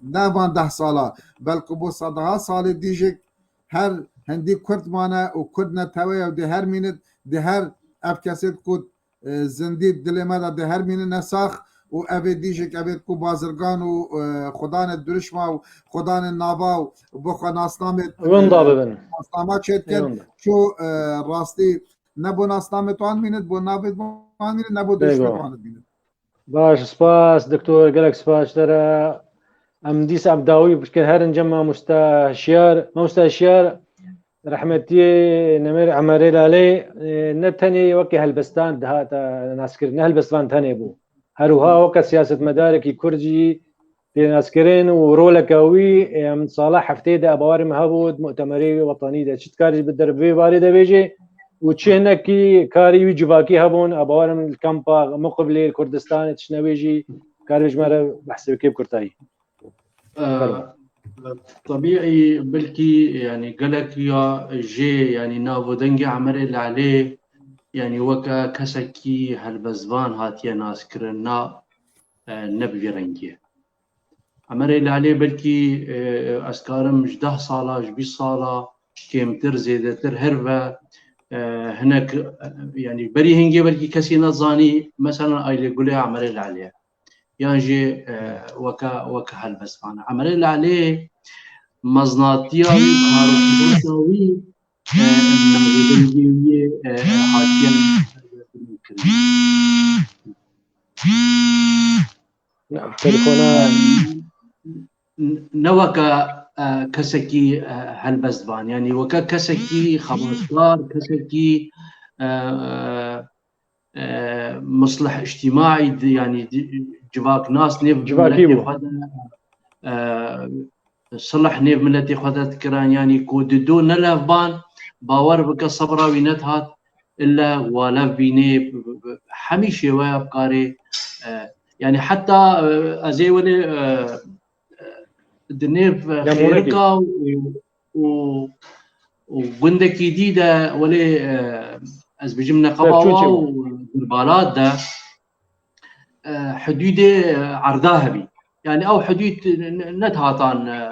ne van deh sala, belku bo sedaha salê dî jî her hindî Kurd mane û Kurd netewe ye û dê her mînit, dê her ev kesê ku, e, zindî dilê me de dê her mînine sax û evê dî jî evê ku bazirgan û, e, xudanê dirişma û xudanê nava û bo xwe nasnamê, Winda e, bibin. nasnama çêdikin. Winda. Ço, e, rastî ne bo nasnamê wan mînit, bo navê wan mînit, ne bo Bego. dirişmê wan mînit. Baş, spas, doktor, gelek spas ji te re. Em dîsa em dawî bikin herin cem mamoste Şiyar. Mamoste Şiyar, rehmetiyê Nemêr Emerê Lalê, e, ne tenê weke helbestan dihate naskirin, ne helbestvan tenê bû. Her wiha weke siyasetmedarekî Kurd jî tê naskirin û roleke wî, em sala heftê de, ez bawerim, hebû di mutemerê wetanî de. Çi dikare jî bi der vê barê de bêjê û çi hinekî karî wî civakî hebûn, ez bawerim li kampa Muqibelê, li Kurdistanê, tiştine wê jî karê ji me re behsê bike bi kurtayî. Ee, Fermo. Tebîî, belkî, yani, gelek ya jê, yani, nav û dengê Emerê Lalê, yani, weke kesekî helbestvan hatiye naskirin, na, e, ne bi vî rengî ye. Emerê Lalê belkî, e, ez karim ji deh sala, ji bîst sala kêmtir, zêdetir her ve, e, hinek, e, yani berî hingê belkî kesî nezanî, mesela Aylê Gulê Emerê Lalê ye. Yan jî, e, weke, weke helbestvan e. Emerê Lalê meznatiya wî, karokirina wî, e, navdengê wî, e, hatiye kirin. Na, telefona. N-, ne weke, e, kesekî, e, helbestvan, yani weke kesekî xebatkar, kesekî, e, e, muslih îctîmaî, di-, yani di-, civaknas nêv Civakî miletê bû. xwe de, e, silih nêv miletê xwe de dikirin, yani ku di do ne lev ban, bawer bike sebra wî nedihat, ille wa lev bînê, bi, bi, bi hemî şêweya bikarê, e, yani heta, e, ez ê welê, e, e, di nêv, e, Xêrika û, û, û gundekî dî de welê, e, ez bijim Neqeba Wa û Dirbalat de, e, hidûdê, e, erda hebî. Yani ew hidûd n-, n-, nedihatan, e,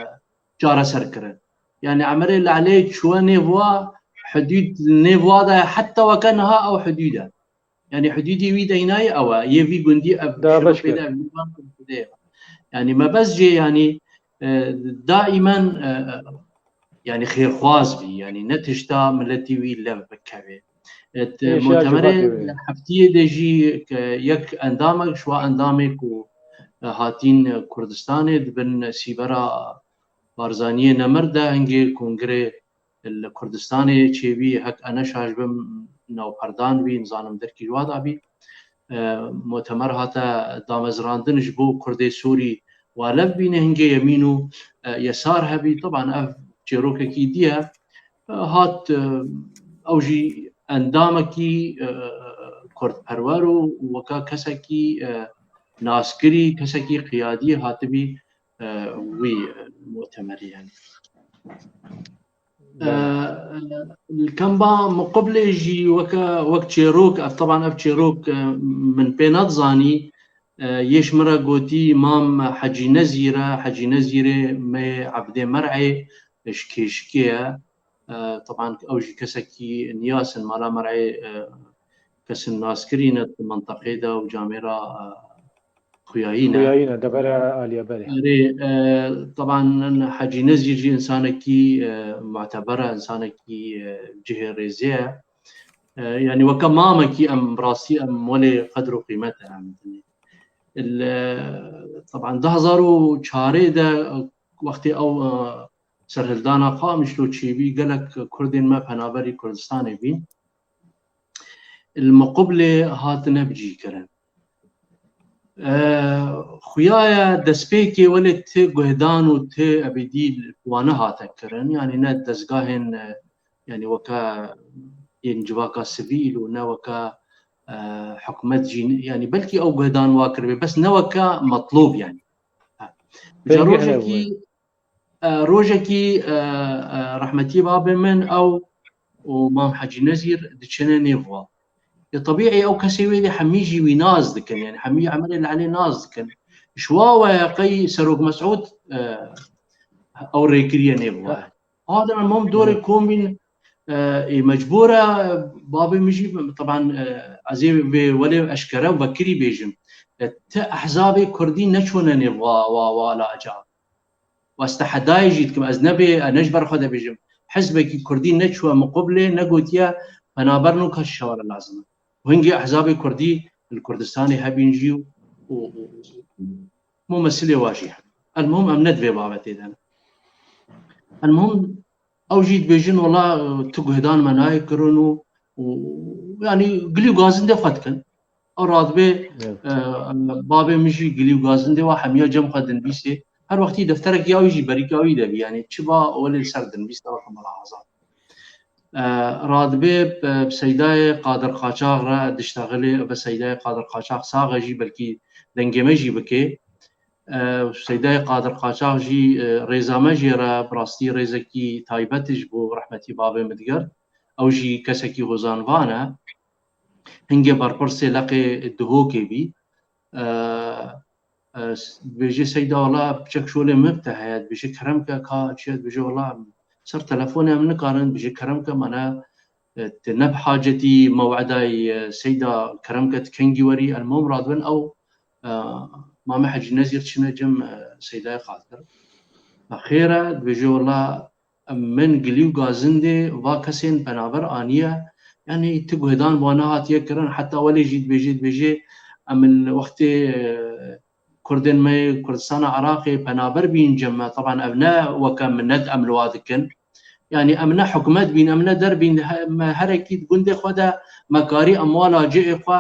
çareser kirin. Yani Emerê Lelê çûye nêv wa, hidûd nêv wa de heta weke niha ew hidûd e. Yani hidûdê wî deynayê ew e. Yê vî gundî ev şirokê de ev nîvan kurdê ye. Yani me bes jê yani, e, daîmen, e, e, yani xêrxwaz bî. Yani ne tişta miletî wî lev bikeve. Et, Ê, şiya mutemerê civakê wê. Heftiyê de jî ke yek endamek, ji wa endamê ku, e, hatîn Kurdistanê di bin sîbera Barzaniyê nemir de hingê kongrê li Kurdistanê çêbî, hek Eneşa ji bin navperdan bî, nizanim derkî ji wa da bî. E, mutemer hate damezrandin ji bo Kurdê Sûrî wa lev bîne hingê Yemîn û, e, Yesar hebî. Teban ev çêrokekî dî ye. E, hat, e, ew jî endamekî, e, kurdperwer û weka kesekî, e, naskirî, kesekî qiyadî hatibî, e, wî, e, mutemerî yani. E, li kemba Muqibelê jî weke, wek çêrok, ev teban ev çêrok, e, min pê nedizanî, E, yê ji min re gotî Mam Hecî Nezîr e, Hecî Nezîrê me Evdê Mer'ê ji Kêşikê ye. E, teban ew jî kesekî niyas in, mala Mer'ê, e, kesin naskirî ne di menteqê de û camêra, e, xuyayî ne. Xuyayî ne, devera Aliyeberê. Erê, e, teban Hecî Nezîr jî insanekî, e, muteber e, insanekî, e, cihê rêzê ye. E, yanî weke mamekî em bi rastî em welê qedr û qîmet e em dinê. Il, e, teban du hezar û çarê de wextê ew, e, serhildana Qamişlo çêbî gelek Kurdên me penaberî Kurdistanê bîn. Li Miqublê hatine bicîkirin. E, xuya ye destpêkê welê ti guhdan û ti ebedî wane hate kirin. Yanî ne dezgahên, e, yanî weke yên civaka sivîl û ne weke, e, hikûmet jî, yanî belkî ew guhdan wa kiribe, bes ne weke metlûb yanî. Ha. Belkî rojekî, e, rojekî, e, e, rehmetî babê min ew û Mam Hecî Nezîr diçine nêv wa. Yê tebîî ew kesê wê dê hemî jî wî nas dikin, yanî hemî emelê li Elê nas dikin. Ji wa we qey Serok Mesûd, e, ew rêkiriye nêv wa. Hadin em hom dorê kom bîn, e, ê mecbûr e, babê min jî, teban, e, ez ê vê welê eşkere vekirî bêjim. E, ti ehzabê kurdî neçûne nêv wa, wa, wa laca. Westehedayê jî dikim, ez nebê, e, ne ji ber xwe de bêjim. Hizbekî kurdî neçûye Miqublê, negotiye penaber nû kaç şewere lazim e. Hingê ehzabê kurdî li Kurdistanê hebîn jî û, û, û, û mumesilê wa jî hebîn. Elmuhim em ne di vê babetê de ne. Elmuhim ew jî dibêjin, wela, e, tu guhdan me nayê kirin û, û, yanî gilî û gazindê xwe dikin. Ew radibê, Evet. e, babê min jî gilî û gazindê wa hemiya cem xwe dinbîsê. Her wextî defterekî ya wî jî berîka wî de bî. Yanî çi ba welê li ser dinbîs de weke melahaza. E, radibê, e, bi Seydayê Qadir Qaçax re diştexilê, bi Seydayê Qadir Qaçax sax e jî belkî dengê me jî bikê. E, Seydayê Qadir Qaçax jî, e, rêza me jê re bi rastî rêzekî taybet ji bo rehmetî babê min digirt. Ew jî kesekî hozanvan e. Hingê berpirsê leqê Duhokê bî. E, e, dibêje Seyda wela piçek şolê min bi te heye, dibêje kerem ke ka çi ye, dibêje wela ser telefonê em nikarin, dibêje kerem ke mane, e, tu ne bi hacetî mew'edayî, e, Seyda kerem ke tu kengî werî, elmom radibin ew, e, Mame Hecî Nezîr çine cem, e, Seydayê Qadir. Xêr e, dibêje wela min gilî û gazindê va kesên penaber aniye, yanî ti guhdan wa nehatiye kirin, heta welê jî dibêje, dibêje em li wextê, e, Kurdên me yê Kurdistana Iraqê penaber bîn cem me. Teban ev ne weke minet em li wa dikin. Yanî em ne hikûmet bîn, em ne der bîn, he-, me herekî di gundê xwe de me karî em wa lacihê xwe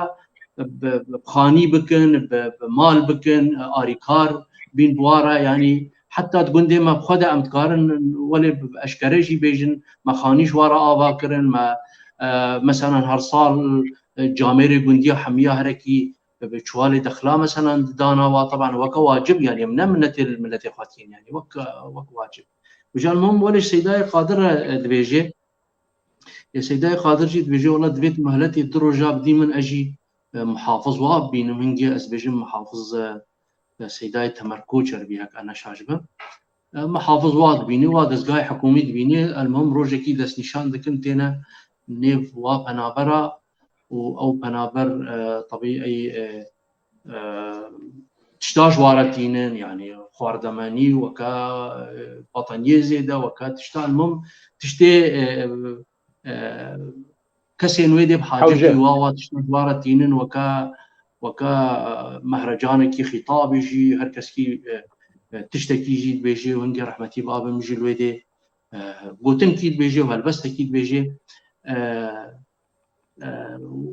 bi, bi xanî bikin, bi, bi mal bikin, arîkar bîn bi wa re, yanî heta di gundê me bi xwe de em dikarin welê bi eşkere jî bêjin, me xanî ji wa re ava kirin, me, e, meselan her sal, e, camêrê gundiya hemiya herekî bi çuwalê dexla meselan dana wa, teban weke wacib, yanî em ne minetê li miletê xwe tîn, yanî wek, wek wacib. Û ji almam welê Seydayê Qadir re, e, dibêje, Ê Seydayê Qadir jî dibêje, wela divê tu muhletê du roja bidî min, ez jî, e, muhafiz wa bibînim, hingê ez bêjim muhafiz, e, e, Seydayê Temer Koçer bî, hek ez ne şaş bim. E, muhafiz wa dibînî, wa dezgahê hikûmî dibînî, elmuhim rojekî destnîşan dikin, têne nêv wa penabera û ew penaber, e, tebî ey, e, e, tişta ji wa re tînin, yanî xwardemenî, weke, e, bataniyê zêde, weke tişta, elmom tiştê, e, e, kesên wê dê bi hacetî Hewce. wa, wa tişta ji wa re tînin, weke, weke, e, mehrecanekî xîtabê jî, her keskî, e, e, tiştekî jî dibêjê û hingê rehmetî babê min jî li wê dê, e, gotinkî dibêjê û helbestekî dibêjê. E, e,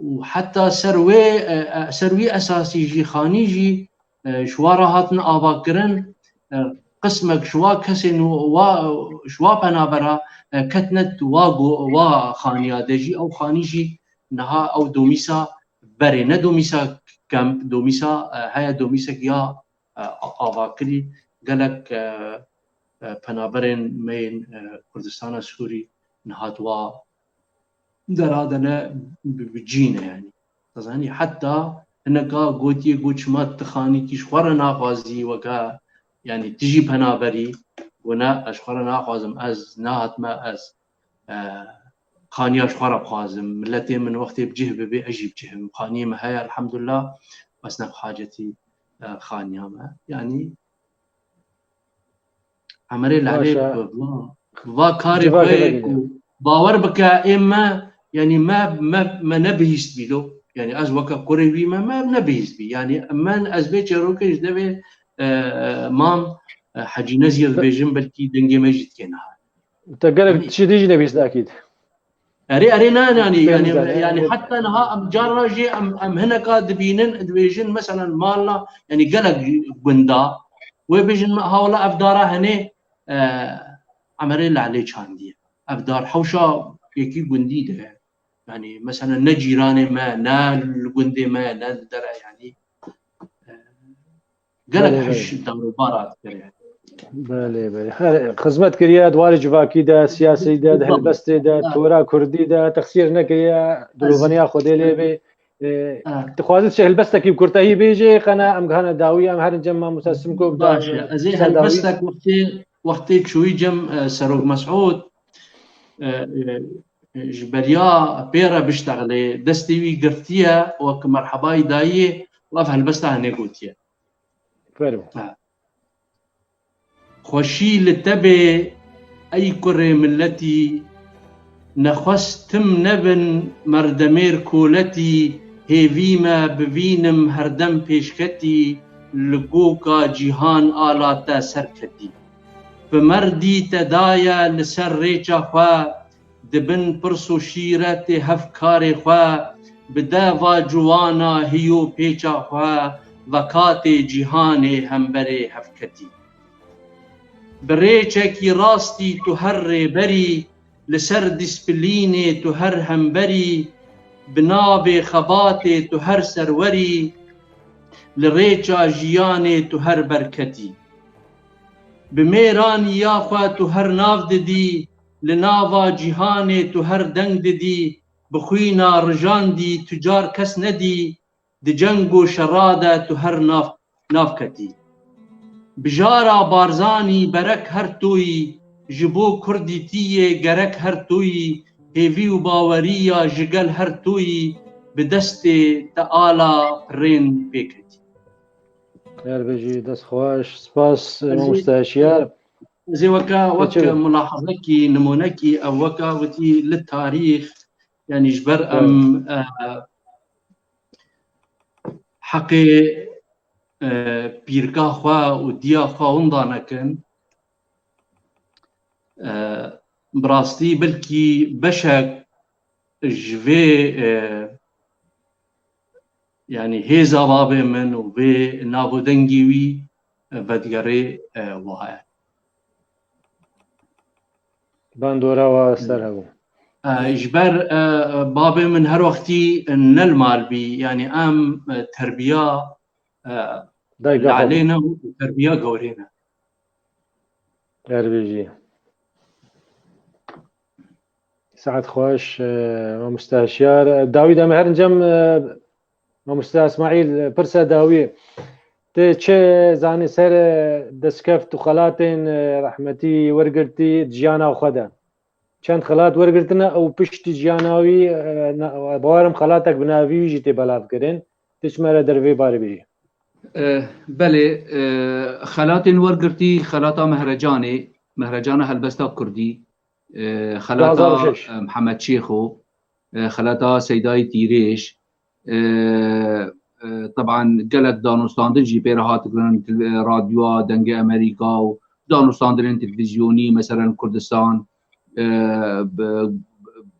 û heta ser wê, e, e, ser wî esasî jî xanî jî, e, ji wa re hatin avakirin, e, qismek ji wa kesên wa, ji wa penabera, e, ketine wa go-, wa xaniya de jî, ew xanî jî niha ew domîsa berê, ne domîsa kemp, domîsa, e, heye domîsek ya, e, avakirî gelek, e, e, penaberên me yên, e, Kurdistana Sûrî niha di wa dera de ne bi, bi cî ne yanî. Dizanî heta hineka gotiye, got, çima tu xanîkî ji xwe re naxwazî weke, yanî tu jî penaberî? Got, ne, ez ji xwe re naxwazim, ez nehatime ez, e, xaniya ji xwe re bixwazim. Miletê min wextê bi cih bibê, ez jî bi cih bim. Xaniyê me heye, elhamdulillah, bes ne bi hacetî, e, xaniya me. Yanî, Emerê Lelê Maşa. va, va karê Civakê xwe vegeriya. ku bawer bike ê me, yanî me, me, me nebihîst bî lo. Yanî ez weke kurê wî me, me nebihîst bî. Yanî min ez vê çêrokê ji devê, e, mam, e, Hecî Nezî dibêjim, belkî dengê me jî dikê niha. Te gelek Yanî tiştî din jî nebihîst akîd. Erê, erê, ne, ne, yanî, Pê yanî, mizane, yanî, evet. heta niha em carna jî em, em hineka dibînin, dibêjin, meselen, mala, yanî, gelek gunda, wê bêjin, me, ha, wela ev dara henê, e, Emerê Lelê çandiye. Ev dar hewşa yekî gundî de ye. Yanî, meselen, ne cîranê me, ne li gundê me, ne li dere, yanî, e, Gelek Belê, hiş belê. dar û bara dikir yani. Belê, belê. Her xizmet kiriye, di warê civakî de, siyasî de, di Tamam. helbestê de, Ha. tora kurdî de, texsîr nekiriye, Ez dilovaniya Xwedê lê bê. E, Ha. Dixwazî çi helbestekî bi kurtehî bêjê, qena em gihane dawî, em herin cem mamoste Simko bi Baş e. Ez ê ser dawî. Helbestek wextê, wextê çûyî cem, e, Serok Mesûd, e, e, ji beriya pê re biştexilê, destê wî girtiye, wek merhebayî dayê, ev helbesta hinê gotiye. Fermo. Ha. Xweşî li te bê, ey kurê miletî, nexwest tim nebin merdemêr koletî, hêvî me bivînim herdem pêşketî, li goka cîhan ala te serketî. Bi merdî te daye li ser rêça xwe, di bin pirs û şîretê hevkarê xwe, bi deva ciwana hiyo pêça xwe, vekatê cîhanê hemberê hevketî. Bi rêçekî rastî tu her rêberî, li ser dîsplînê tu her hemberî, bi navê xebatê tu her serwerî, li rêça jiyanê tu her berketî. Bi mêraniya xwe tu her nav didî, li nava cîhanê tu her deng didî, bi xwîna rijandî tu car kes nedî, di ceng û şera de tu her nav, nav ketî. Bijara Barzanî berek her tu yî, ji bo kurdîtiyê gerek her tu yî, hêvî û baweriya ji gel her tu yî, bi destê te ala pirên pê ketî. Her bijî, dest xweş. Spas, Ez ê, mamoste Hişyar. Ez ê weke, wek Geçelim. mulahazekî, nimûnekî, ev weka witî li tarîx, yanî ji ber Evet. em, e, heqê, e, pîrka xwe û diya xwe winda nekin. E, bi rastî belkî beşek ji vê, e, yanî hêza bavê min û vê nav û dengê wî, e, vedigerê, e, wiha ye. Bandora wa ser hebû. E, ji ber, e, bavê min her wextî ne li mal bî, yanî em, e, terbiya, e, Dayika xwe. Lalê ne û terbiya gewrê ne. Her bijî. Saet xweş, e, mamoste Hişyar. Dawî de me herin cem, e, mamoste Îsmaîl, e, pirsa dawî. Tê çi zanî ser, e, destkeftî û xelatên, e, rehmetî wergirtî di jiyana xwe de? Çend xelat wergirtine û piştî jiyana wî, e, na-, bawerim xelatek bi navî wî jî tê belavkirin. Tê çi me re dervê barê bêjî. E, belê, e, xelatên wergirtî, xelata Mehrecanê, Mehrecana helbesta kurdî, e, xelata, du hazar û şeş. e, Mihemed Şêxo, e, xelata Seydayê Tîrêj, e, e, teban gelek danûstandin jî pê re hatikirin, tel-, radyoya Dengê Amerîka û danûstandinên televîzyonî, meselen Kurdistan, e, bi,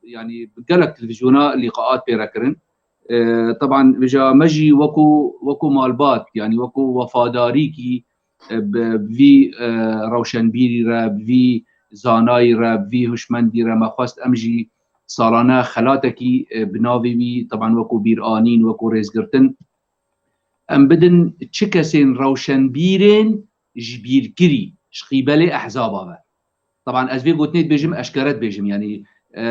yanî bi gelek televîzyona lîqaat pê re kirin. E, teban vêca me jî wekû, wekû malbat, yanî wekû wefadarîkî, e, bi vî, e, rewşenbîrî re, bi vî zanayî re, bi vî huşmendî re me xwest em jî salane xelatekî, e, bi navê wî, teban wekû bîranîn, wekû rêzgirtin, em bidin çi kesên rewşenbîrên ji bîrkirî, ji qîbelê ehzaba ve. Teban ez vê gotinê dibêjim, eşkere dibêjim, yanî, e,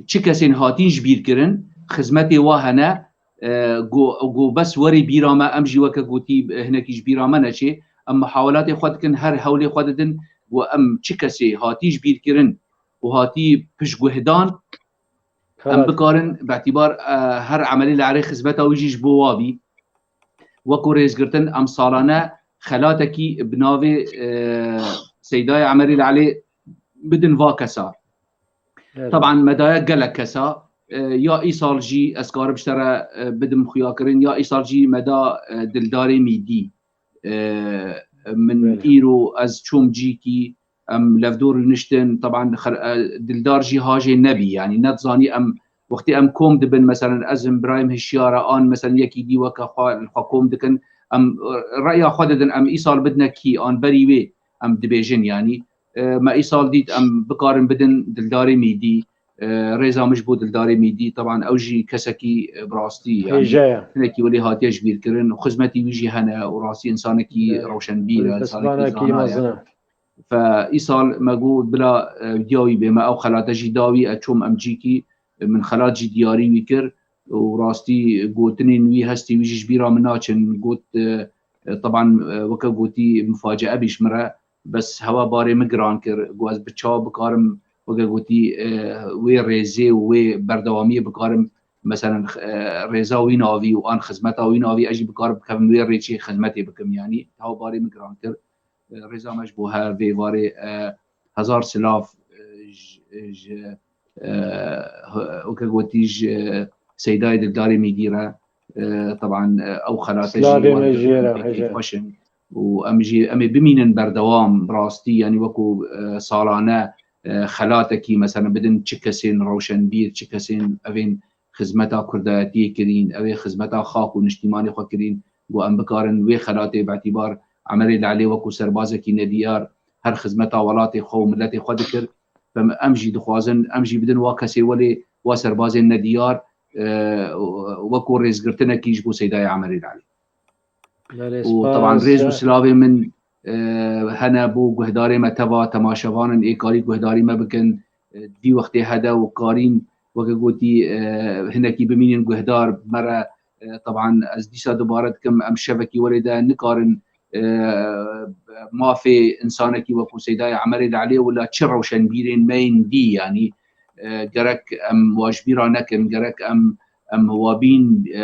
çi kesên hatîn ji bîr kirin, xizmetê wa hene, e, ku, ku bes werê bîra me, em jî weke gotî, e, hinekî ji bîra me neçê. Em mihawelatê xwe dikin, her hewlê xwe didin, ku em çi kesê hatî ji bîr kirin û hatî piştguhdan, em Xelat. bikarin, bi îtîbar, e, her emelê li erê xizmeta wî jî ji bo wa bî. Wekû rêzgirtin, em salane xelatekî bi navê, e, Seydayê Emerê li Elê bidin va kesa. Evet. Teban me daye gelek kesa, e, ya îsal jî ez karim ji te re, e, bidim xuyakirin, ya îsal jî me da, e, Dildarê Mîdî. E, min Belê. îro ez çûm cîkî, em levdor rûniştin, teban xer-, e, Dildar jî hajê nebî, yanî nedizanî em, wextê em kom dibin, meselen ez im, birayê min hişyar e, an meselen yekî dî weke xwe, li xwe kom dikin, em, e, reya xwe didin, em îsal bidine kî, an berî wê em dibêjin, yanî, e, me îsal dît em bikarin bidin Dildarê Mîdî, e, rêza min ji bo Dildarê Mîdî, teban ew jî kesekî, e, bi rastî, yanî Hêje ye. hinekî welê hatiye ji bîr kirin û xizmetî wî jî hene û rastî insanekî Evet. rewşenbîr e, Destvanekî insanekî zana ye. mezin e. Fe îsal me got bila, e, diya wî bê, me ew xelate jî da wî, ez çûm em cîkî, e, min xelat jî diyarî wî kir û rastî gotinên wî, hestê wî jî ji bîra min naçin. Got, e, e, teban, e, weke gotî mifacee bî ji min re, bes hewa barê min giran kir. Got ez bi çawa bikarim, weke gotî, e, wê rêzê û wê berdewamiyê bikarim, meselen, e, rêza wî navî û an xizmeta wî navî ez jî bikarim bikevim wê rêçê xizmetê bikim, yanî hewa barê min giran kir. E, rêza me ji bo her vê varê, e, hezar silav, e, ji, ji, e, weke gotî ji Seydayê Dildarê Mîdî re, e, teban, e, ew xelate jî Silavê me were jê re, kêfxweş in. Û em jî, em ê bimînin berdewam, bi rastî, yanî wekû, e, salane, e, xelatekî, meselen, bidin çi kesên rewşenbîr, çi kesên evên xizmeta kurdayetiyê kirîn, ew ê xizmeta xak û niştîmanê xwe kirîn, ku em bikarin wê xelatê bi îtîbar Emerê Lelê wekû serbazekî nediyar her xizmeta welatê xwe û miletê xwe dikir. Em, em jî dixwazin, em jî bidin wa kesê welê, wa serbazên nediyar, e, wekû rêzgirtinekî ji bo Seydayê Emerê Lelê. Belê, Û spas. teban rêz û silavê min, e, hene bo guhdarê me teva, temaşevan in, ê karî guhdarî me bikin, e, vî wextê hede û karîn, weke gotî, e, hinekî bimînin guhdar me re, e, teban ez dîsa dubare dikim, em şevekî welê de nikarin, e, mafê insanekî wekû Seydayê Emerê Lelê wila çi rewşenbîrên me yên dî, yanî, e, gerek em wa ji bîra nekin, gerek em, em wa bîn, e,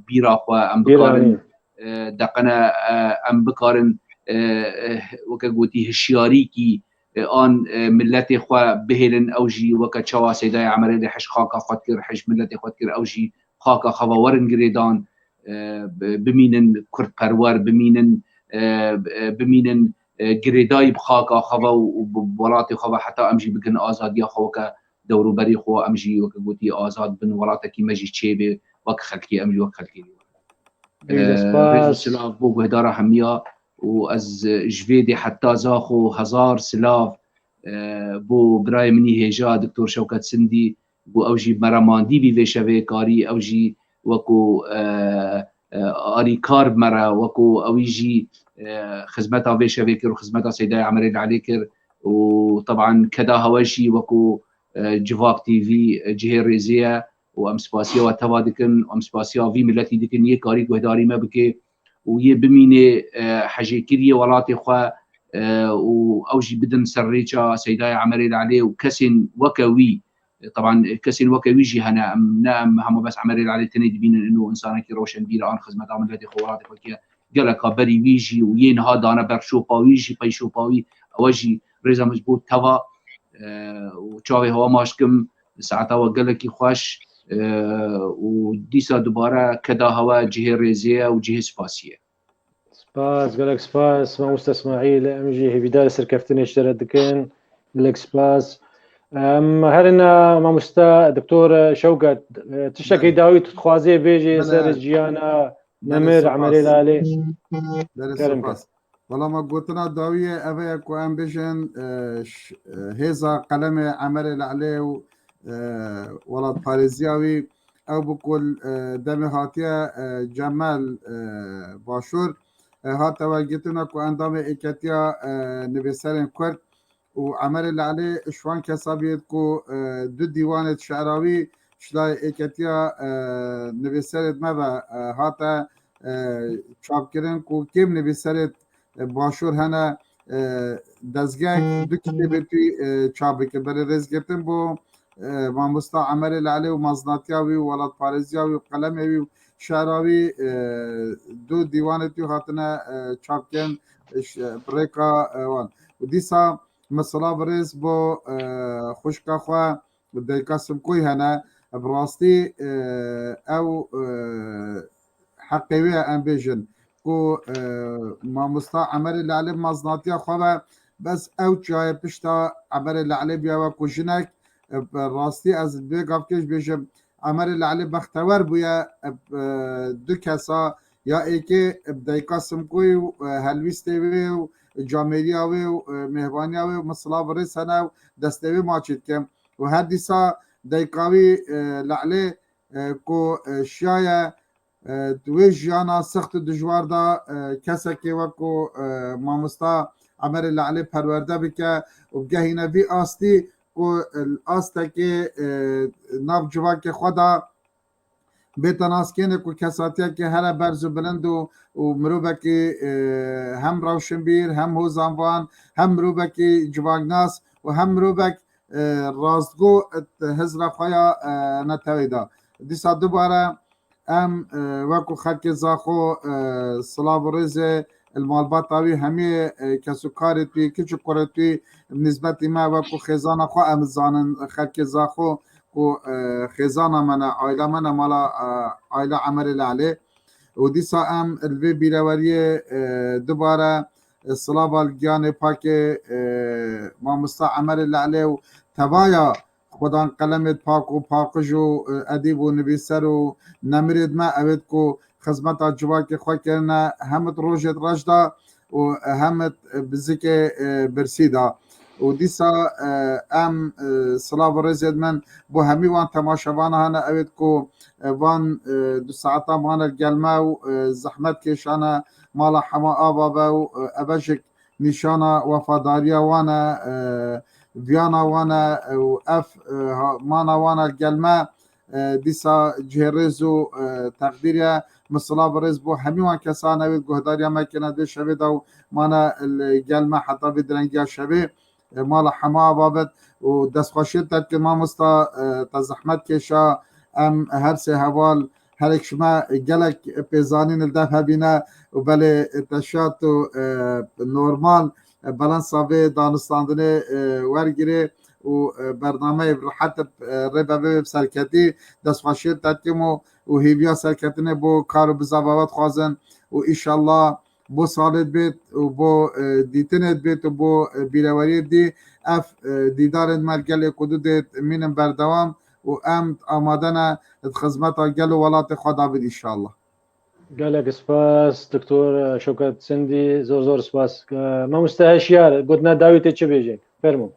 bîra xwe em Bîra bikarin, nîn. e, deqene, e, em bikarin, e, e, weke gotî hişyarîkî, e, an, e, miletê xwe bihêlin, ew jî weke çawa Seydayê Emerê Lelê hij xaka xwe dikir, hij miletê xwe dikir, ew jî xaka xwe ve werin girêdan, e, bi-, bimînin kurdperwer, bimînin, e, e, bimînin, e, girêdayî bi xaka xwe ve û, û bi welatê xwe ve heta em jî bikin azadiya xwe weke dewrûberî xwe, em jî weke gotî azad bin, welatekî me jî çêbê, wek xelkê em jî wek xelkê lê werin. Gelek E, rêz û spas. silav bo guhdara hemiya û ez ji vê dê heta zaxo hezar silav, e, bo birayê min î hêja Doktor Şewket Sindî, ku ew jî me re mandî bî vê şevê karî, ew jî wekû, e, e, alîkar bi me re, wekû ewî jî, e, xizmeta vê şevê kir û xizmeta Seydayê Emerê Lelê kir û teban keda hewe jî wekû, e, Civak T V, e, cihê rêzê ye û em spasiya we teva dikin, em spasiya vî miletî dikin, yê karî guhdarî me bike û yê bimînê, e, hejêkiriyê welatê xwe, e, û ew jî bidin ser rêça Seydayê Emerê Lelê û kesên weke wî, e, teban, e, kesên weke wî jî hene, em, ne em hema bes Emerê Lelê tenê dibînin, ino insanekî rewşenbîr an xizmeta miletê xwe, welatê xwe kiye, geleka berî wî jî û yê niha dane ber şopa wî jî, pey şopa wî, ewe jî rêza min ji bo teva, e, û çavê hewa maç dikim, saeta we gelekî xweş, e, û dîsa dubare keda hewe cihê rêzê ye û cihê spasî ye. Spas, gelek spas, mamoste Îsmaîl, em jî hêvîdar serkeftinê ji te re dikin. Gelek spas. Em herin, mamoste Doktor Şewket, e, tiştekî Belê. dawî tu dixwazê bêjê Belê. ser jiyana Belê, Nemir, spas. Emerê Lalê. Belê, Kerem spas. Wela me gotina dawiyê ev e ku em bêjin, e, ş-, e, hêza qelemê Emerê Lelê û, e, welatparêziya wî, ew bi ku, e, demê hatiye, e, Cemal, e, Başûr, e, hate wergirtina ku endamê Êketiya, e, Nivîserên Kurd û Emerê Lelê ji wan kesa bûye ku, e, du dîwanê şe'ra wî ji layê êketiya, e, nivîserê me ve, e, hate, e, çapkirin ku kêm nivîserê, e, başûr hene, e, dezgeh du kitêbê tû, e, çap bike. Berê rêzgirtin bo, e, mamosta Emerê Lelê û mezinatiya wî û welatparêziya wî û qelemê wî û şera wî, e, du dîwanê tû hatine, e, çapkirin, e, ş-, e, bi rêka, e, wan. Û dîsa min silav rêz bo, e, xwişka xwe, Dayika Simkoyî hene. Bi rastî, e, ew, e, heqê wê ye em bêjin ku, e, mamosta Emerê Lelê mezinatiya xwe ve bes ew çiyayê pişta Emerê Lelê bûye wekû jinek. E, bi rastî ez vê gavkê jî bêjim, Emerê Lelê bextewer bûye, e, du kesa ya êkê, e, Dayika Simkoyî û, e, helwîstê wê û camêriya wê û, e, mêhvaniya wê û min silav rêz hene û destê wê maçî dikim. Û her dîsa dayika wî, e, Lelê, e, ku, e, şiyaye, e, di wê jiyana sext û dijwar de, e, kesekê wekû, e, mamosta Emerê Lelê perwerde bike û bigehîne vî astî ku, e, li astekê, e, nav civakê xwe de bête naskêne ku kesatiyeke here berz û bilind û, û mirovekî, e, hem rewşinbîr, hem hozanvan, hem mirovekî civaknas û hem mirovek, e, rastgo hizra xwe ya, e, neteweyî da. Dîsa dubare em, e, wekû xelkê Zaxo, e, silav û rêzê li malbata wî hemî, e, kesûkarê wî, kiç û kurê wî, bi nîsbetî me wekû xêzana xwe em zanin, xelkê Zaxo ku, e, xêzana me ne, aîla me ne, mala, e, aîla Emerê Lelê. Û dîsa em li vê bîreweriyê, e, dubare, e, silava li giyanê pakê, e, mamosta Emerê Lelê û tevaya xwedan qelemê pak û paqij û, e, edîb û nivîser û nemirêd me ewêd ku xizmeta civakê xwe kirine, hemit rojêd reş da û hemit bi zikê, e, birsî da. Û dîsa, e, em, e, silav û rêzêd min bo hemî wan temaşevana hene ewêd ku, e, van, e, du saeta mane gel me û, e, zehmet kêşane mala hema ava be û, e, eve jik nîşana wefadariya wan e, e, viyana wan e, e, û ev, e, ha-, mana wan e gel me, e, dîsa cihê rêz û, e, teqdîr e. Min silav û rêz bo hemî wan kesan ewêd guhdariya me kirine dê şevê de û mane li gel me heta vê direngiya şevê. E, mala hema ava bit û destxweşiyê te dikin mamosta, e, te zehmet kêşa, em her sê heval herek ji me gelek pêzanîn li dev hebîne û belê te şat û, e, normal, e, balansa vê danûstandinê, e, wergirê û, e, bernameyê bi rehet, e, rê be bê bi serketî. Destxweşiyê te dikim û, û hêviya serketinê bo kar û bizava we dixwazin û îşallah bo salê dibêt û bo, e, dîtinê dibêt û bo, e, bîreweriyê dî ev, e, dîdarên me li gelê Kurdû dê mînin berdewam û em amade ne di xizmeta gel û welatê xwe de bin înşallah. Gelek spas, Doktor Şewket Sindî, zor zor spas. E, mamoste Heşiyar, gotina dawî tê çi bêje? Fermo.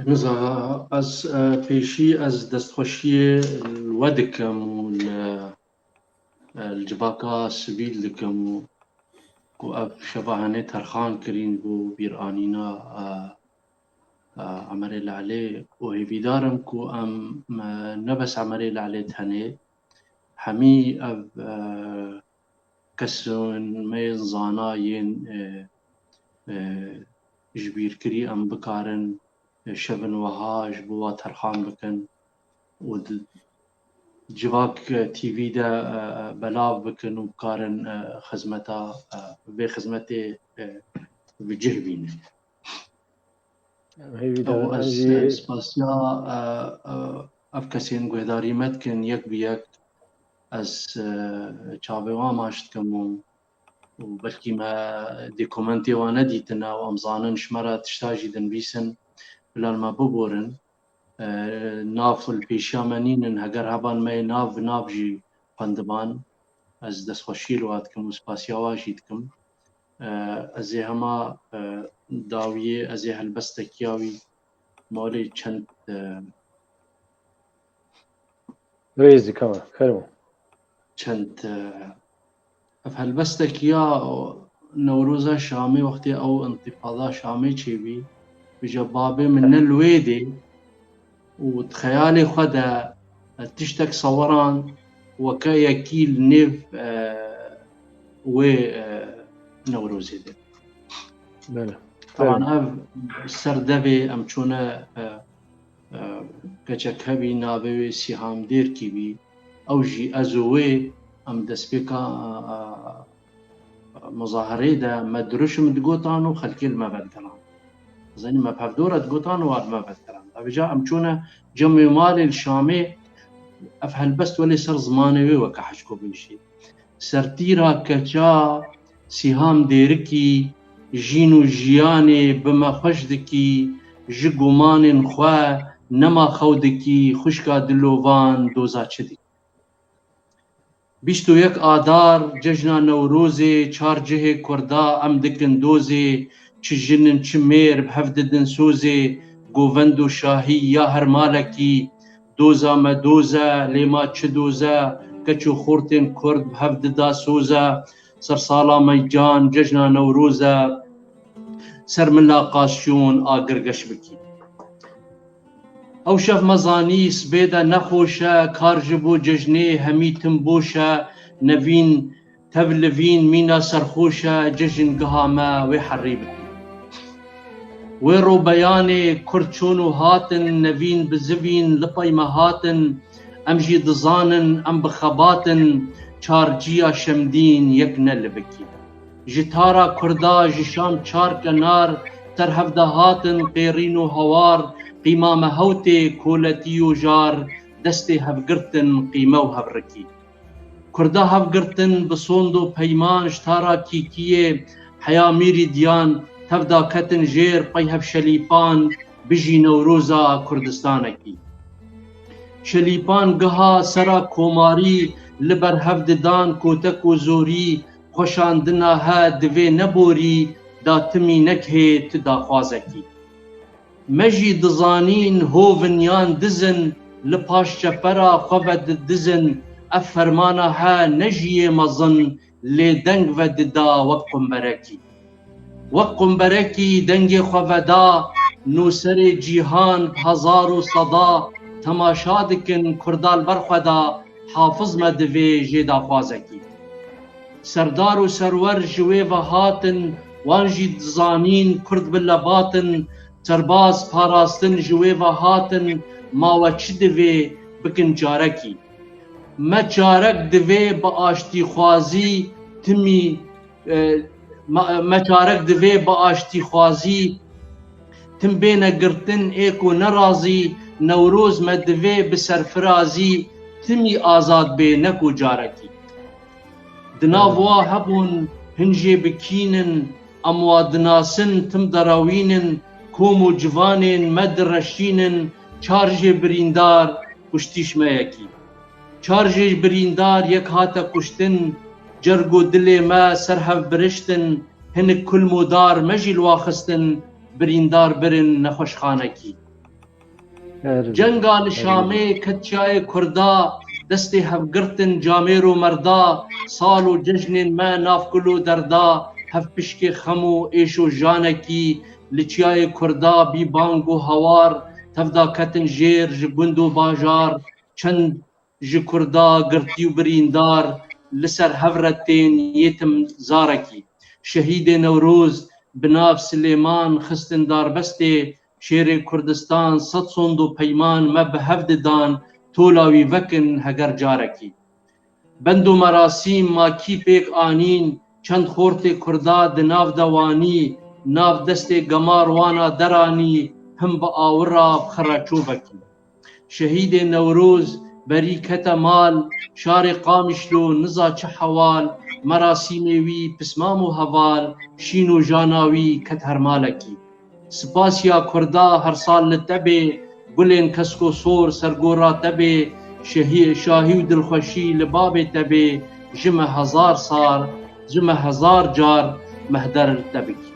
Reza, ez, e, pêşî ez destxweşiyê li we dikim û li, e, li civaka sivîl dikim û ku ev şeva henê terxan kirîn bo bîranîna, e, e, Emerê Lelê û hêvîdar im ku em, e, ne bes Emerê Lelê tenê, hemî ev, e, kesên me yên zana yên, e, e, ji bîrkirî em bikarin, e, şevin wiha ji bo wa terxan bikin û di Civak, e, T V de, e, e, belav bikin û bikarin, e, xizmeta, e, vê xizmetê, e, bi cih bînin. Em hêvîdar Ew in, em ez, jî e, spasiya, e, e, ev kesên guhdarî me dikin yek bi yek. Ez, e, çavê wan maç dikim û, û belkî me dokumentê wan nedîtine û em zanin ji me re tişta jî dinivîsin, bila li me biborin. E, nav li pêşiya me nînin, heger heban me yê nav bi nav jî xwendiban, ez destxweşiyê li wa dikim û spasiya wa jî dikim. E, ez ê hema, e, dawiyê, ez ê helbestekiya wî malê çend, e, Rêz dikim, fermo. Çend, e, ev helbestek ya Newroza Şamê, wextê ew întîfada Şamê çêbî, bije babê min ne li wê dê, û di xeyalê xwe de, e, tiştek seweran weke yekî li nêv, e, wê, e, Newrozê de. Bele. Teban ev ser devê em çûne, e, e, keçek hebî navê wê Sîham Dêrkî bî. Ew jî ez û wê em destpêka, e, e, muzaherê de me dirûşim digotan û xelkê li me vedigeran. Zanî me pevdora digotan û ar me vedigeran. Evêca em çûne cem wê malê li Şamê, ev helbest welê ser zimanê wê weke heşko bêjî. Sertîra keça Sîham Dêrikî, jîn û jiyanê bi me xweş dikî, ji gumanên xwe nema xew dikî, xwişka dilovan doza çi dikî? Bîst û yek Adar, cejna Newrozê, çar cihê Kurda em dikin dozê, çi jin in çi mêr bi hev didin sozê, govend û şahî ya her malekî, doza me doz e, lê ma çi doz e, keç û xortên Kurd bi hev dida soz e, sersala meycan, cejna Newroz e, ser min laqasyon agir geş bikî. Ew şev me zanî, sibê de nexweş e, kar ji bo cejnê hemî tim boş e, nevîn tev livîn mîna serxoş e, cejn giha me wê herî bikî. Wê robeyanê Kurd çûn û hatin, nevîn bi zivîn li pey me hatin, em jî dizanin, em bi xebat in, çar ciya Şemdîn yek ne li bikî. Ji tara Kurda, ji Şam çar kenar, ser hev de hatin qêrîn û hawar, qîma me hewtê koletî û jar, destê hev girtin qîme û hevrikî. Kurda hev girtin bi sond û peyman, ji tara kîkiyê heya mîrîdiyan, tev da ketin jêr pey hev şelîpan, bijî Newroza Kurdistanekî. Şelîpan giha sera komarî li ber hev didan, kotek û zorî, xweşandina he divê neborî, da timî nekihê tu daxwazekî. Me jî dizanîn hovin yan dizin, li paş çepera xwe ve didizin, ev fermana he ne jiyê mezin, lê deng ve dida wek qumberekî. Wek qumberekî dengê xwe veda, nûserê cîhan bi hezar û seda temaşa dikin, Kurda li ber xwe da, hafiz me divê jê daxwazekî. Serdar û serwer ji wê ve hatin, wan jî dizanîn Kurd bi lebat in, serbaz parastin ji wê ve hatin, ma we çi divê bikin carekî. Me carek divê bi aştîxwazî timî, e, ma-, me carek divê bi aştîxwazî tim bêne girtin, ê ku nerazî, Newroz me divê bi serfirazî timî azad bê, ne ku carekî. Di nav wa hebûn hin jê bi kîn in, em wa dinasin, tim derewînin, kom û civanên me direşînin, çar jê birîndar kuştî ji me yekî. Çar jê birîndar yek hate kuştin, cerg û dilê me ser hev biriştin, hinik kulm û dar me jî li wa xistin, birîndar birin nexweşxanekî. Her Cenga li Şamê ket çiyayê Kurda, destê hev girtin camêr û merda, sal û cejnên me nav kul û derda, hev pişkê xem û êş û janekî, li çiyayê Kurda bî bang û hawar, tev da ketin jêr ji gund û bajar, çend ji Kurda girtî û birîndar, li ser hev re tên yê tim zarekî. Şehîdê Newroz bi nav Silêman xistin darbestê, şêrê Kurdistan sed sond û peyman me bi hev didan, tola wî vekin heger carekî. Bend û merasîm ma kî pêk anîn, çend xortê Kurda di nav de wanî, nav destê gemar wana deranî, him bi awira bi xira çovekî. Şehîdê Newroz berî kete mal, şarê Qamişlo niza çi hewal, merasîmê wî pismam û heval, şîn û jana wî ket her malekî. Spasiya Kurda her sal li te bê, gulên kesko sor ser gora te bê, şehî-, şahî û dilxweşî li babê te bê, ji me hezar sar, ji me hezar car mehder te bikî.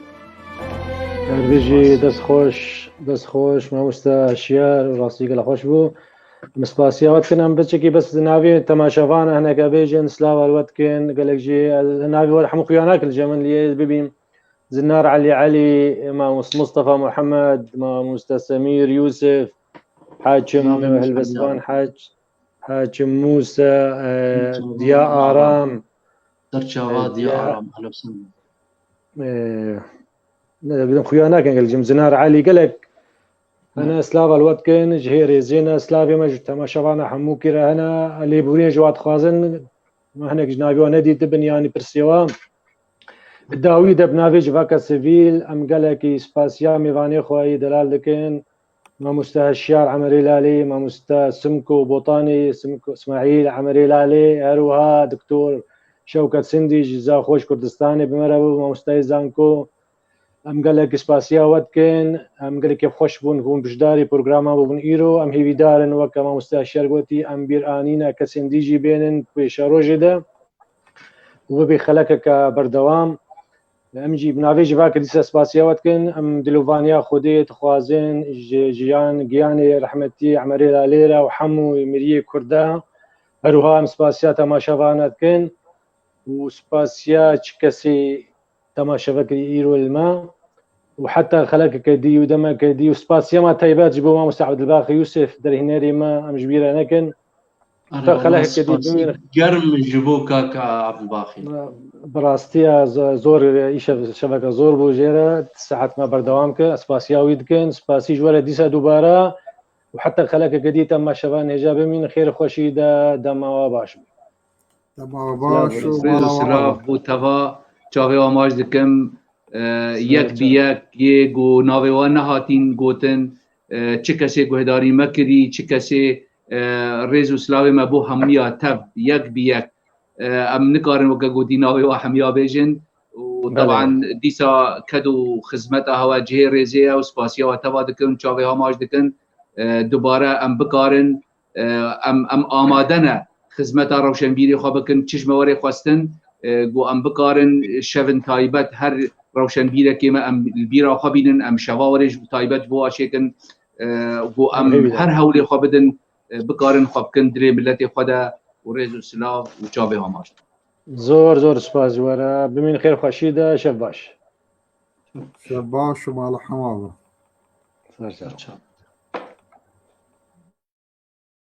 Her bijî, dest xweş, dest xweş, mamoste Şiyar, rastî gelek xweş bû. Em spasiya we dikin, em biçekî bes di navê temaşevan hineke bêjin, slava li we dikin, gelek jî, ez navê we hemû xuya nakin li cem min lê bibîm. Zinar Elî Elî, Mamoste Mustafa Muhammed, Mamoste Semîr Yûsif, Haçim Helbestvan, Haç, Haçim Musa, e, Diya Aram, Serçava, e, Diya Aram, Helbestvan. E, ne, bilin xuya nakin, gelek cim Zinar Elî gelek. Hene, slava li we dikin, ji hê rêzê ne, slavê me ji temaşevana hemûkî re hene, lêborînê ji we dixwazin. Me hinek ji navê we nedîtibin, yanî pirsê we. Bi dawî de bi navê civaka sivîl, em gelekî spasiya mêvanê xwe yê delal dikin. Mamoste Hişyar Emerê Lalê, Mamoste Simko Botanê, Simko Îsmaîl Emerê Lalê, her wiha Doktor Şewket Sindî ji Zaxo ji Kurdistanê bi me re bû, mamosteyê zanko. Em gelek spasiya we dikin. Em gelekî xweş bûn, bûn beşdarî programa bûn îro. Em hêvîdar in, weke mamoste Hişyar gotî, em bîr anîne kesên dî jî bênin pêşerojê de û bibê xelekeke berdewam. Em jî bi navê civakê dîsa spasiya we dikin. Em dilovaniya Xwedê dixwazin ji jiyan giyanê rehmetî Emerê Lalê re û hemû miriyê Kurda. Her wiha em spasiya temaşevana dikin û spasiya çi kesê temaşeve kirî îro li me û heta xelekeke dî û demeke dî û spasiya me taybet ji bo mamoste Ebdilbaxî Yûsif derhênerê me, em ji bîr re nekin. Heta xelekeke dî bimînin. Germ ji bo kak Ebdilbaxî. Bi rastiya z-, zor, îşev şeveke zor bû jê re. Saet me berdewam kir. Ez spasiya wî dikin. Spasî ji we re dîsa dubare û heta xelekeke dî temaşevan hêja bimînin. Xêr xweşî de dema we baş be. Dema we baş û mala we. Rêz û silav bo teva çavê amaç dikim. E, yek bi yek yê ku navê wan nehatîn gotin, e, çi kesê guhdarî me kirî, çi kesê, e, rêz û silavê me bo hemiya tev, yek bi yek. E, em nikarin weke gotî navê wan hemiya bêjin. Û teban dîsa ked û xizmeta hewa cihê rêzê ye û spasiya we teva dikin, çavê hamaç dikin. E, dubare em bikarin, e, em, em amade ne xizmeta rewşenbîrê xwe bikin, çi ji me were xwestin, e, ku em bikarin şevin taybet her rewşenbîrekê me em li bîra xwe bînin, em şeva were ji taybet bo aşêkin, e, ku em her hewlê xwe bidin, e, bikarin xwe bikin dilê miletê xwe de û rêz û silav û çavê amaç. Zor, zor spas ji we re. Bimîn xêr xweşî de, şev baş. Şev baş û mala hema be. Ser çav.